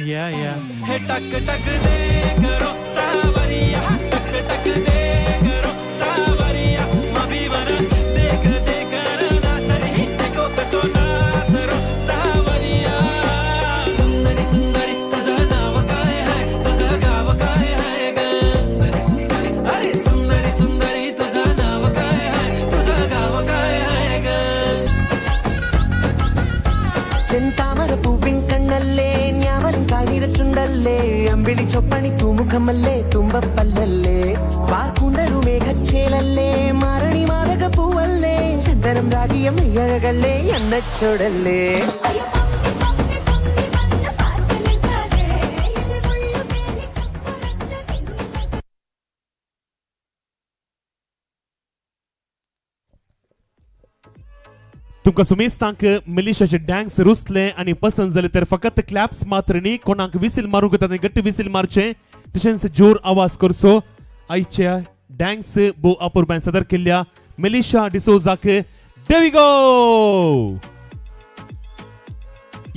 Yeah, yeah. Hey, tak tak de karo. மெய்யழகல்லே என்ன சுடல்லே. तुमकां सुमेस्तांक मिलिशाचे डान्स रुसले आनी पसंत जाले तर फकत क्लॅप्स मात्र न्ही, कोणाक विसील मारूंक येता ताणें घट्ट विसील मारचें, तशेंच जोर आवाज करचो. आयच्या डान्स भोव अपुरबायेन सादर केल्ल्या मिलिशा डिसोजाक There we go.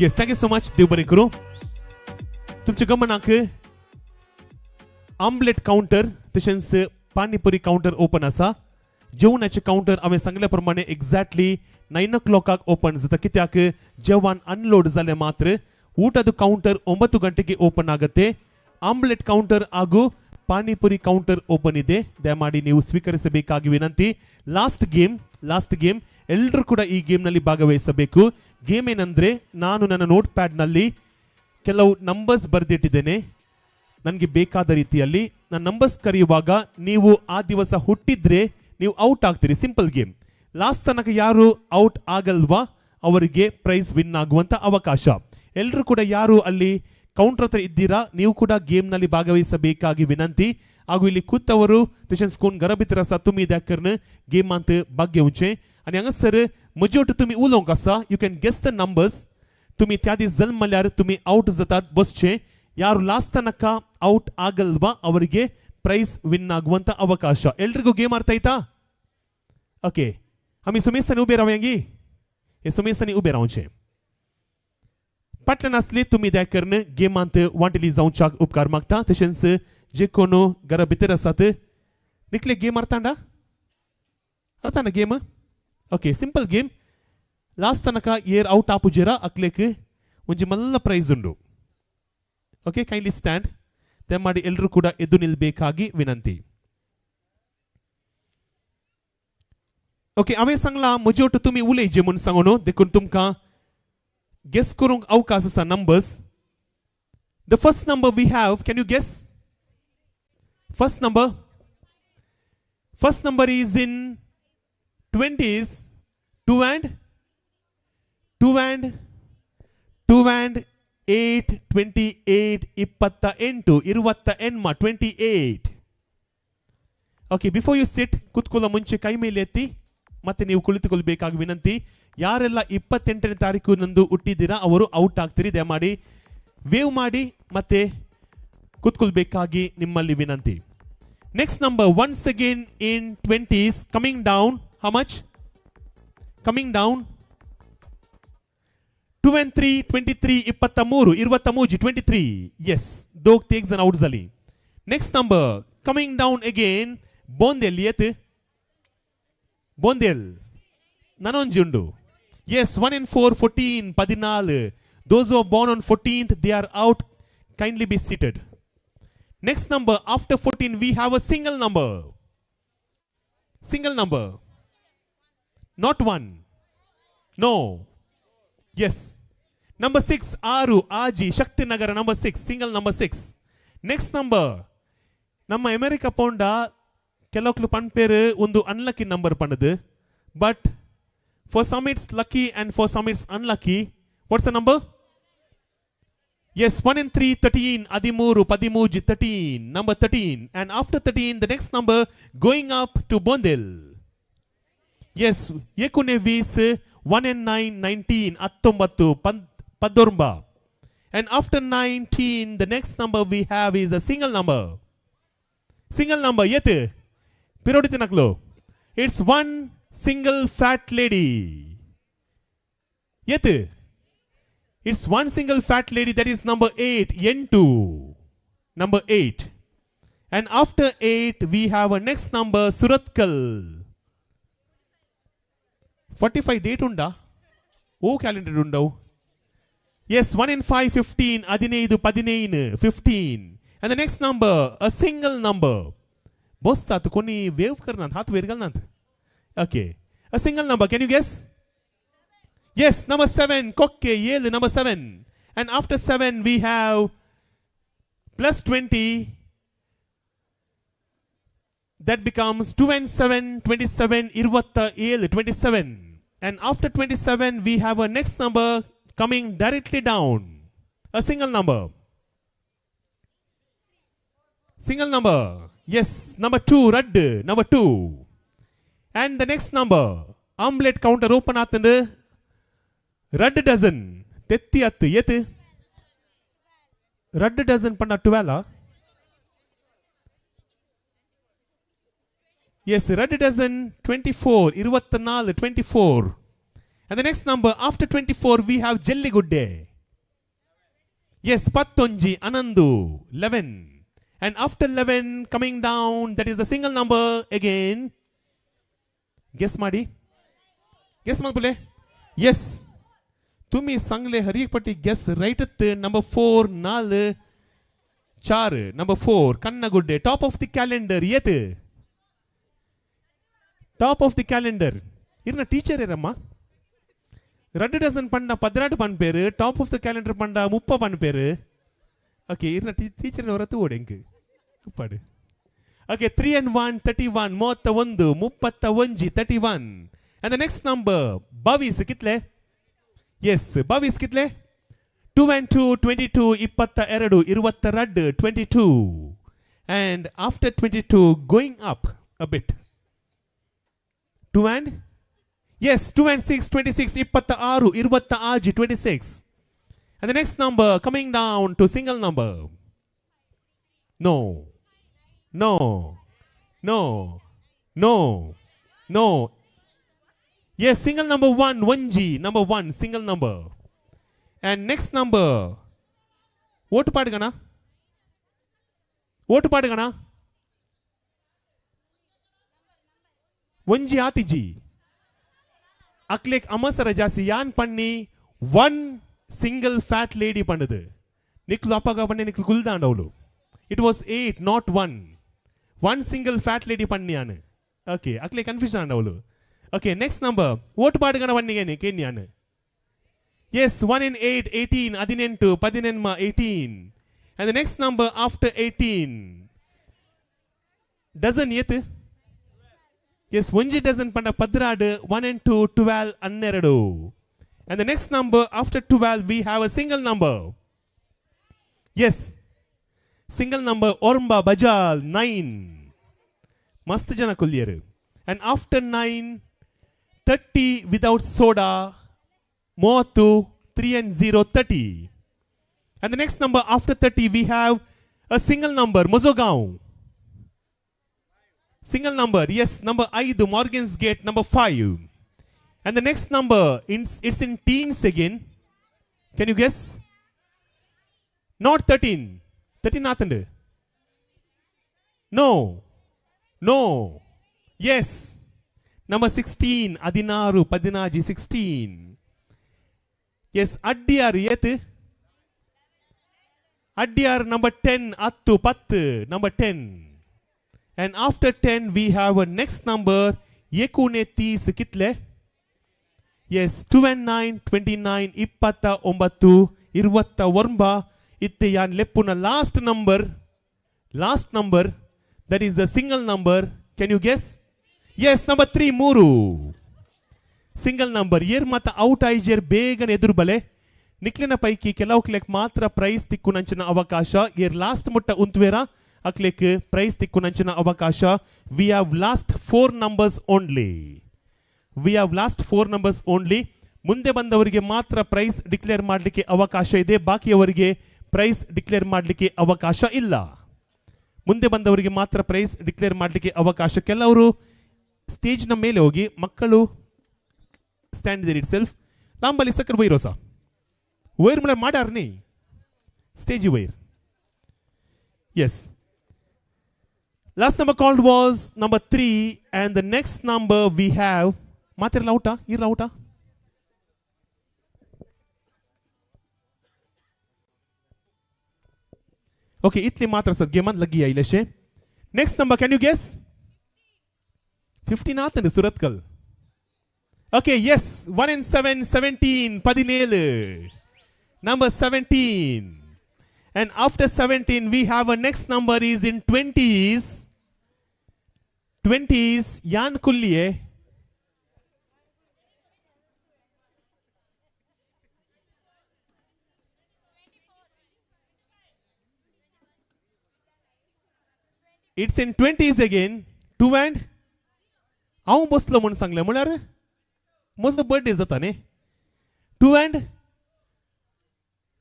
Yes, thank you so much. देव बरें करूं. तुमच्या गमनाक आमलेट कावंटर तशेंच पानीपुरी कावंटर ओपन आसा. जेवणाचे कावंटर हांवें सांगल्या प्रमाणे एक्झॅक्टली 9 o'clock open जाता, कित्याक जेवण अनलोड जालें मात्र ಊಟದ ಕೌಂಟರ್ 9 ಗಂಟೆಗೆ ಓಪನ್ ಆಗುತ್ತೆ. ಆಮ್ಲೆಟ್ ಕೌಂಟರ್ ಹಾಗೂ ಪಾನಿಪುರಿ ಕೌಂಟರ್ ಓಪನ್ ಇದೆ. ದಯಮಾಡಿ ನೀವು ಸ್ವೀಕರಿಸಬೇಕಾಗಿ ವಿನಂತಿ. ಲಾಸ್ಟ್ ಗೇಮ್ ಎಲ್ಲರೂ ಕೂಡ ಈ ಗೇಮ್ನಲ್ಲಿ ಭಾಗವಹಿಸಬೇಕು. ಗೇಮ್ ಏನಂದ್ರೆ, ನಾನು ನನ್ನ ನೋಟ್ ಪ್ಯಾಡ್ನಲ್ಲಿ ಕೆಲವು ನಂಬರ್ಸ್ ಬರೆದಿಟ್ಟಿದ್ದೇನೆ ನನಗೆ ಬೇಕಾದ ರೀತಿಯಲ್ಲಿ. ನಾನು ನಂಬರ್ಸ್ ಕರೆಯುವಾಗ ನೀವು ಆ ದಿವಸ ಹುಟ್ಟಿದ್ರೆ ನೀವು ಔಟ್ ಆಗ್ತೀರಿ. Simple game. Last ತನಕ ಯಾರು ಔಟ್ ಆಗಲ್ವಾ ಅವರಿಗೆ ಪ್ರೈಸ್ ವಿನ್ ಆಗುವಂತ ಅವಕಾಶ. ಎಲ್ಲರೂ ಕೂಡ ಯಾರು ಅಲ್ಲಿ ಕೌಂಟರ್ ಹತ್ರ ಇದ್ದೀರಾ ನೀವು ಕೂಡ ಗೇಮ್ನಲ್ಲಿ ಭಾಗವಹಿಸಬೇಕಾಗಿ ವಿನಂತಿ. ಹಾಗೂ ಇಲ್ಲಿ ಕೂತವರು तशेंच कोण घरा भितर आसा तुमी द्या गेमांत भाग घेवचें. आनी हांगासर म्हजे वटेन तुमी उलोवंक आसा. You can guess the numbers. तुमी त्या दीस जल्मल्यार तुमी ಔಟ್ जातात बसचे. ಯಾರು ಲಾಸ್ಟ್ ತನಕ ಔಟ್ ಆಗಲ್ವಾ ಅವರಿಗೆ ಪ್ರೈಸ್ ವಿನ್ ಆಗುವಂತ ಅವಕಾಶ. ಎಲ್ರಿಗೂ ಗೇಮ್ ಅರ್ಥ ಆಯ್ತಾ? ಓಕೆ, आमी सुमेस्तांनी उबे रावया. हे सुमेस्तांनी उबे रावचें. फाटल्यान आसली तुमी दया करून गेमांत वांटेली जावच्याक उपकार मागता. तशेंच जे कोण घरा भितर आसात निकले गेम अर्थांडा अर्थांडा game. Okay, simple game. Last ತನಕ ಏರ್ ಔಟ್ ಆಪುಜೇರ ಅಕ್ಲೇಕ್ ಒಂಜಿ ಮಲ್ಲ ಪ್ರೈಸ್ ಉಂಡು. Okay, kindly stand. ದಯಮಾಡಿ ಎಲ್ಲರೂ ಕೂಡ ಎದ್ದು ನಿಲ್ಬೇಕಾಗಿ ವಿನಂತಿ. ओके, हांवें सांगलां म्हजे वटेन तुमी उलयचे म्हूण सांगू न्हू, देखून तुमकां गेस करूंक अवकाश आसा numbers. The first number we have, can you guess? First number, first number is in 20s, 2 and 2 and 2 and 8, 28, 28, 28, 28. Okay, before you sit, ಕೂತ್ಕೊಳ್ಳೋ ಮುಂಚೆ ಕೈ ಮೇಲೆ ಎತ್ತಿ ಮತ್ತೆ ನೀವು ಕುಳಿತುಕೊಳ್ಬೇಕಾಗಿ ವಿನಂತಿ. ಯಾರೆಲ್ಲ 28ನೇ ತಾರೀಕು ನಂದು ಹುಟ್ಟಿದ್ದೀರಾ ಅವರು ಔಟ್ ಆಗ್ತೀರಿ. ದಯಮಾಡಿ ವೇವ್ ಮಾಡಿ ಮತ್ತೆ ಕೂತ್ಕೊಳ್ಬೇಕಾಗಿ ನಿಮ್ಮಲ್ಲಿ ವಿನಂತಿ. Next number once again in 20s, coming down. How much? Coming down 2 and 3, 23, 23, 23, 23. Yes, दोग तेग जण आउट झाली. Next number coming down again. Bondel येत Bondel नानोंजी उंडू. Yes, 1 and 4, 14, 14. Those who are born on 14th, they are out. Kindly be seated. Next number after 14 we have a single number. Single number, not 1. No. Yes, number 6, 6, Aji, Shaktinagar, number 6, single number 6. Next number, ನಮ್ಮ America ಪೋಂಡ ಕೆಲವಕ್ಲು ಪನ್ಪೇರು ಒಂದು unlucky number ಪಂಡದು. But for some it's lucky and for some it's unlucky. What's the number? Yes, 1 and 3, 13, 13, 13, 13, number 13. And after 13 the next number going up to Bondel. Yes, 19, 1 and 9, 19, 19, 19. And after 19 the next number we have is a single number. Single number, yet Pirodithinaklo. It's one single fat lady. Yet it's one single fat lady, that is number 8, N2, number 8. And after 8 we have a next number, Suratkal. 45 date unda? Oh, calendar unda. Yes, 1 and 5, 15, 15, 15, 15. And the next number, a single number. Bosta tu koni wave karna, hath wave karna. Okay, a single number, can you guess? Yes, number 7, Kokke, Yale, number 7. And after 7 we have plus 20. That becomes 2 and 7, 27, 27, 27. And after 27 we have a next number coming directly down. A single number. Single number. Yes, number 2, red, number 2. And the next number, omelette counter open ಆತಂದು red dozen, ತೆತ್ತಿ ಹತ್ತು, ಏತು? Red dozen ಪಂಡ 12? Yes, red dozen 24, 24, 24. And the next number, after 24, we have Jelligudde. Yes, 11, Anandu, 11. And after 11, coming down, that is a single number again. Guess ಮಾಡಿ. Guess ಮಾಡ್ಬೋಲೆ? Yes. ತುಮಿ ಸಂಗ್ಲೆ ಹರಿಯಕ್ ಪಟ್ಟಿ guess right at number 4, 4, 4, number 4, Kannagudde, top of the calendar, ಏತು? Top of the calendar. ಇರ್ನ teacher ಏರಮ್ಮ? Red dozen ಪಂಡ 18 ಪನ್ಪೇರು, top of the calendar ಪಂಡ 30 ಪನ್ಪೇರು. Okay, ಇರ್ನ teacher ಹೊರತು ಓಡೆಂಕ್ ಉಪ್ಪಾಡು. Okay, 3 and 1, 31, 31, 31, 31. And the next number, 22 ಕಿತ್ಲೆ? Yes, 22 ಕಿತ್ಲೆ? 2 and 2, 22, 22, 22, 22. And after 22, going up a bit. 2 and? Yes, 2 and 6, 26, 26, 26, 26. And the next number coming down to single number. No, no, no, no, no. Yes, single number 1, 1G, number 1, single number. And next number. Vote paadugana? Vote paadugana? 1G ಆತಿಜಿ. ಅಕ್ಲೇಕ್ ಅಮಸರ ಜಾಸಿ ಯಾನ್ ಪಣ್ಣಿ 1 single fat lady ಪಂಡದು. ನಿಕ್ಲು ಅಪ್ಪಗ ಪಣ್ಣೆ ನಿಕ್ಲು ಕುಲ್ದಾಂಡವಳು. It was 8, not 1. 1 single fat lady ಪಣ್ಣಿ ಯಾನು. Okay, ಅಕ್ಲೆ confusion ಆಂಡವಳು. Okay, next number. Vote ಪಾಡುಗಣ ಪಣ್ಣಿಗೆ ಕೇನ್ಯಾನು. Yes, 1 and 8, 18, 18, 18, 18. And the next number after 18. Dozen ಏತು? Yes, 1 dozen panda 12, 1 and 2, 12, 12. And the next number after 12, we have a single number. Yes, single number, Ormba, Bajal, 9. Mast jana kulliyaru. And after 9, 30 without soda, 30, 3 and 0, 30. And the next number after 30, we have a single number, Mozogaon. Single number, yes, number 5, Morgan's Gate, number 5. And the next number, it's in teens again. Can you guess? Not 13. 13 ಆತಂಡು. No. No. Yes. Number 16, 16, 16, 16. Yes, Addiyar ಏತು? Addiyar number 10, 10, 10, number 10. And after 10, we have a next number, Yekune 30 kitle? Yes, 2 and 9, 29, 29, 29, itte yan leppuna last number, that is a single number. Can you guess? Yes, number 3, 3. Single number. Yer mata out aijer ಬೇಗನೆ ಎದುರು ಬಲೆ. ನಿಕ್ಲಿನ ಪೈಕಿ ಕೆಲವು ಕ್ಲೆಕ್ ಮಾತ್ರ price ತಿಕ್ಕುನಂಚಿನ ಅವಕಾಶ. Air last ಮುಟ್ಟ ಉಂತ್ವೇರ ಅಕ್ಲೆಕ್ price ತಿಕ್ಕುನಂಚಿನ ಅವಕಾಶ. We have last 4 numbers only. We have last 4 numbers only. ಮುಂದೆ ಬಂದವರಿಗೆ ಮಾತ್ರ ಪ್ರೈಸ್ ಡಿಕ್ಲೇರ್ ಮಾಡಲಿಕ್ಕೆ ಅವಕಾಶ ಇದೆ, ಬಾಕಿಯವರಿಗೆ ಪ್ರೈಸ್ ಡಿಕ್ಲೇರ್ ಮಾಡಲಿಕ್ಕೆ ಅವಕಾಶ ಇಲ್ಲ. ಮುಂದೆ ಬಂದವರಿಗೆ ಮಾತ್ರ ಪ್ರೈಸ್ ಡಿಕ್ಲೇರ್ ಮಾಡಲಿಕ್ಕೆ ಅವಕಾಶ. ಕೆಲವರು ಸ್ಟೇಜ್ನ ಮೇಲೆ ಹೋಗಿ ಮಕ್ಕಳು ಸ್ಟ್ಯಾಂಡ್ there it self. ಲಾಂಬಲ್ಲಿ ಸಕ್ಕರ್ ವೈರೋಸ ವೈರ್ ಮುಳೆ ಮಾಡ್ಯಾರ ನೀ stage wire. Yes, last number called was number 3 and the next number we have ಮಾತಿರಲ್ಲ ಊಟ ಇರಲ್ಲ ಊಟ. ಓಕೆ, ಇತ್ಲಿ ಮಾತ್ರ ಸರ್ ಗೇಮನ್ ಲಗ್ಗಿ ಐಲಶೆ. Next number can you guess? 15 ಆತಂಡು Surathkal. Okay, yes, 1 and 7, 17, 17, number 17. And after 17 we have a next number is in 20s. 20s ಯಾನ್ ಕುಲ್ಲಿಯೇ? It's in 20s again. 2 and हांव बसलो म्हूण सांगलें म्हळ्यार म्हजो बर्थडे जाता न्ही. 2 and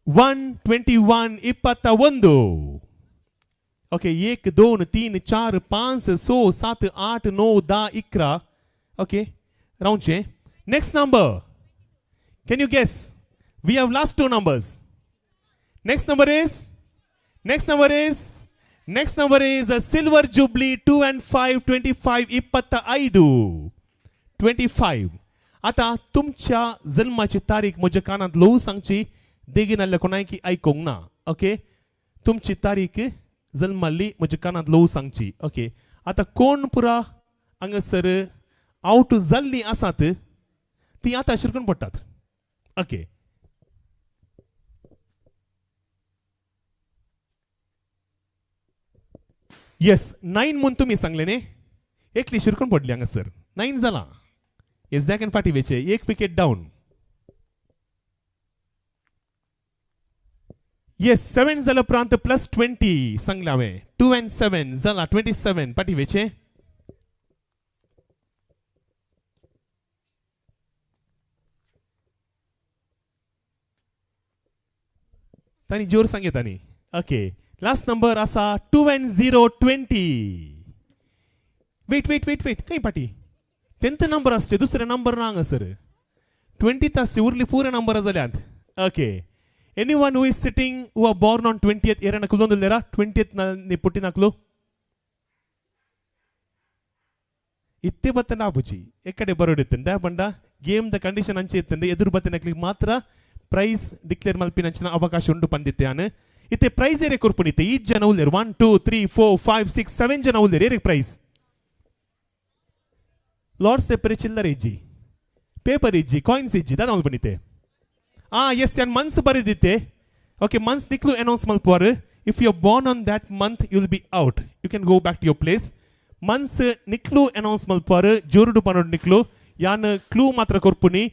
1 21 21. Okay 1 2 3 4 5 6 7 8 9 10 11. Okay रावचें. Next number. Can you guess? We have last 2 numbers. Next number is? Next number is? Next number is a silver jubilee 2 and 5 25 25 25. आता तुमच्या जन्माची तारीख म्हज्या कानांत ल्हवू सांगची, देगीन आसल्या कोणाय आयकूंक ना. ओके तुमची तारीख जन्माल्ली म्हज्या कानांत ल्हवू सांगची. ओके आता कोण पुरा हांगासर आवट जाल्लीं आसात ती आतां शिरकून पडटात. ओके येस 9 म्हूण तुमी सांगलें न्ही, एकली शिरकून पडली हांगासर. 9 जालां. येस that फाटी वेचे 1 विकेट डावन. येस 7 जाल्या उपरांत प्लस 20 सांगलें हांवें. 2 and 7 जाला 27 फाटी वेचे. तांणी जोर सांगें तांणी. ओके लास्ट नंबर आसा 2 and 0 20. Wait wait wait wait खंय पाटी 10th number आसचे, दुसरे नंबर ना हांगासर. 20th आसचे, उरली पुरे नंबर जाल्यात. Okay any one who is sitting who are born on 20th एरा नकलो दिलेरा 20th पुट्टी नाकलो ಇತ್ತೆ ಬತ್ತನ ಆಪುಜಿ ಎಕ್ಕಡೆ ಬರೋಡಿತ್ತಂಡ ಪಂಡ ಗೇಮ್ the condition ಅಂಚೆ ಇತ್ತಂಡೆ ಎದುರು ಬತ್ತನಕ್ಲಿಗೆ ಮಾತ್ರ ಪ್ರೈಸ್ ಡಿಕ್ಲೇರ್ ಮಲ್ಪಿನಂಚಿನ ಅವಕಾಶ ಉಂಡು ಪಂದಿತ್ತೆ. ಇತ್ತೆ ಪ್ರೈಸ್ ಏರೆ ಕೊರ್ಪುನಿತ್ತೆ ಈ ಜನ ಉಲ್ಲೇರು 1 2 3 4 5 6 7 ಜನ ಉಲ್ಲೇರು ಏರೆ ಪ್ರೈಸ್. ಲಾರ್ಡ್ಸ್ ಪೇಪರ್ ಚಿಲ್ಲರೆ ಇಜ್ಜಿ, ಪೇಪರ್ ಇಜ್ಜಿ, ಕಾಯಿನ್ಸ್ ಇಜ್ಜಿ ದಾದ ಮಲ್ಪನಿತ್ತೆ. ಎಸ್ ಯಾನ್ ಮಂತ್ಸ್ ಬರೆದಿತ್ತೆ. ಓಕೆ ಮಂತ್ಸ್ ನಿಕ್ಲು ಅನೌನ್ಸ್ ಮಲ್ಪುವಾರು. If you are born on that month you will be out, you can go back to your place. Months ನಿಕ್ಲು announce ಮಲ್ಪುವಾರು, ಜೋರುಡು ಪನೋಡು ನಿಕ್ಲು. ಯಾನ್ ಕ್ಲೂ ಮಾತ್ರ ಕೊರ್ಪುನಿ.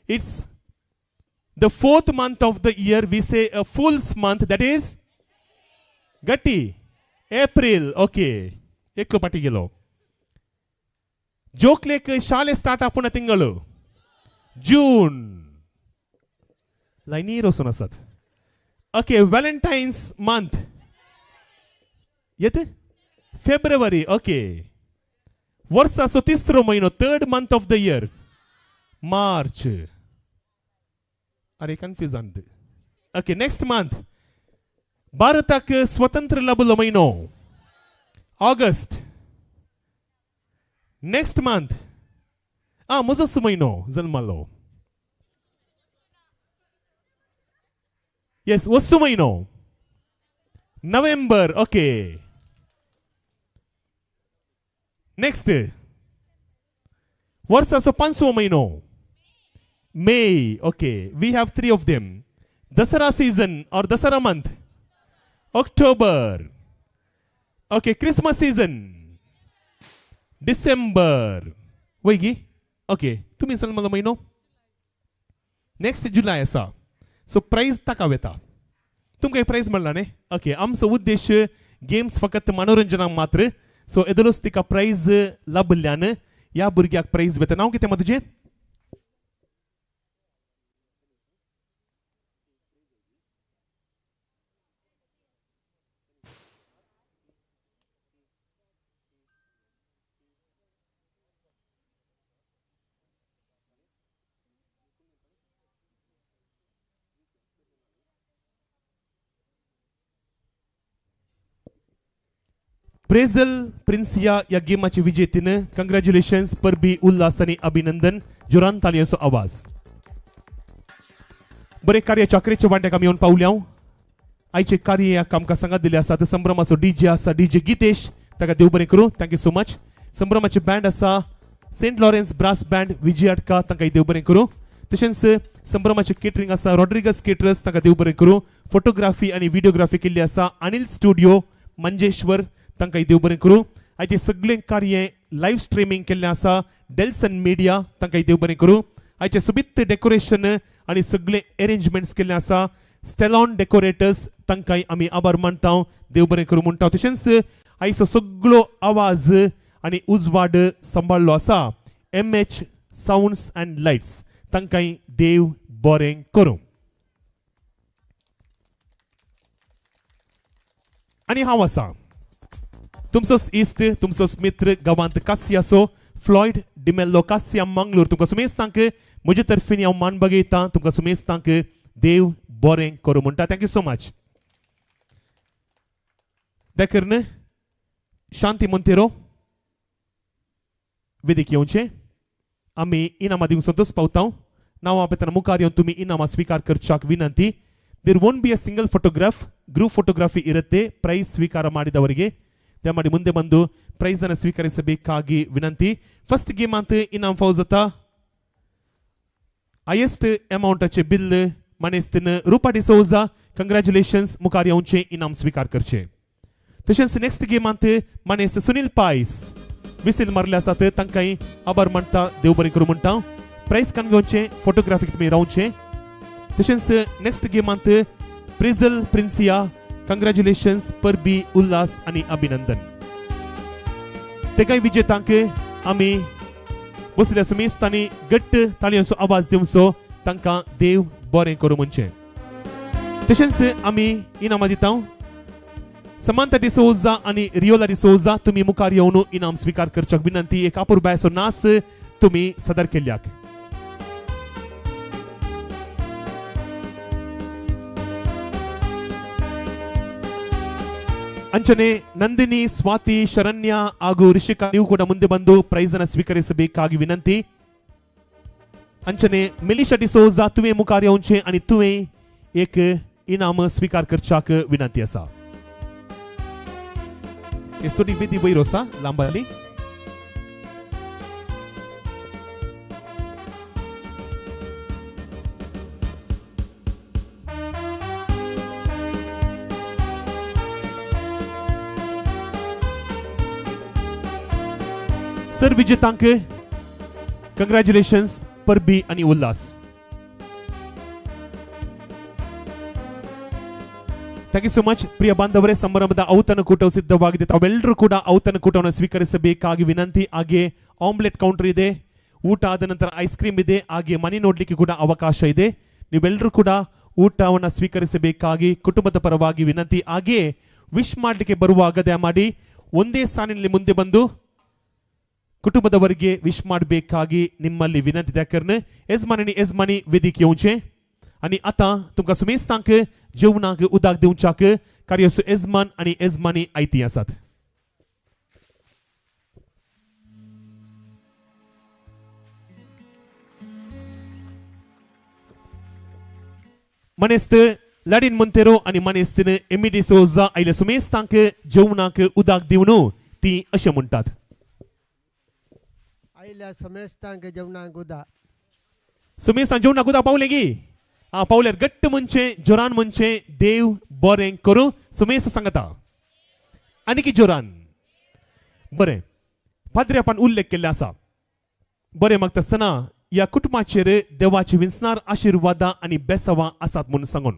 It's the 4th month of the year, we say a fool's month, that is Gatti April. Okay eklo patigelo joklek shale start apuna tingalu June lainiro sonasat. Okay Valentine's month yet February. Okay varsa so tisro mahino 3rd month of the year March. ಅರೆ confuse ಅಂದ್. Okay next month ಭಾರತಕ್ಕೆ ಸ್ವತಂತ್ರ ಲಭುಲ ಮೈನೋ August. Next month ಮೊಜಸ್ಸು ಮೈನೋ ಜನ್ಮಲೋ. ಎಸ್ ಒಸ್ಸು ಮೈನೋ ನವೆಂಬರ್. ಓಕೆ ನೆಕ್ಸ್ಟ್ ವರ್ಷ ಸೊ ಪನ್ಸುವ ಮೈನೋ May. Okay, we have 3 of them. Dasara season or Dasara month, October. Okay, Christmas season, December. Vaigi? Okay, tumi salmala mahino. Next July asa. So prize takaveta. Tumka prize malla ne? Okay, amsa uddesh games fakat manoranjana matra. So edalos tika prize lablyane ya burgyak prize veta. Now kite maduje? Brazil Princia या गेमाची विजेतीने कंग्रॅच्युलेशन्स परबी उल्हास आणि अभिनंदन. जोरान तालयांचो आवाज. बरे कार्य चाकरेच्या वांट्याक आमी येवन पावल्या. आयचे कार्य आमकां सांगात दिले आसा. संभ्रमाचो डीजे आसा डीजे गीतेश, ताका देव बरें करूं. Thank you so much. संभ्रमाचे band आसा saint Lawrence brass band Vijay आटका, तांकां देव बरें करूं. तशेंच संभ्रमाचे केटरिंग आसा रॉड्रिगस केटरर्स, तांकां देव बरें करूं. फोटोग्राफी आनी व्हिडिओग्राफी केल्ली आसा अनिल स्टुडिओ मंजेश्वर, तांकां देव बरें करूं. आयचे सगळें कार्य लायव्ह स्ट्रीमिंग केल्लें आसा डेल्सन मिडिया, तांकां देव बरें करूं. आयचे सोबीत डेकोरेशन आनी सगळे अरेंजमेंट्स केल्लें आसा स्टेलॉन डेकोरेटर्स, तांकां आमी आभार मानता, देव बरें करूं म्हणटा. तशेंच आयचो सगळो आवाज आनी उजवाड सांबाळ्ळो आसा MH sounds and lights तांकांय देव बरें करूं. आनी हांव आसा तुमचोच इश्ट तुमचोच मित्र गांवांत कासियासो फ्लॉयड डिमेल्लो कासिया मंगलोर. तुमकां सुमेस्तांक म्हजे तर्फेन हांव मान बगयता. तुमकां सुमेस्तांक देव बरें करूं म्हणटा. Thank you so much. देखून शांती मोंतेरो वेदीक येवचें आमी इनामां दिवंक संतोष पावता. नांवां पेतना मुखार येवन तुमी इनामां स्विकार करच्याक विनंती. There won't be a single photograph, group photography ಇರುತ್ತೆ. ಪ್ರೈಸ್ ಸ್ವೀಕಾರ ಮಾಡಿದವರಿಗೆ ದಯಮಾಡಿ ಮುಂದೆ ಬಂದು ಪ್ರೈಸ್ ಅನ್ನು ಸ್ವೀಕರಿಸಬೇಕಾಗಿ ವಿನಂತಿ. ಫಸ್ಟ್ ಗೇಮ್ ಅಂತ ಇನಾಮ್ ಫೌಜತ ಹೈಯೆಸ್ಟ್ ಅಮೌಂಟ್ ಅಚ್ಚೆ ಬಿಲ್ ಮನೆಸ್ತಿನ ರೂಪಾ ಡಿಸೋಜಾ ಕಂಗ್ರ್ಯಾಚುಲೇಷನ್ಸ್ ಮುಖಾರ್ येवचें इनाम स्वीकार करचे. तशेंच नेक्स्ट गेम ಅಂತ मनेस्त सुनील पायस विसील मारले आसात तांकांय आभार मानता. देव बरें करूं म्हणटा. प्रायस कान घेवचें फोटोग्राफीक तुमी रावचें. तशेंच नेक्स्ट गेमांत प्रिझल प्रिन्सिया कंग्रॅच्युलेशन्स परबी उल्हास आनी अभिनंदन. ते कांय विजेतांक आमी बसल्या सुमेस्तांनी घट्ट ताळयांचो आवाज दिवचो तांकां देव बरें करूं म्हणचें. तशेंच आमी इनामां दिता समांता डिसोजा आनी रियोला डिसोजा तुमी मुखार येवन इनाम स्विकार करच्याक विनंती. एक अपुरबायेचो नाच तुमी सादर केल्ल्याक. ಅಂಚನೆ ನಂದಿನಿ ಸ್ವಾತಿ ಶರಣ್ಯ ಹಾಗೂ ರಿಷಿಕಾ ನೀವು ಕೂಡ ಮುಂದೆ ಬಂದು ಪ್ರೈಸ್ ಅನ್ನು ಸ್ವೀಕರಿಸಬೇಕಾಗಿ ವಿನಂತಿ. ಅಂಚನೆ ಮಿಲಿಶಾ ಡಿಸೋಜಾ तुवें मुखार येवचें आनी तुवें एक इनाम स्वीकार करच्याक विनंती आसा. थोडी वेदी वयर आसा लांबाली. सर विजेतांक कंग्रॅच्युलेशन्स परबी आनी Ulhas. Thank you so much. ಪ್ರಿಯ ಬಾಂಧವರೇ, ಸಮಾರಂಭದ ಔತಣಕೂಟವು ಸಿದ್ಧವಾಗಿದೆ. ತಾವೆಲ್ಲರೂ ಕೂಡ ಔತಣಕೂಟವನ್ನು ಸ್ವೀಕರಿಸಬೇಕಾಗಿ ವಿನಂತಿ. ಹಾಗೆ ಆಮ್ಲೆಟ್ ಕೌಂಟರ್ ಇದೆ, ಊಟ ಆದ ನಂತರ ಐಸ್ ಕ್ರೀಮ್ ಇದೆ, ಹಾಗೆ ಮನೆ ನೋಡಲಿಕ್ಕೆ ಕೂಡ ಅವಕಾಶ ಇದೆ. ನೀವೆಲ್ಲರೂ ಕೂಡ ಊಟವನ್ನು ಸ್ವೀಕರಿಸಬೇಕಾಗಿ ಕುಟುಂಬದ ಪರವಾಗಿ ವಿನಂತಿ. ಹಾಗೆಯೇ ವಿಶ್ ಮಾಡಲಿಕ್ಕೆ ಬರುವಾಗ ದಯಮಾಡಿ ಒಂದೇ ಸಾಲಿನಲ್ಲಿ ಮುಂದೆ ಬಂದು ಕುಟುಂಬದವರಿಗೆ ವಿಶ್ ಮಾಡಬೇಕಾಗಿ ನಿಮ್ಮಲ್ಲಿ ವಿನಂತಿ. ಯಾಕಂದ್ರೆ ಯಜಮಾನಿ ಯಜಮಾನಿ ವೇದಿಕೆ येवचें आनी आतां तुमकां सुमेस्तांक जेवणाक उदक दिवच्याक कार्याचो यजमान आनी यजमानी आयती आसात. मनेस्त लाडीन मोंतेरो आनी मनेस्तीन एमी डिसोजा आयले सुमेस्तांक जेवणाक उदक दिवन ती अशें म्हणटात. आयल्या समेस्तांक जेवणाक उदक. सुमेस्तांक जेवणाक उदक पावलें गी? आ पावल्यार घट्ट म्हणचें जोरान म्हणचें देव बरें करूं. सुमेस्त सांगता आनी की जोरान बरें. पाद्र्यापान उल्लेख केल्ले आसा. बरें मागता आसतना ह्या कुटुंबाचेर देवाची विंचणार आशिर्वादां आनी बेसावां आसात म्हूण सांगून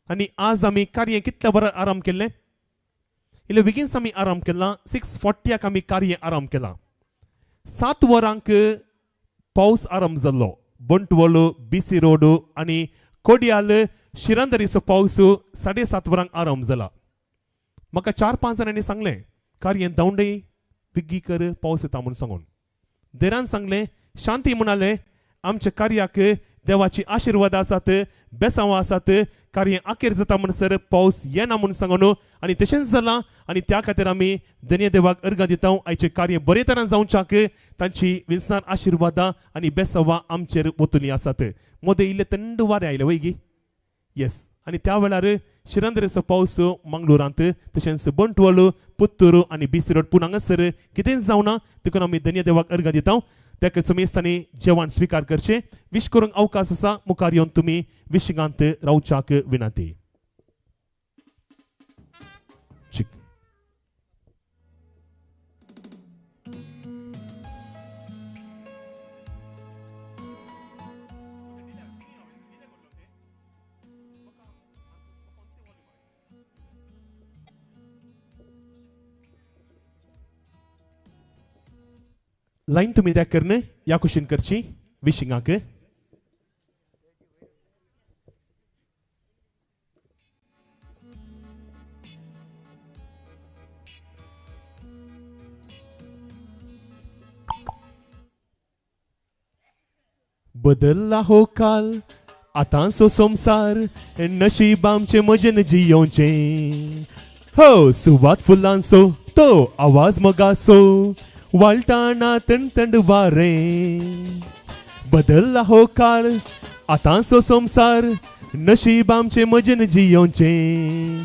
आनी आज आमी कार्य कितल्या बरें आराम केल्लें. इल्ले बेगीनच आमी आराम केला. 6:40 आमी कार्य आराम केला. 7 वरांक पावस आरंभ जाल्लो. बंटवळ बीसी रोड आनी कोडियाल शिरंदरीचो पावस 7:30 वरांक आरंभ जाला. म्हाका 4-5 जाणांनी सांगलें कार्य धांवडे बेगी कर पावस येता म्हूण सांगून. देरान सांगलें शांती म्हणाले आमच्या कार्याक देवाची आशिर्वाद आसात बेसांवां आसात कार्य आखेर जाता म्हणसर पावस येना म्हूण सांगून आनी तशेंच जालां. आनी त्या खातीर आमी धन्य देवाक अर्गां दिता. आयचें कार्य बरे तरान जावच्याक तांची विंचणार आशिर्वादां आनी बेसांवां आमचेर वतलीं आसात. मदें इल्लें थंड वारें आयलें वय गी? येस. आनी त्या वेळार शिरंदरेचो पावस मंगळुरांत तशेंच बंटवळ पुत्तूर आनी बीसी रोड पूण हांगासर कितेंच जावना. देखून आमी धन्य देवाक अर्गां दिता. त्या सुमेस्तांनी जेवण स्विकार करचें. विश करूंक अवकाश आसा. मुखार येवन तुमी विशिंगांत रावच्याक विनंती. लायन तुमी त्या करन ह्या कुशीन करची विशिंगाक. बदलला हो काल आतांचो संवसार, नशीब आमचें मजेन जियोवचें. हो सुवात फुलांचो तो आवाज मोगाचो, वाळटाना तणतण वारें. बदलला हो काळ आतांचो संवसार, नशीब आमचें मजेन जियोवचें.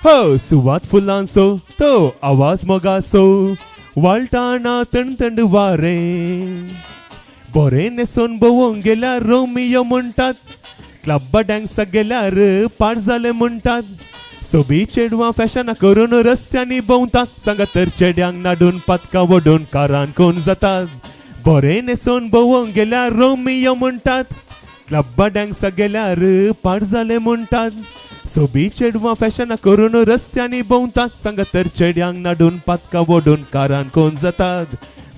हो सुवात फुलांचो तो आवाज मोगाचो, वाळटाना तणतण वारें. बरें न्हेसून भोंवंक गेल्यार रोमियो म्हणटात, क्लब्बा डांसा गेल्यार पाड जाले म्हणटात. सोबी चेडवां फॅशनां करून रस्त्यांनी भोंवतात, सांगा तर चेड्यांक नाडून पातकां वडून कारान कोण जातात. बरें न्हेसून भोंवंक गेल्यार रोमियो म्हणटात, क्लब्बा डांसा गेल्यार पाड जाले म्हणटात. सोबी चेडवां फॅशनां करून रस्त्यांनी भोंवतात, सांगा तर चेड्यांक नाडून पातकां वडून कारान कोण जातात.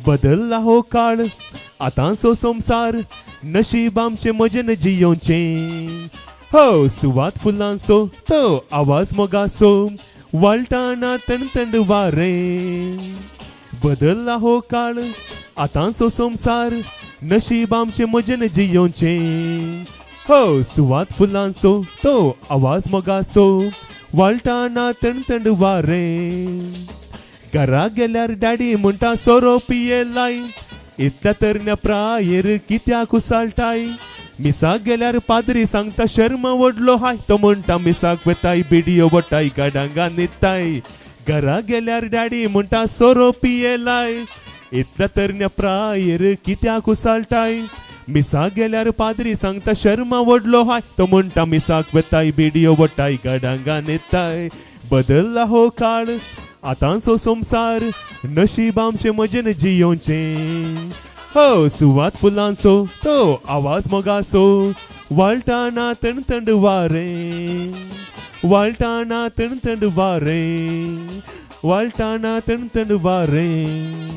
बदलला हो काळ आतांचो संवसार, नशीब आमचें मजेन जियोवचें. हो सुवात फुलांचो तो आवाज मोगाचो, वाळटाना तणतण वारें. बदलला हो काळ आतांचो संवसार, नशीब आमचें मजेन जियोवचें. हो सुवात फुलांचो तो आवाज मोगाचो, वाळटाना तणतण वारें. घरा गेल्यार डॅडी म्हणटा सोरो पियेलाय, इतल्या तरण्या प्रायेर कित्याक उसाळटाय. मिसाक गेल्यार पाद्री सांगता शर्मा व्हडलो हाय, तो म्हणटा मिसाक वेताय बिडियो वटाय गाडांगा न्हिदताय. घरा गेल्यार डॅडी म्हणटा सोरो पियेलाय, इतल्या तरण्या प्रायेर कित्याक उसाळटाय. मिसाक गेल्यार पाद्री सांगता शर्मा व्हडलो हाय, तो म्हणटा मिसाक वेताय बिडियो वटाय गाडांगा न्हिदताय. बदलला हो काळ आतांचो संवसार, नशीब आमचें मजेन जियोवचें. हो सुवात फुलांचो तो आवाज मोगाचो, वाळटाना तणतण वारें. वाळटाना तणतण वारें, वाळटाना तणतण वारें.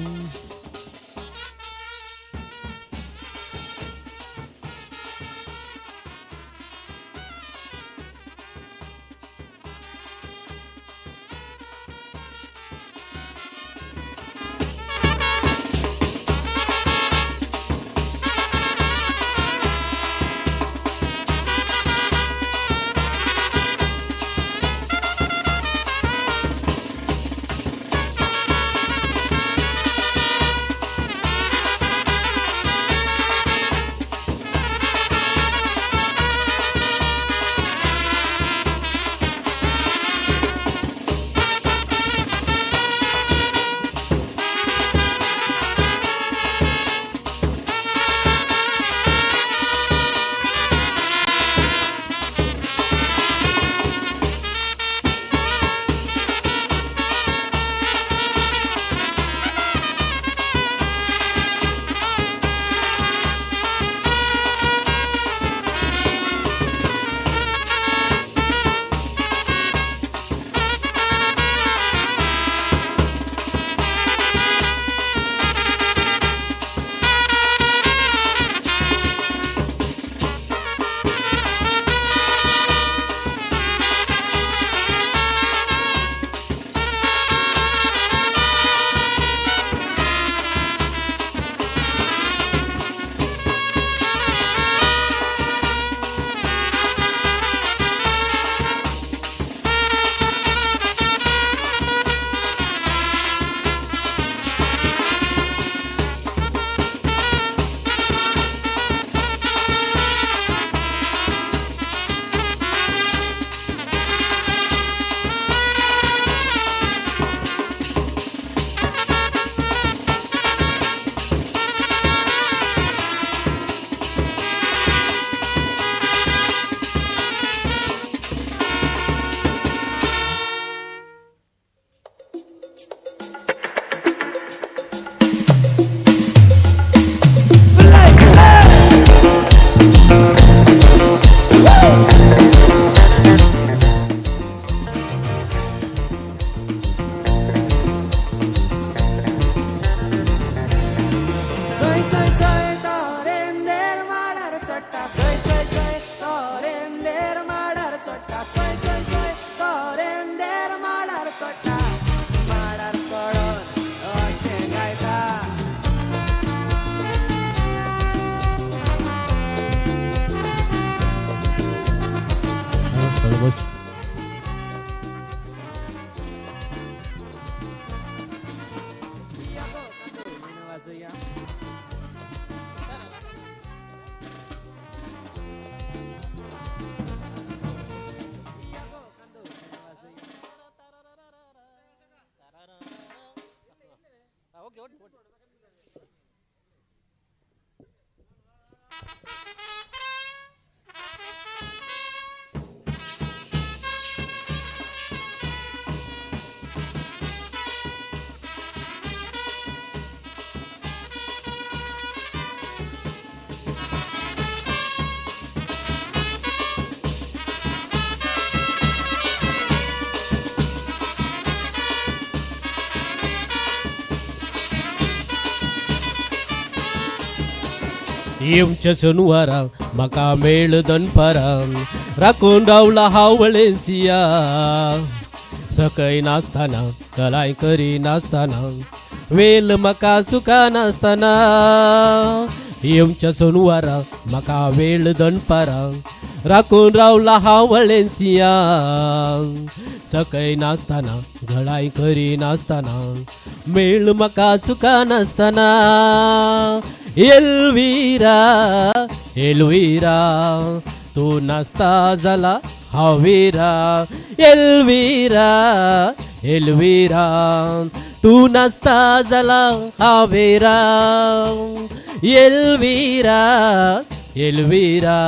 वाजया. येवच्या शनिवारा म्हाका मेळ दनपारां राखून रावला हांव वळेंसिया. सकय नासतना कलाय करी नासतना वेल म्हाका सुखा नासतना. येवच्या शनिवारा म्हाका वेळ दनपारां राखून रावला हांव वळेंसिया. सकय नासतना घडाय करी नासतना मेळ म्हाका सुखा नासतना. एलवीरा एलवीरा तूं नासता जाला हांव वीरा. एलवीरा एलवीरा तूं नासता जाला हांव वीरा. एलवीरा एलवीरा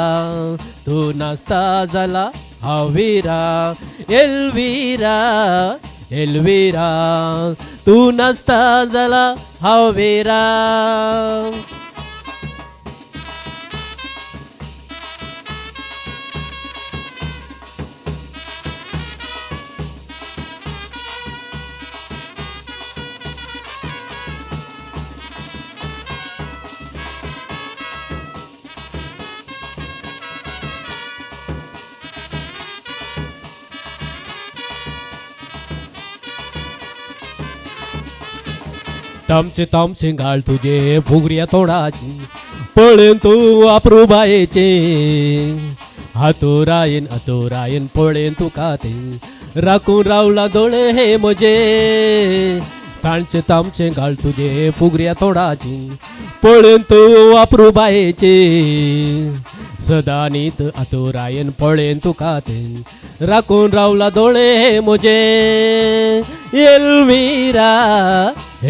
तूं नासता जाला हांव वीरा. एलवीरा एलवीरा तूं नासता जाला हांव वीरा. तामचे तामचे घाल तुझे फुगऱ्या तोंडाची पळेन तूं अप्रुबायेचे. हातोरायन हातोरायन पळेन तुका ते राखून रावला दोळे हे म्हजे. तांचे तामचे घाल तुझे फुगऱ्या तोंडाची पळेन तूं अप्रुबायेचे. सदा नीत आतोरायन पळेन तुका ते राखून रावला दोळे हे म्हजे. एलवीरा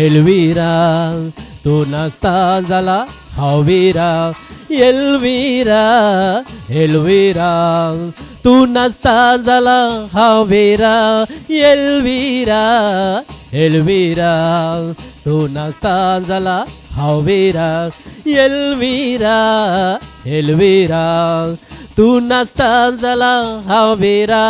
एलवीरा तूं नासता जाला हांव वीरा. एलवीरा एलवीरा तूं नासता जाला हांव वीरा. एलवीरा एलवीरा तूं नासता जाला हांव वीरा. एलवीरा एलवीरा तूं नासता जाला हांव वीरा.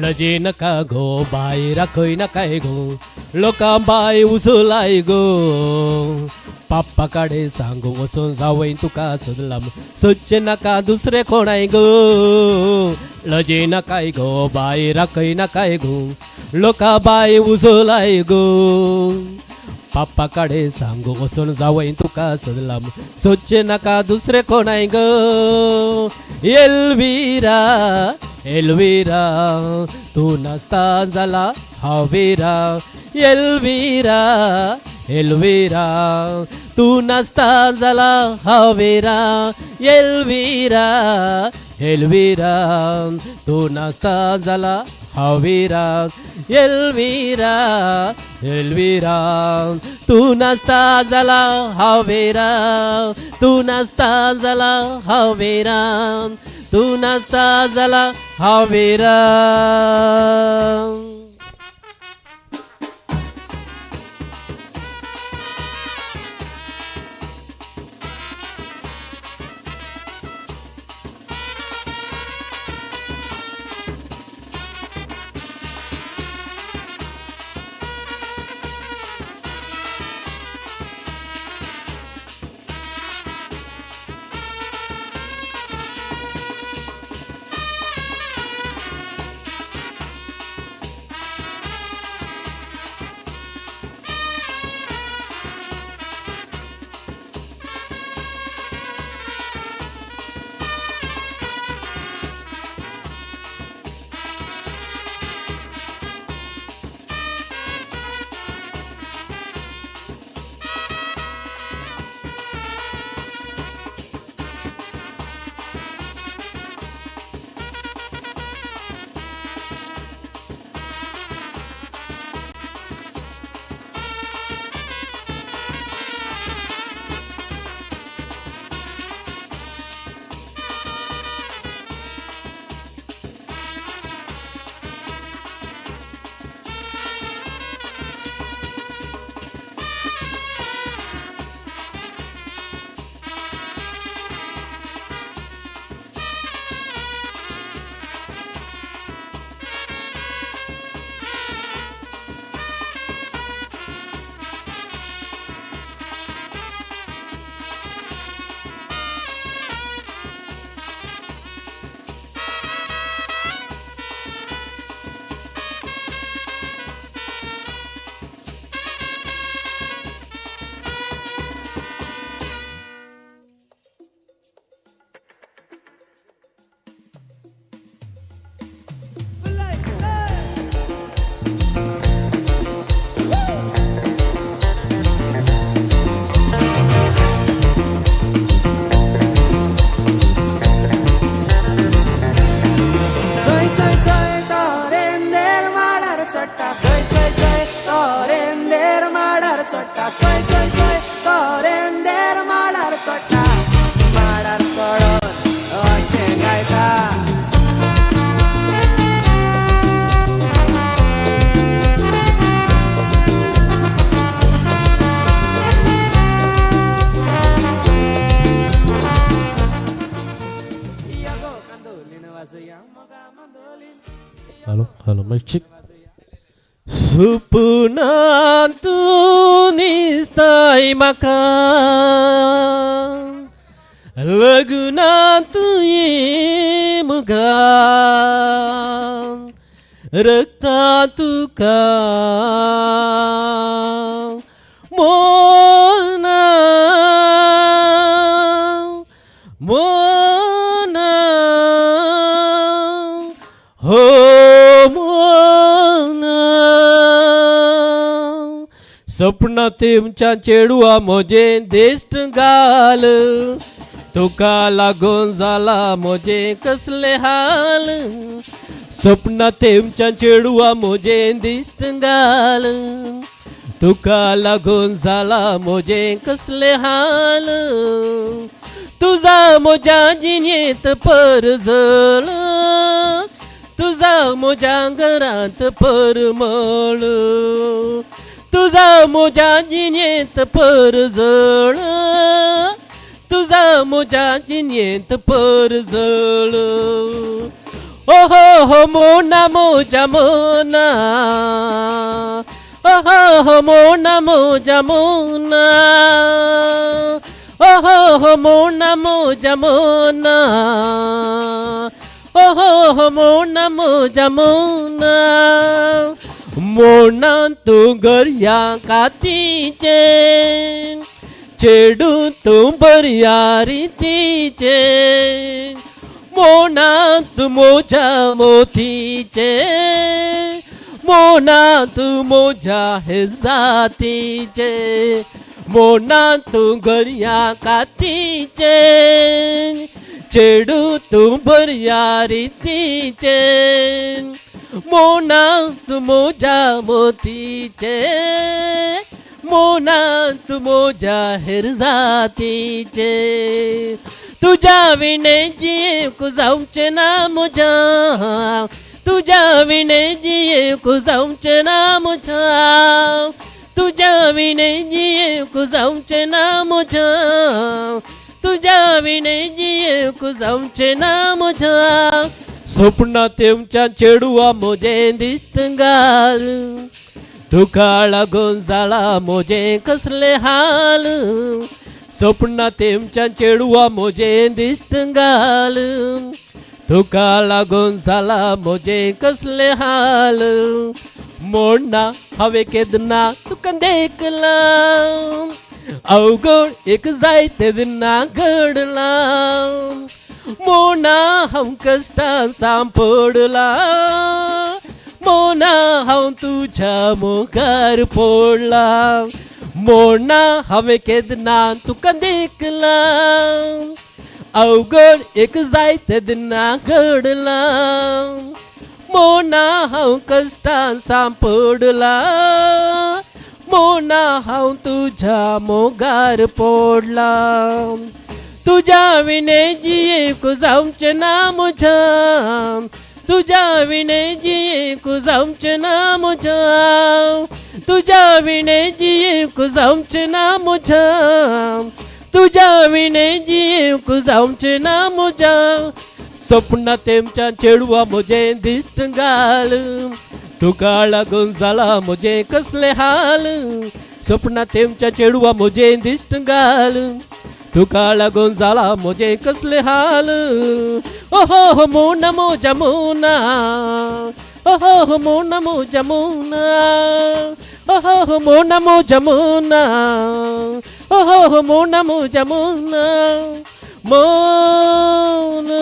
लजे नका गो बाय राखय नकाय गो लोकां बाय उसलाय गो. पाप्पा काडे सांगू वचून जावय तुका सदलाम सच्चे नाका दुसरे कोणाय गो. लजे नकाय गो बाय राखय नकाय गो लोकां बाय उसलाय गो. पाप्पा काडे सांगू वचून जावय तुका सदलाम सच्चे नाका दुसरे कोणाय गो. एलवीरा एलवीरा तूं नासता जाला हांव वीरा. एलवीरा एलवीरा तूं नासता जाला हांव वीरा. एलवीरा एलवीरा तूं नासता जाला हांव वीरा. एलवीरा एलवीरा तूं नासता जाला हांव वीरा. तूं नासता जाला हांव वीरा. तूं नासता जाला हांव वीरा. Hello hello mic check. सुपनांत तूं दिसताय म्हाका, लग्नांत ये मुगा, रक्ता तुका मोना मोना हो मोना. सपना तेमच्या चेडवा म्हजें दिश्ट घाल, तुका लागून जाला म्हजें कसले हाल. सपना तेमच्या चेडवा म्हजें दिश्ट घाल, तुका लागून जाला म्हजें कसले हाल. तुझा म्हज्या जिणेंत परजळ, तुझा म्हज्या घरांत परमळ, तुझा म्हज्या जिणेंत परजळ, तुझा म्हज्या जिणेंत परजळ. ओ हो हो मोना मोजा मोना, ओ हो हो मोना मोजा मोना, ओ हो हो मोना मोजा मोना, ओ हो हो मोना मोजा मोना. मोना तूं गरया कातीचें, चेडूं तूं बऱ्या रितीचें, मोना तूं मोजा मोतीचें, मोना तूं मोजा हे जातीचें, मोना तूं गरया कातीचें, चेडूं तूं बऱ्या रितीचें, मोना तूं मोजा मोतीचें, मोना तूं मोजा हेर जातीचें. तुज्या विणें जियेवंक जावचें ना म्हज्या, तुज्या विणें जियेवंक जावचें ना म्हज्या, तुज्या विणें जियेवंक जावचें ना म्हज्या, तुज्या विणें जियेवंक जावचें ना म्हज्या. सपना तेमच्या चेडवा म्हजें दिश्ट घाल, तुका लागून जाला म्हजें कसले हाल. सपना तेमच्या चेडवा म्हजें दिश्ट घाल, तुका लागून जाला म्हजें कसले हाल. मोडना हांवें केन्ना तुका देखलां, अवगण एक जायते दिना घडलां, मोना हांव कश्टान सांपडलां, मोना हांव तुज्या मुखार पडलां, मोना हांवें केन्ना तुका देखलां, अवगण एक जायते दिना घडलां, मोना हांव कश्टान सांपडलां, मोना हांव तुज्या मोगार पडलां. तुज्या विणें जियेवंक जावचें ना म्हज्या, तुज्या विणें जियेवंक जावचें ना म्हज्या, तुज्या विणें जियेवंक जावचें ना म्हज्या, तुज्या विणें जियेवंक जावचें ना म्हज्या. सपना तेमच्या चेडवा म्हजें दिश्ट घाल, तुका लागून जाला म्हजें कसले हाल. सपना तेमच्या चेडवा म्हजें दिश्ट घाल, तुका लागून जाला म्हजें कसले हाल. ओ हो हो मोना मोजा मोना, ओ हो हो मोना मोजा मोना, ओ हो हो मोना मोजा मोना, ओ हो हो मोना मोजा मोना मोना.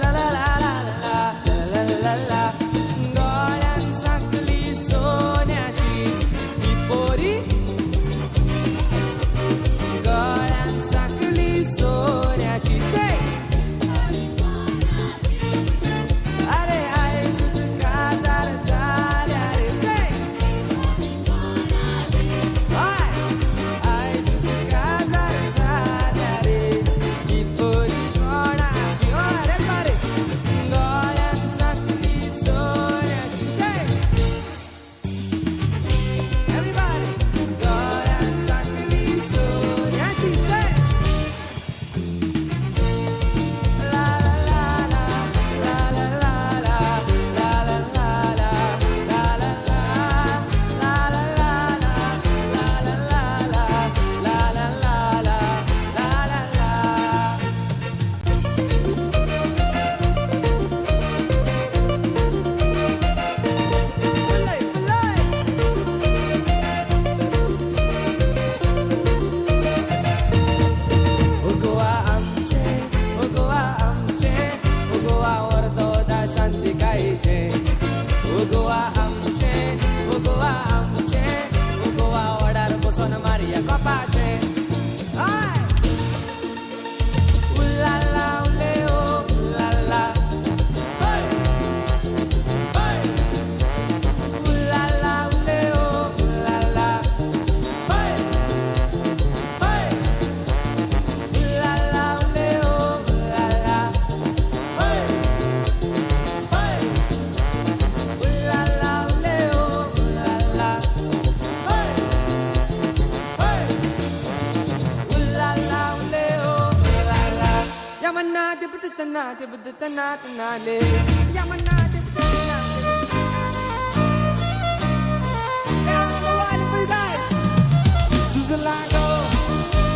सुजलागो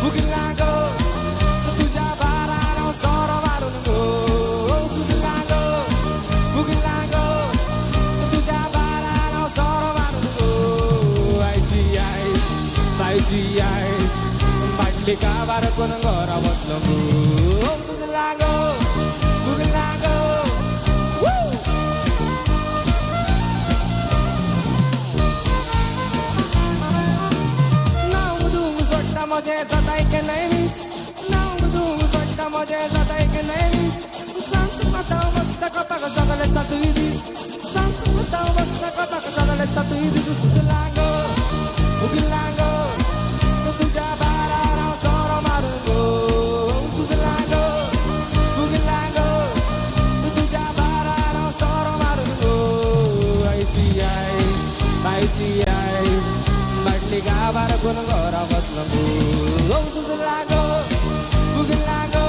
फुगलागो तुझ्या बारार हांव सोरो मारून गो. सुजलागो फुगलागो तुझ्या बारार हांव सोरो मारून गो. आयची आयज तायची आयज बाटली काबार करून घरा वतलो गो. सुजलागो फुगलागो. म्हजें जाताय केन्नाय मीस नांव तूं सोडटा म्हजें जाताय केन्नाय मीस. सांज माता वचता कपाक सगळे सातूय दीस. सांज माता वचता कपाक सगळे सातूय दीस. सुजलागो फुगलागो तुज्या बारार हांव सोरो मारून गो. सुजलागो फुगलागो तुज्या बारार हांव सोरो मारून गो. आयची आयज तायची आयज बाटली गाबार करून घरा वतलो गो. सुजलागो फुगलागो.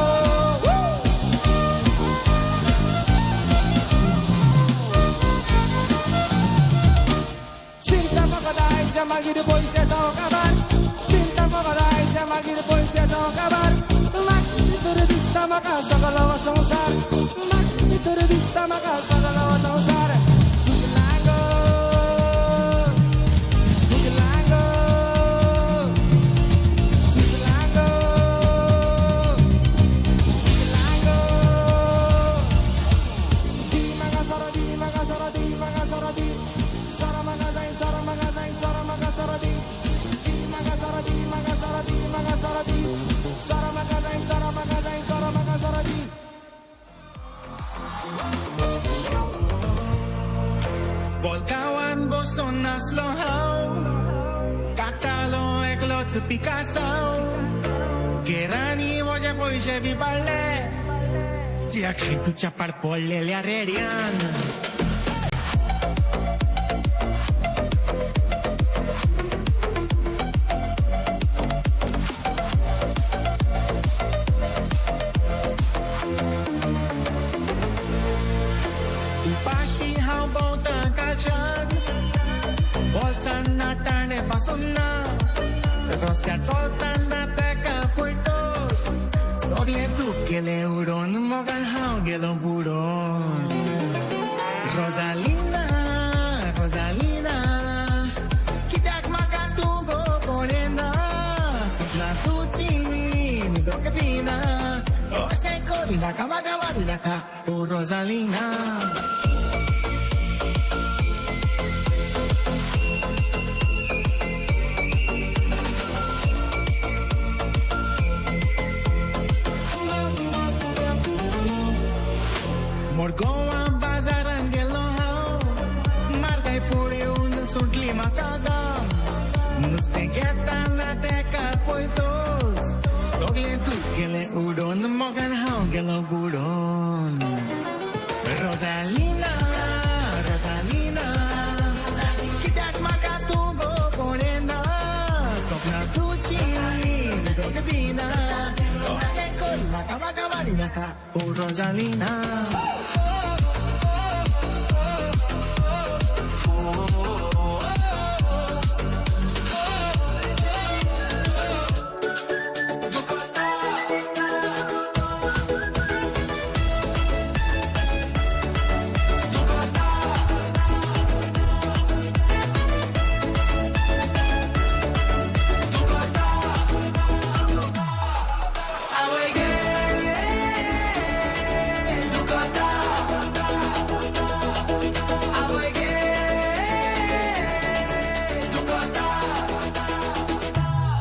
चिंता म्हाका दायच्या मागीर पयशे जावं काबार. चिंता म्हाका दायच्या मागीर पयशे जावं काबार. म्हाका भितर दिसता म्हाका सगलो हो संवसार. म्हाका भितर दिसता म्हाका सगलो हो संवसार. सुजलागो फुगलागो सुजलागो फुगलागो. दी म्हाका सोरो दी म्हाका सोरो दी म्हाका सोरो दी. सोरो म्हाका जाय सोरो म्हाका जाय सोरो म्हाका सोरो दी. दी म्हाका सोरो दी म्हाका सोरो दी म्हाका सोरो दी. सोरो म्हाका जाय सोरो म्हाका जाय सोरो म्हाका सोरो दी. बोलकावान बसून नासलो हांव काडटालो एकलोच पिकासांव. घेरांनी म्हजे पयशे बी पडले ज्या तुच्या पाड पडलेल्या रेड्यान. उपाशी हांव भोंवता काच्यान बोल्सान ना टाणे पासून ना. रस्त्यार चलतना तेका पळयतच सगळें दूख गेलें उडोवन मोगान हांव गेलो बुडोन. रोजालिना रोजालिना कित्याक म्हाका तूं गो पळयना. सपनां तुजी न्हिदोंक दिना. अशें करिनाका म्हाका मारिनाका ओ रोजालिना. मुरगोवा बाजारान गेलो हांव मार्गाय पळोवन सुटली म्हाका गाम. नुस्तें घेताना तेका पळयतच सगळें दूख गेलें उडोवन मोगान हांव गेलो बुडोन. रोजालिना रोजालिना कित्याक म्हाका तूं गो पळयना. सपनां तुजी न्हिदोंक दिना. अशें करिनाका म्हाका मारिनाका ओ Rosalina.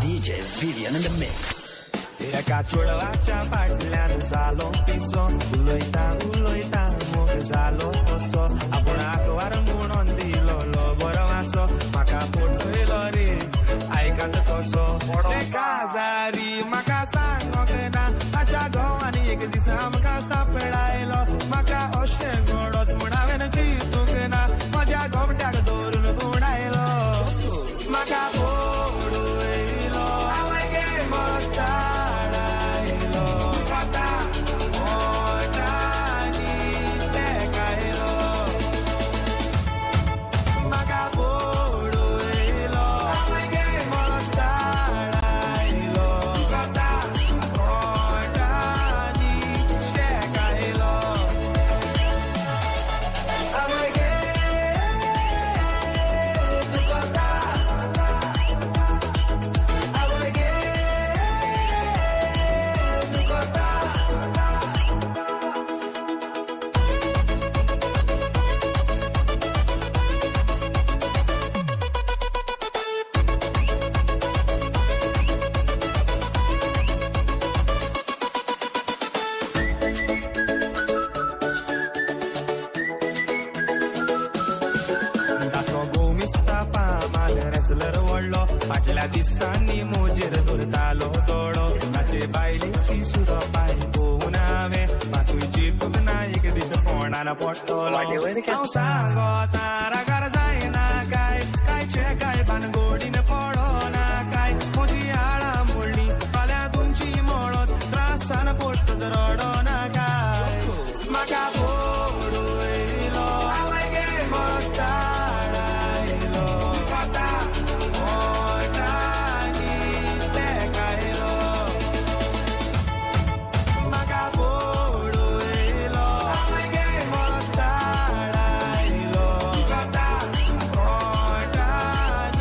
DJ Vivian in the mix. एका चेडवाच्या फाटल्यान जालो पिसो. उलयता उलयता मोग जालो तसो. आपूण आंकवार म्हणून दिलो बरो वासो. म्हाका फटयलो रे आयकात कसो. काजारी म्हाका सांगोंक ना ताच्या घोवान एक दीस आमकां सापडायलो. म्हाका अशें घडत म्हूण हांवें चिंतूंक ना. म्हज्या गोमट्याक दवरून गुंडायलो. म्हाका पडयलो हांवें मस्ताडायलो. कोता मोटायलो. फाटल्या दिसांनी म्हजेर दवरतालो दोळो ताचे बायलेची सुरोपाय पळोवन हांवें मातूय चिंतूंक ना एक दीस फोंडान पडटलो. हांव सांगोता रागार जायना काय कायचे काय भानगोडीन पडना काय म्हजी आळां मोडली फाल्यां तुमची मोडत त्रासान पडटच रडना काय म्हाका पडयलो बरोच ताळायलो ओठांनी तेंकायलो म्हाका पडयलो बरोच ताळायलो ओठांनी.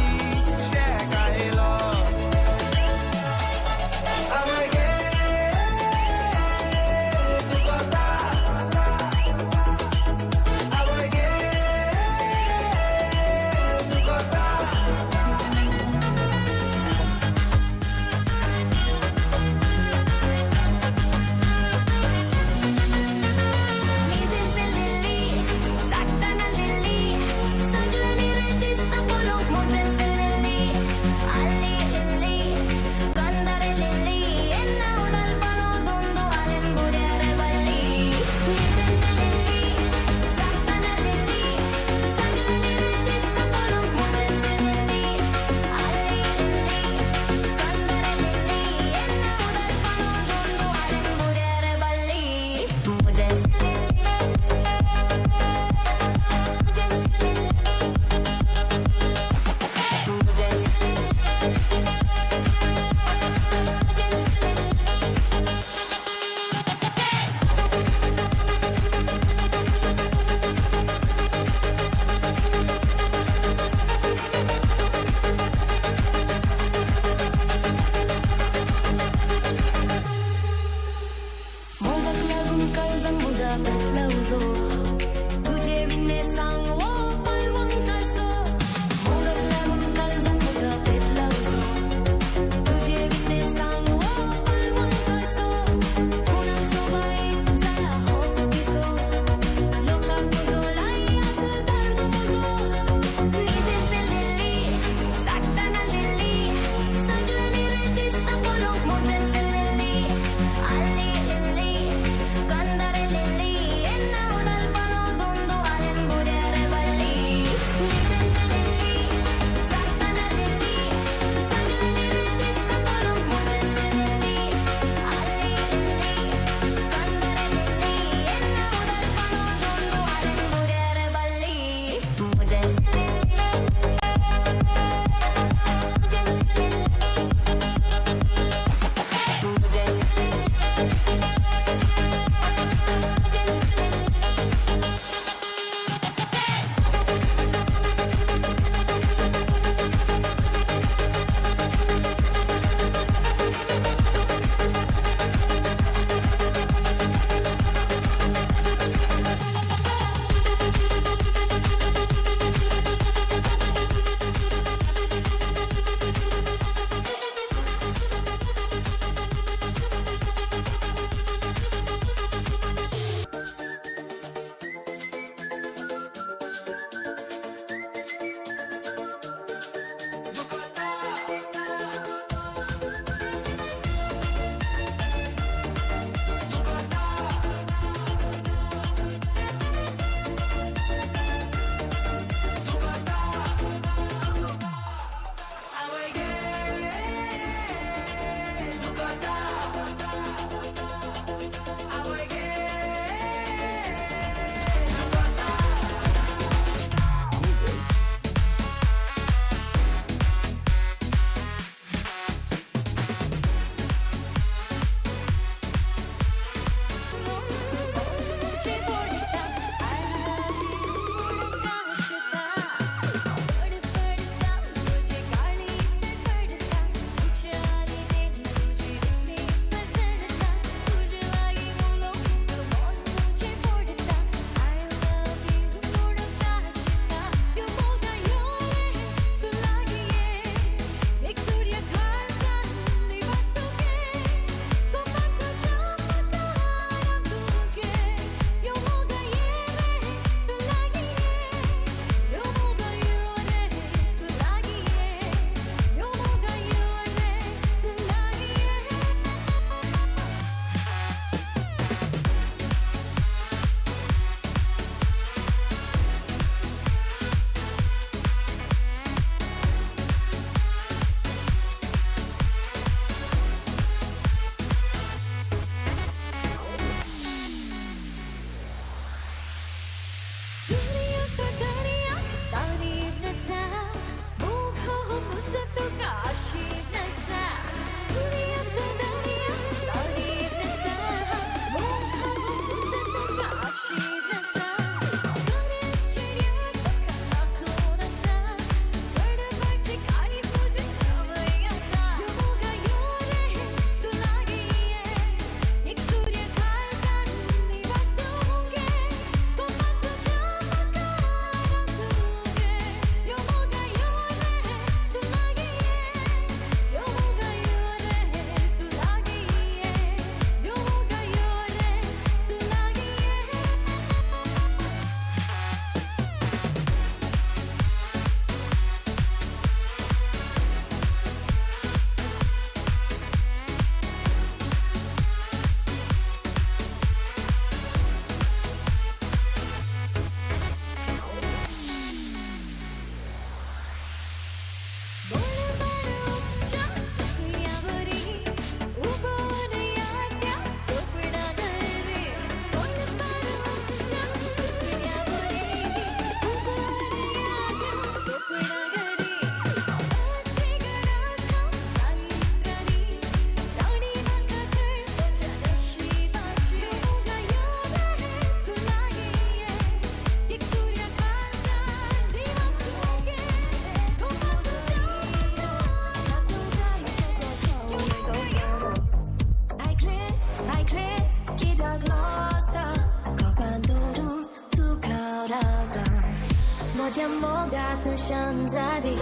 तुज्या मोगा तूं शान जारी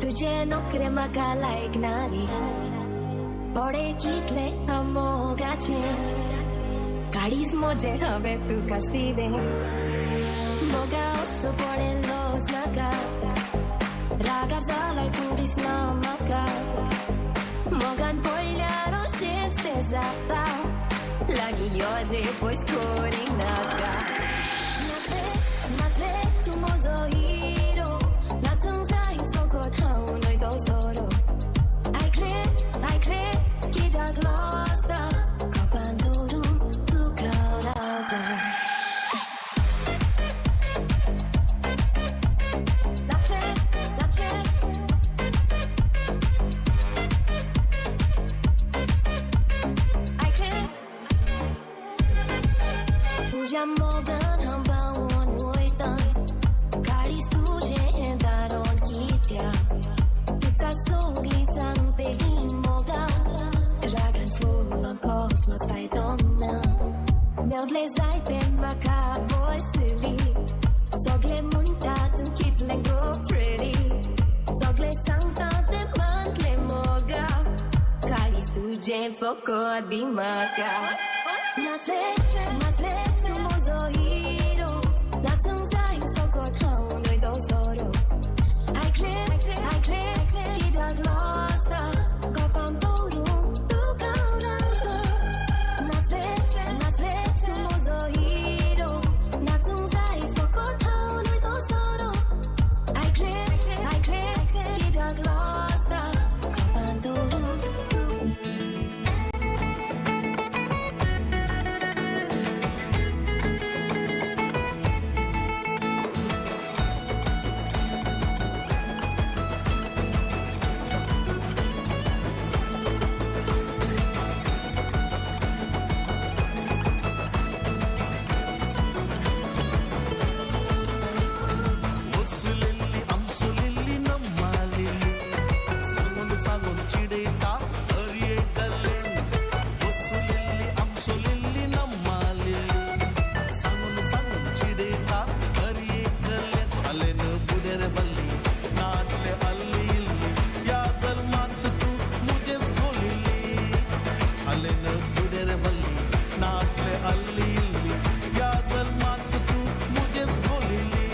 तुजे नोकरे म्हाका लायक नारी पडे कितले मोगाचे काडीच म्हजें हांवें तुका दिलें मोगा असो पडे लज नाका रागार जालाय तूं दिसना म्हाका मोगान पडल्यार अशेंच तें जाता लागीं यो रे पयस करिनाका नाचले तूं म्हजो हिरो नाचूंक जाय फकत हांव न्हय तो सोरो आयक रे कित्याक लजता कपान दवरून तुका रावता नाचले नाचले आयक रे तुज्या मोगान हांव बावून वयतां काळीज तुजें दारोन कित्याक तुका सगळीं सांगतली मोगा रागान फुलोन कसलोच फायदो ना मेवले जायते म्हाका बसली सगळे म्हणटा तूं कितलें गो प्रेरी सगळे सांगता तें मानतलें मोगा काळीज तुजें फकत दी म्हाका नाचले नाचले तूं म्हजो हिरो नाचूंक जाय फकत हांव न्हय तो सोरो आयक रे कित्याक लजता कपान दवरून तुका रावता नाचले नाचले तूं म्हजो हिरो नाचूंक जाय फकत हांव न्हय तो सोरो आयक रे कित्याक लजता कपान दवरून. ಒಸುಲಿಲ್ಲಿ ಅಂಸುಲಿಲ್ಲಿ ನಮ್ಮಲಿಲ್ಲಿ सांगून सांगून चिडयता हर गल्ले ಒಸುಲಿಲ್ಲಿ ಅಂಸುಲಿಲ್ಲಿ ನಮ್ಮಲಿಲ್ಲಿ सांगून सांगून चिडयता हर गल्ले ಅಲ್ಲೇನು ಬುಡೆರೆ ಬಲ್ಲಿ ನಾಟ್ಲೆ ಅಲ್ಲಿ ಇಲ್ಲಿ ಯಾ ಜಲ್ಮಾತ್ ತೂ ಮುಜೆಸ್ ಕೊಲಿಲ್ಲಿ ಅಲ್ಲೇನು ಬುಡೆರೆ ಬಲ್ಲಿ ನಾಟ್ಲೆ ಅಲ್ಲಿ ಇಲ್ಲಿ ಯಾ ಜಲ್ಮಾತ್ ತೂ ಮುಜೆಸ್ ಕೊಲಿಲ್ಲಿ.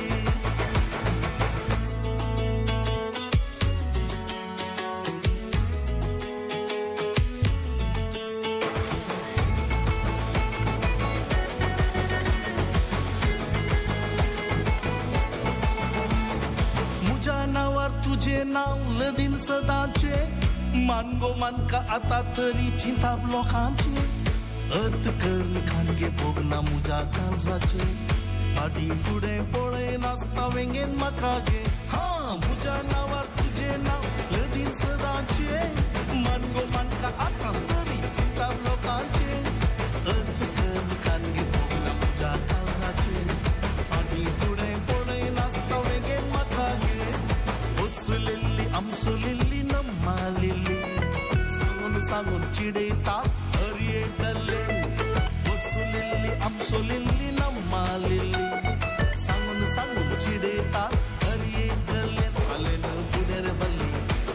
मुझ्या नांवार तुजें नांव लदीन सदांचे मानगो मानका आतां तरी चिंताप लोकांचे अर्थ करून खानगे भोगना मुज्या काळजाचे फाटीं फुडें पळय नासता वेंगेन म्हाका घे हा मुज्या नांवार तुजें नांव लदीन सदांचे मानगो मानका आतां तरी चिंताप लोकांचे अर्थ करून खानगे भोगना मुज्या काळजाचे फाटीं फुडें पळय नासता वेंगेन म्हाका घे ಒಸುಲಿಲ್ಲಿ ಅಂಸುಲಿಲ್ಲಿ ನಮ್ಮಲಿಲ್ಲಿ सांगून सांगून चिडयता हर गल्ले ಒಸುಲಿಲ್ಲಿ ಅಂಸುಲಿಲ್ಲಿ ನಮ್ಮಲಿಲ್ಲಿ सांगून सांगून चिडयता हर गल्ले ಅಲ್ಲೇನು ಬುಡೆರೆ ಬಲ್ಲಿ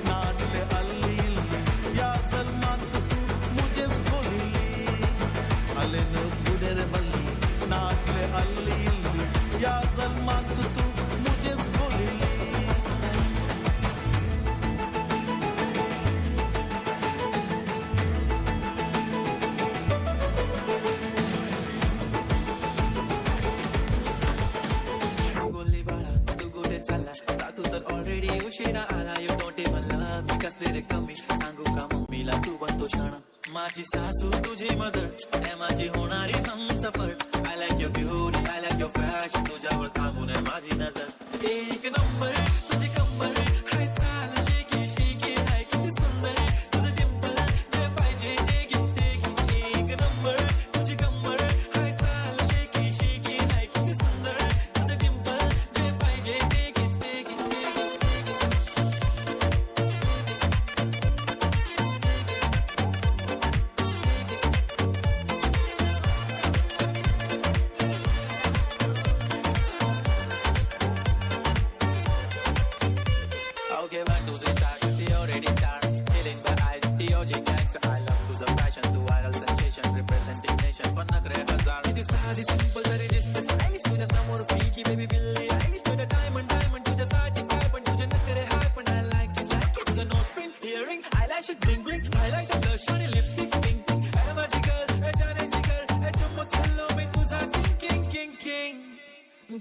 ನಾಟ್ಲೆ ಅಲ್ಲಿ ಇಲ್ಲಿ ಯಾ ಜಲ್ಮಾತ್ ತೂ ಮುಜೆಸ್ ಕೊಲಿಲ್ಲಿ ಅಲ್ಲೇನು ಬುಡೆರೆ ಬಲ್ಲಿ ನಾಟ್ಲೆ ಅಲ್ಲಿ ಇಲ್ಲಿ ಯಾ ಜಲ್ಮಾತ್ ತೂ ಮುಜೆಸ್ ಕೊಲಿಲ್ಲಿ. गोली बाळा तू कुठे चालला जा तू तर ऑलरेडी उशिरा आला. You don't even love मी कसले रे कमी सांगू का मम्मीला तू बनतो क्षण माझी सासू तुझी मदर ए माझी होणारी Humsafar. I like your beauty I like your fashion तुझ्यावर थांबून आहे माझी नजर. एक नंबर तुझी कंबर हाय चाल शेकी शेकी हाय किती सुंदर तुझं डिंपल जे पाहिजे ते घे ते घे. एक नंबर तुझी कंबर हाय चाल शेकी शेकी हाय किती सुंदर तुझं डिंपल जे पाहिजे ते घे ते घे. Marathi OG gangster, I love तुझं फॅशन, तू व्हायरल सेन्सेशन, रिप्रेझेंटिंग नेशन, पण नखरे हजार. किती साधी सिंपल तरी दिसते स्टायलिश, तुझ्या समोर फिकी बेबी बिल्ली आयलिश. तुझ्या डायमंड डायमंड तुझ्यासाठी काय पण, तुझे नखरे हाय पण I like it like it. तुझं nose pin, earring, eyelash, bling bling, highlight, blush आणि लिपस्टिक पिंक पिंक. ए माझी गर्ल, ए जाने जिगर, ए चुम्मक छल्लो मी तुझा किंग किंग किंग किंग.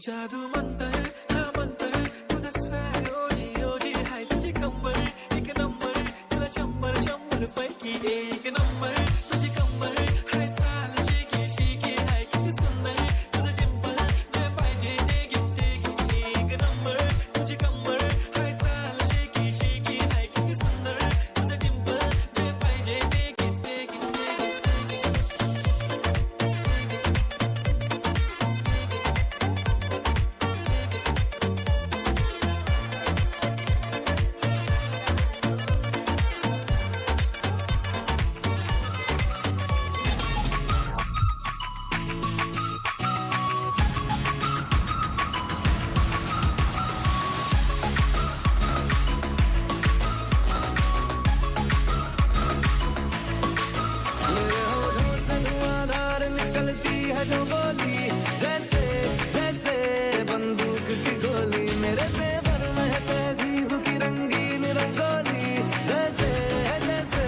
जादू मंतर हा मंतर तुझा स्वॅग ओजी ओजी हाय, तुझी कंबर एक नंबर, तुला 100 100 पैकी एक नंबर. तुझी कंबर हाय चाल शेकी शेकी हाय, किती सुंदर तुझं डिंपल, जे पाहिजे ते घे ते घे. एक नंबर तुझी कंबर हाय चाल शेकी शेकी हाय, किती सुंदर तुझं डिंपल, जे पाहिजे ते घे ते घे. मेरे होठों से धुआंधार निकलती है जो बोली, जैसे जैसे बंदूक की गोली. मेरे तेवर में है तहजीब की रंगीन रंगोली, जैसे जैसे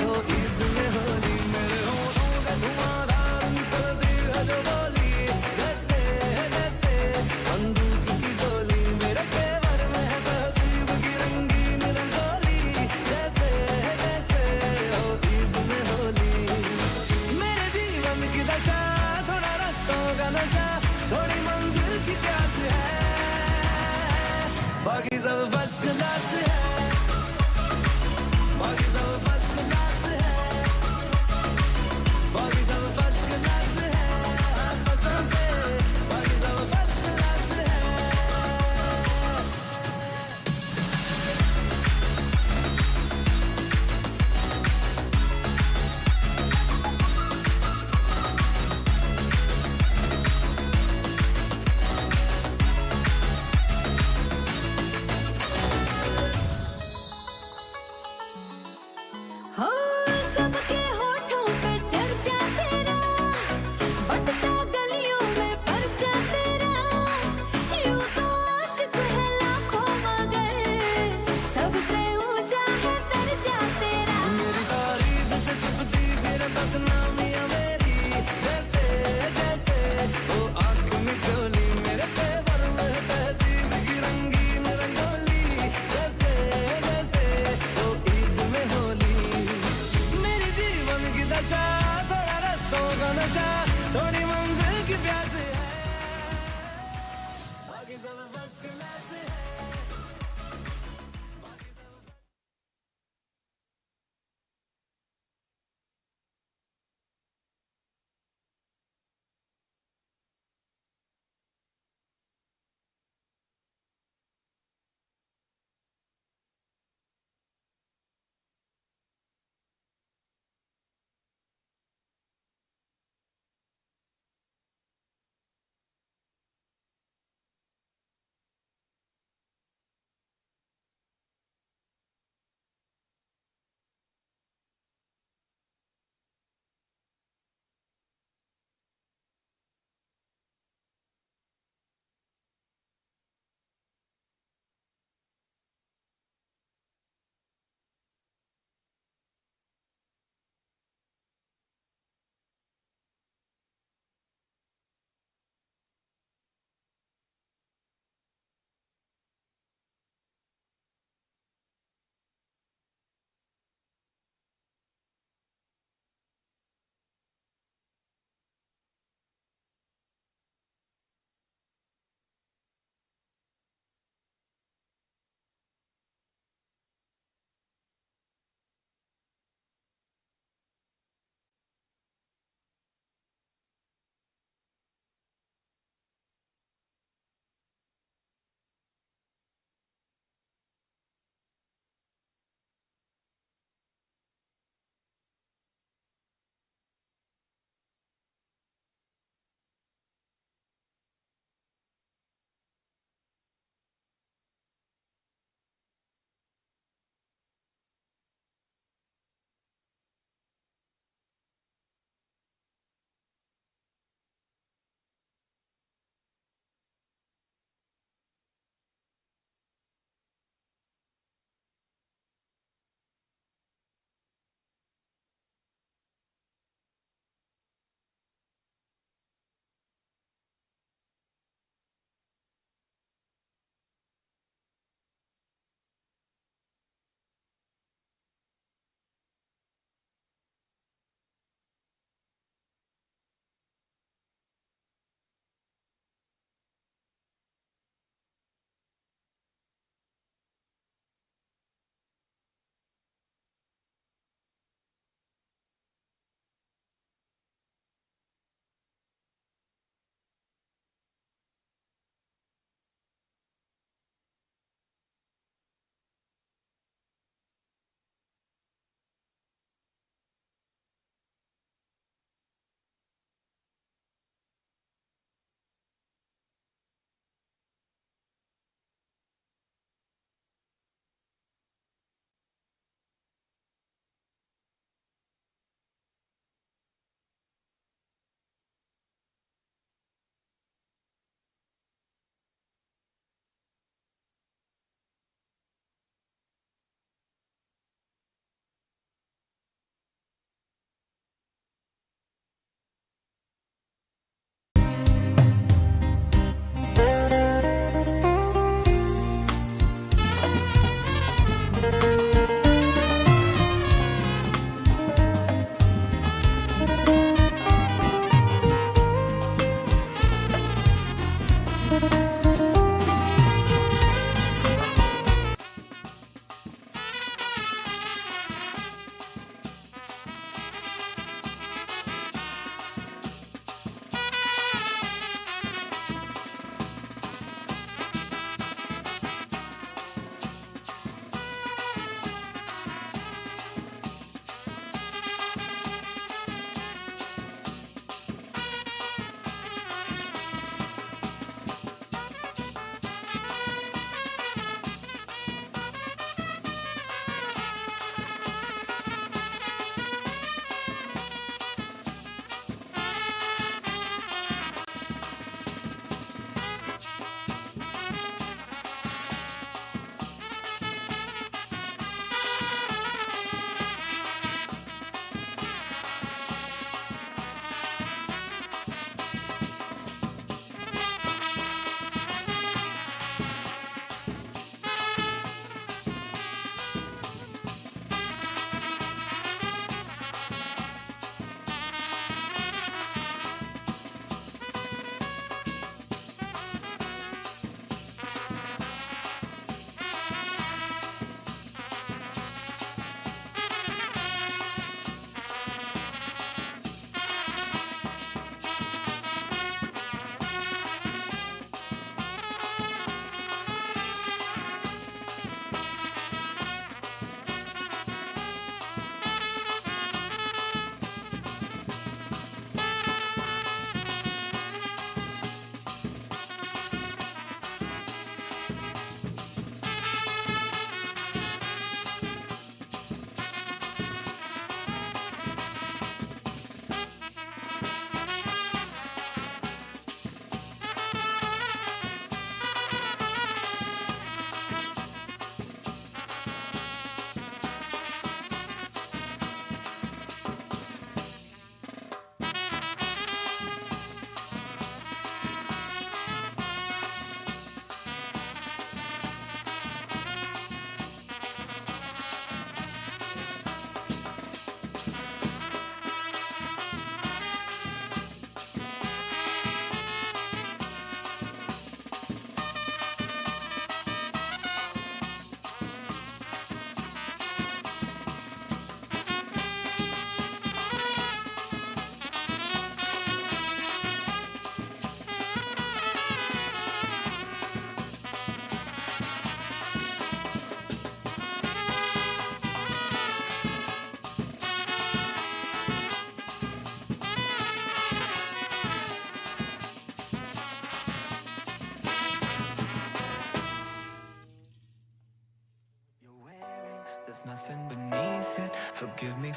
हो ईद में होली. मेरे होठों से धुआंधार निकलती है जो बोली, जैसे जैसे बंदूक की गोली. मेरे तेवर में है तहजीब की रंगीन रंगोली, जैसे जैसे हो ईद में होली. मेरे जीवन की दशा, थोड़ा रस्तों का नशा, थोड़ी मंजिल की प्यास है, बाकी सब फर्स्ट क्लास है, बाकी सब फर्स्ट क्लास है, बाकी सब फर्स्ट क्लास है, हाँ, कसम से बाकी सब फर्स्ट क्लास है. हो सबके होठों पे चर्चा तेरा, बटता गलियों में पर्चा तेरा. यूं तो आशिक है लाखों मगर सबसे ऊंचा है दर्जा तेरा. मेरी तारीफ से छुपती फिर बदनामियां मेरी, जैसे जैसे वो आंख में चोली. मेरे तेवर में तहजीब की रंगीन रंगोली, जैसे जैसे वो ईद में होली. मेरे जीवन की दशा, थोड़ा रस्तों का नशा, थोड़ी मंजिल की प्यास है, बाकी सब फर्स्ट क्लास है.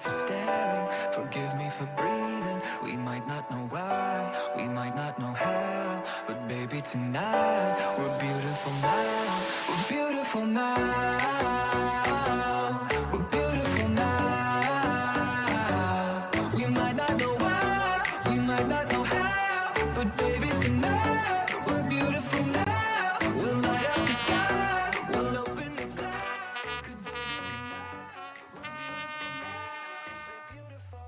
for staring, forgive me for breathing. We might not know why, we might not know how, but baby tonight we're beautiful now. We're beautiful now. We're beautiful now. We might not know why, we might not know how, but baby tonight we're beautiful now. We'll light up the sky, we'll open the cloud. 'Cause baby tonight we're beautiful now. We're beautiful.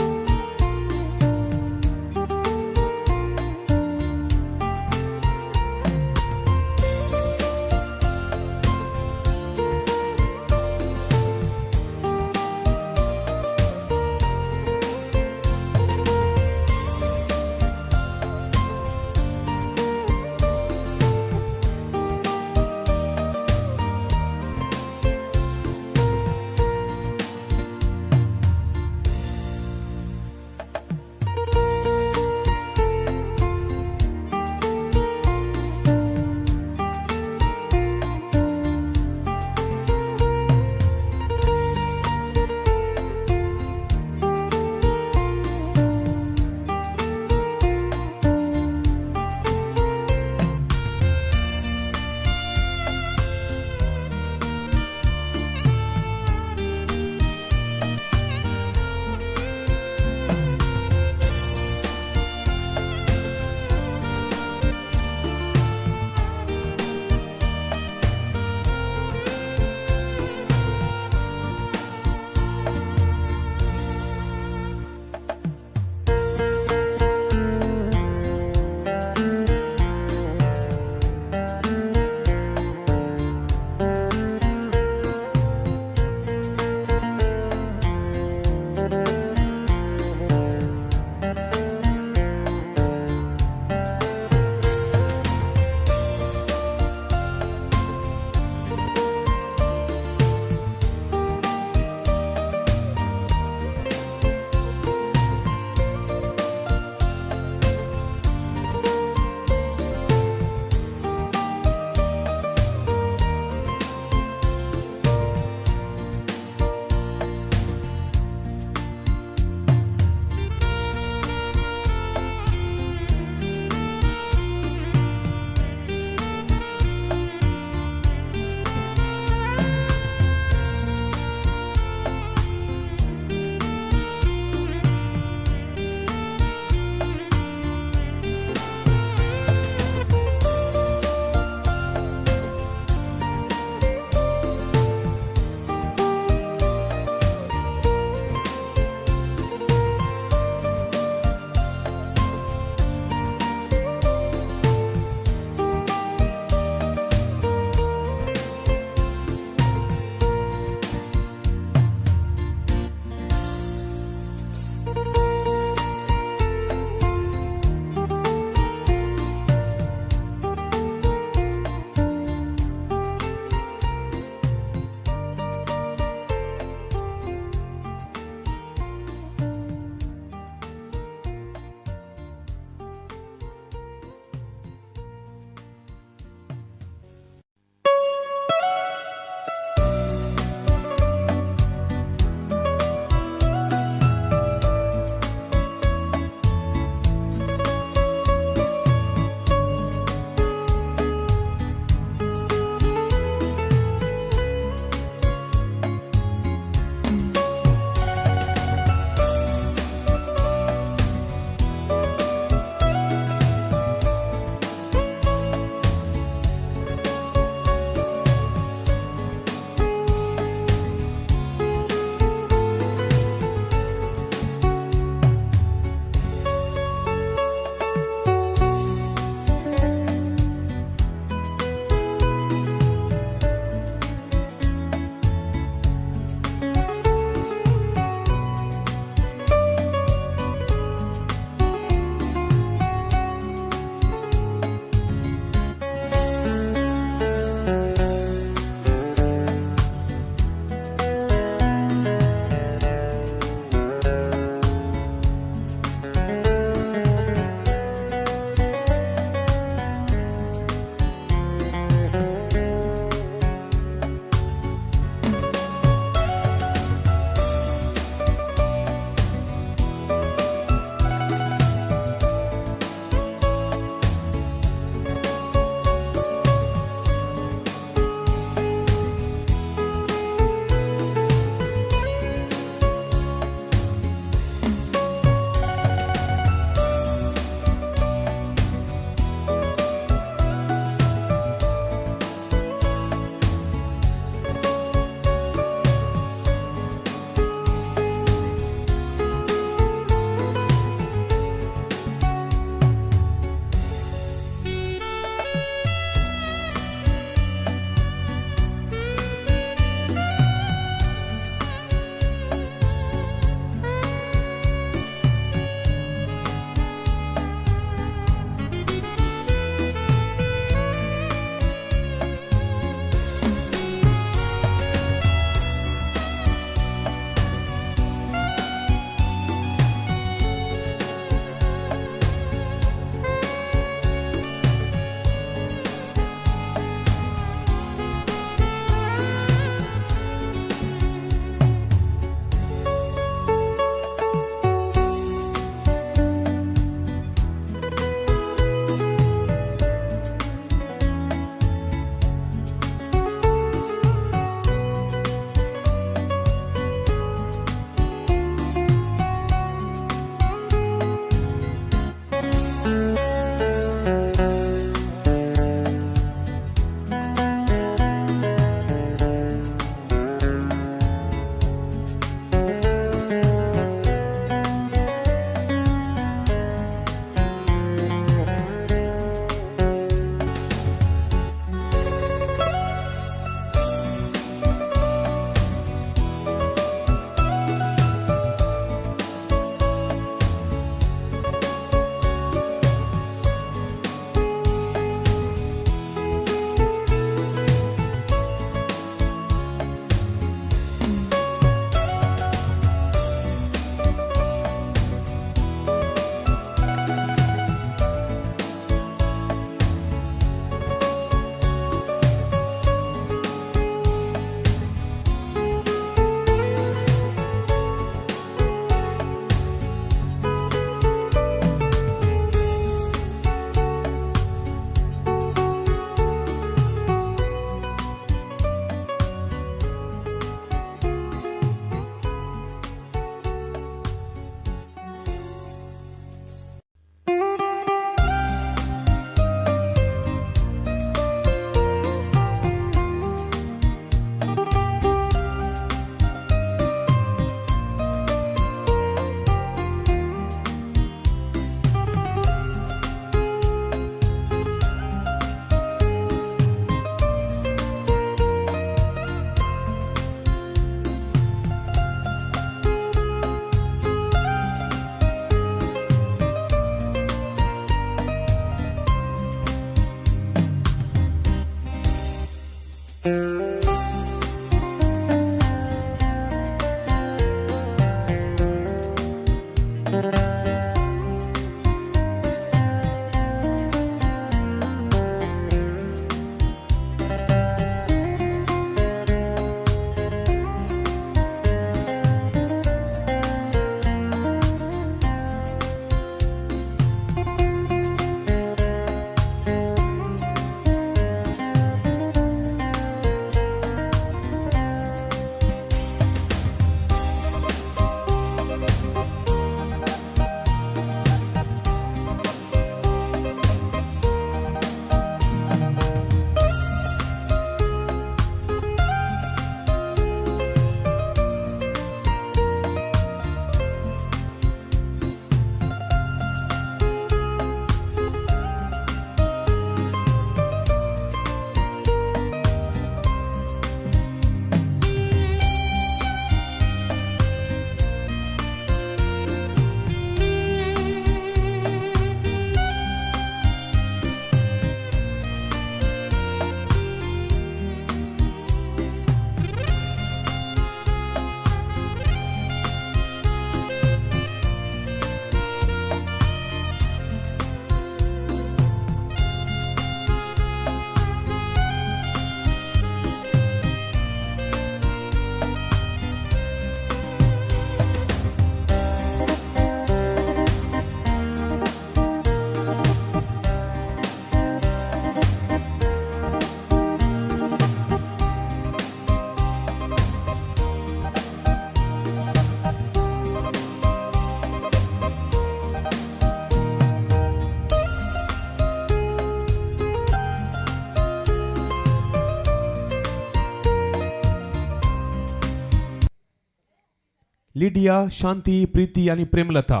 Lydia, Shanti, Priti आनी प्रेमलता.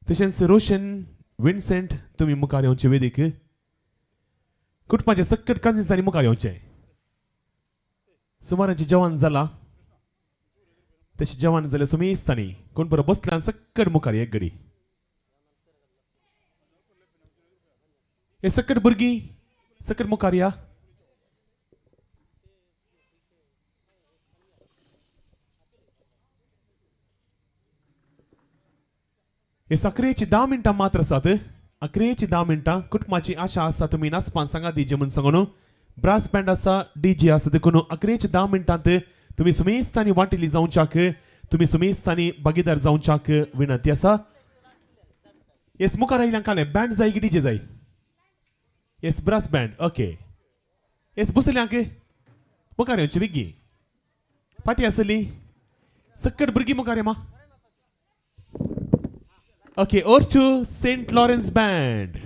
तशेंच रोशन, Vincent तुमी मुखार येवचे वेदीक. कुटुंबाचे सक्कट कजिन्सांनी मुखार येवचे. सुमारांचे जेवण जाला, तशें जेवण जालें सुमेस्तांनी कोण बरो बसल्यान सक्कट मुखार एक गडी. हे सक्कट भुरगीं सक्कट मुखार या. हे साकरेची 10 मिनटां मात्र आसात. अकरेची 10 मिनटां. कुटुंबाची आशा आसा तुमी नाचपान सांगा डीजे म्हूण सांगून. ब्रास बँड आसा, डीजे आसा, देखून अकरेची 10 मिनटांत तुमी सुमेस्तांनी वांटेली जावच्याक, तुमी सुमेस्तांनी भागीदार जावच्याक विनंती आसा. येस, मुखार आयिल्ल्यान कालें बँड जाय की डीजे जाय? Yes, brass band. Okay. Yes, बसल्यांक मुखार येवचे बेगी. फाटी आसली सक्कट भुरगीं मुखार येमा. ओके, ओर्चू सेंट लॉरेन्स बँड.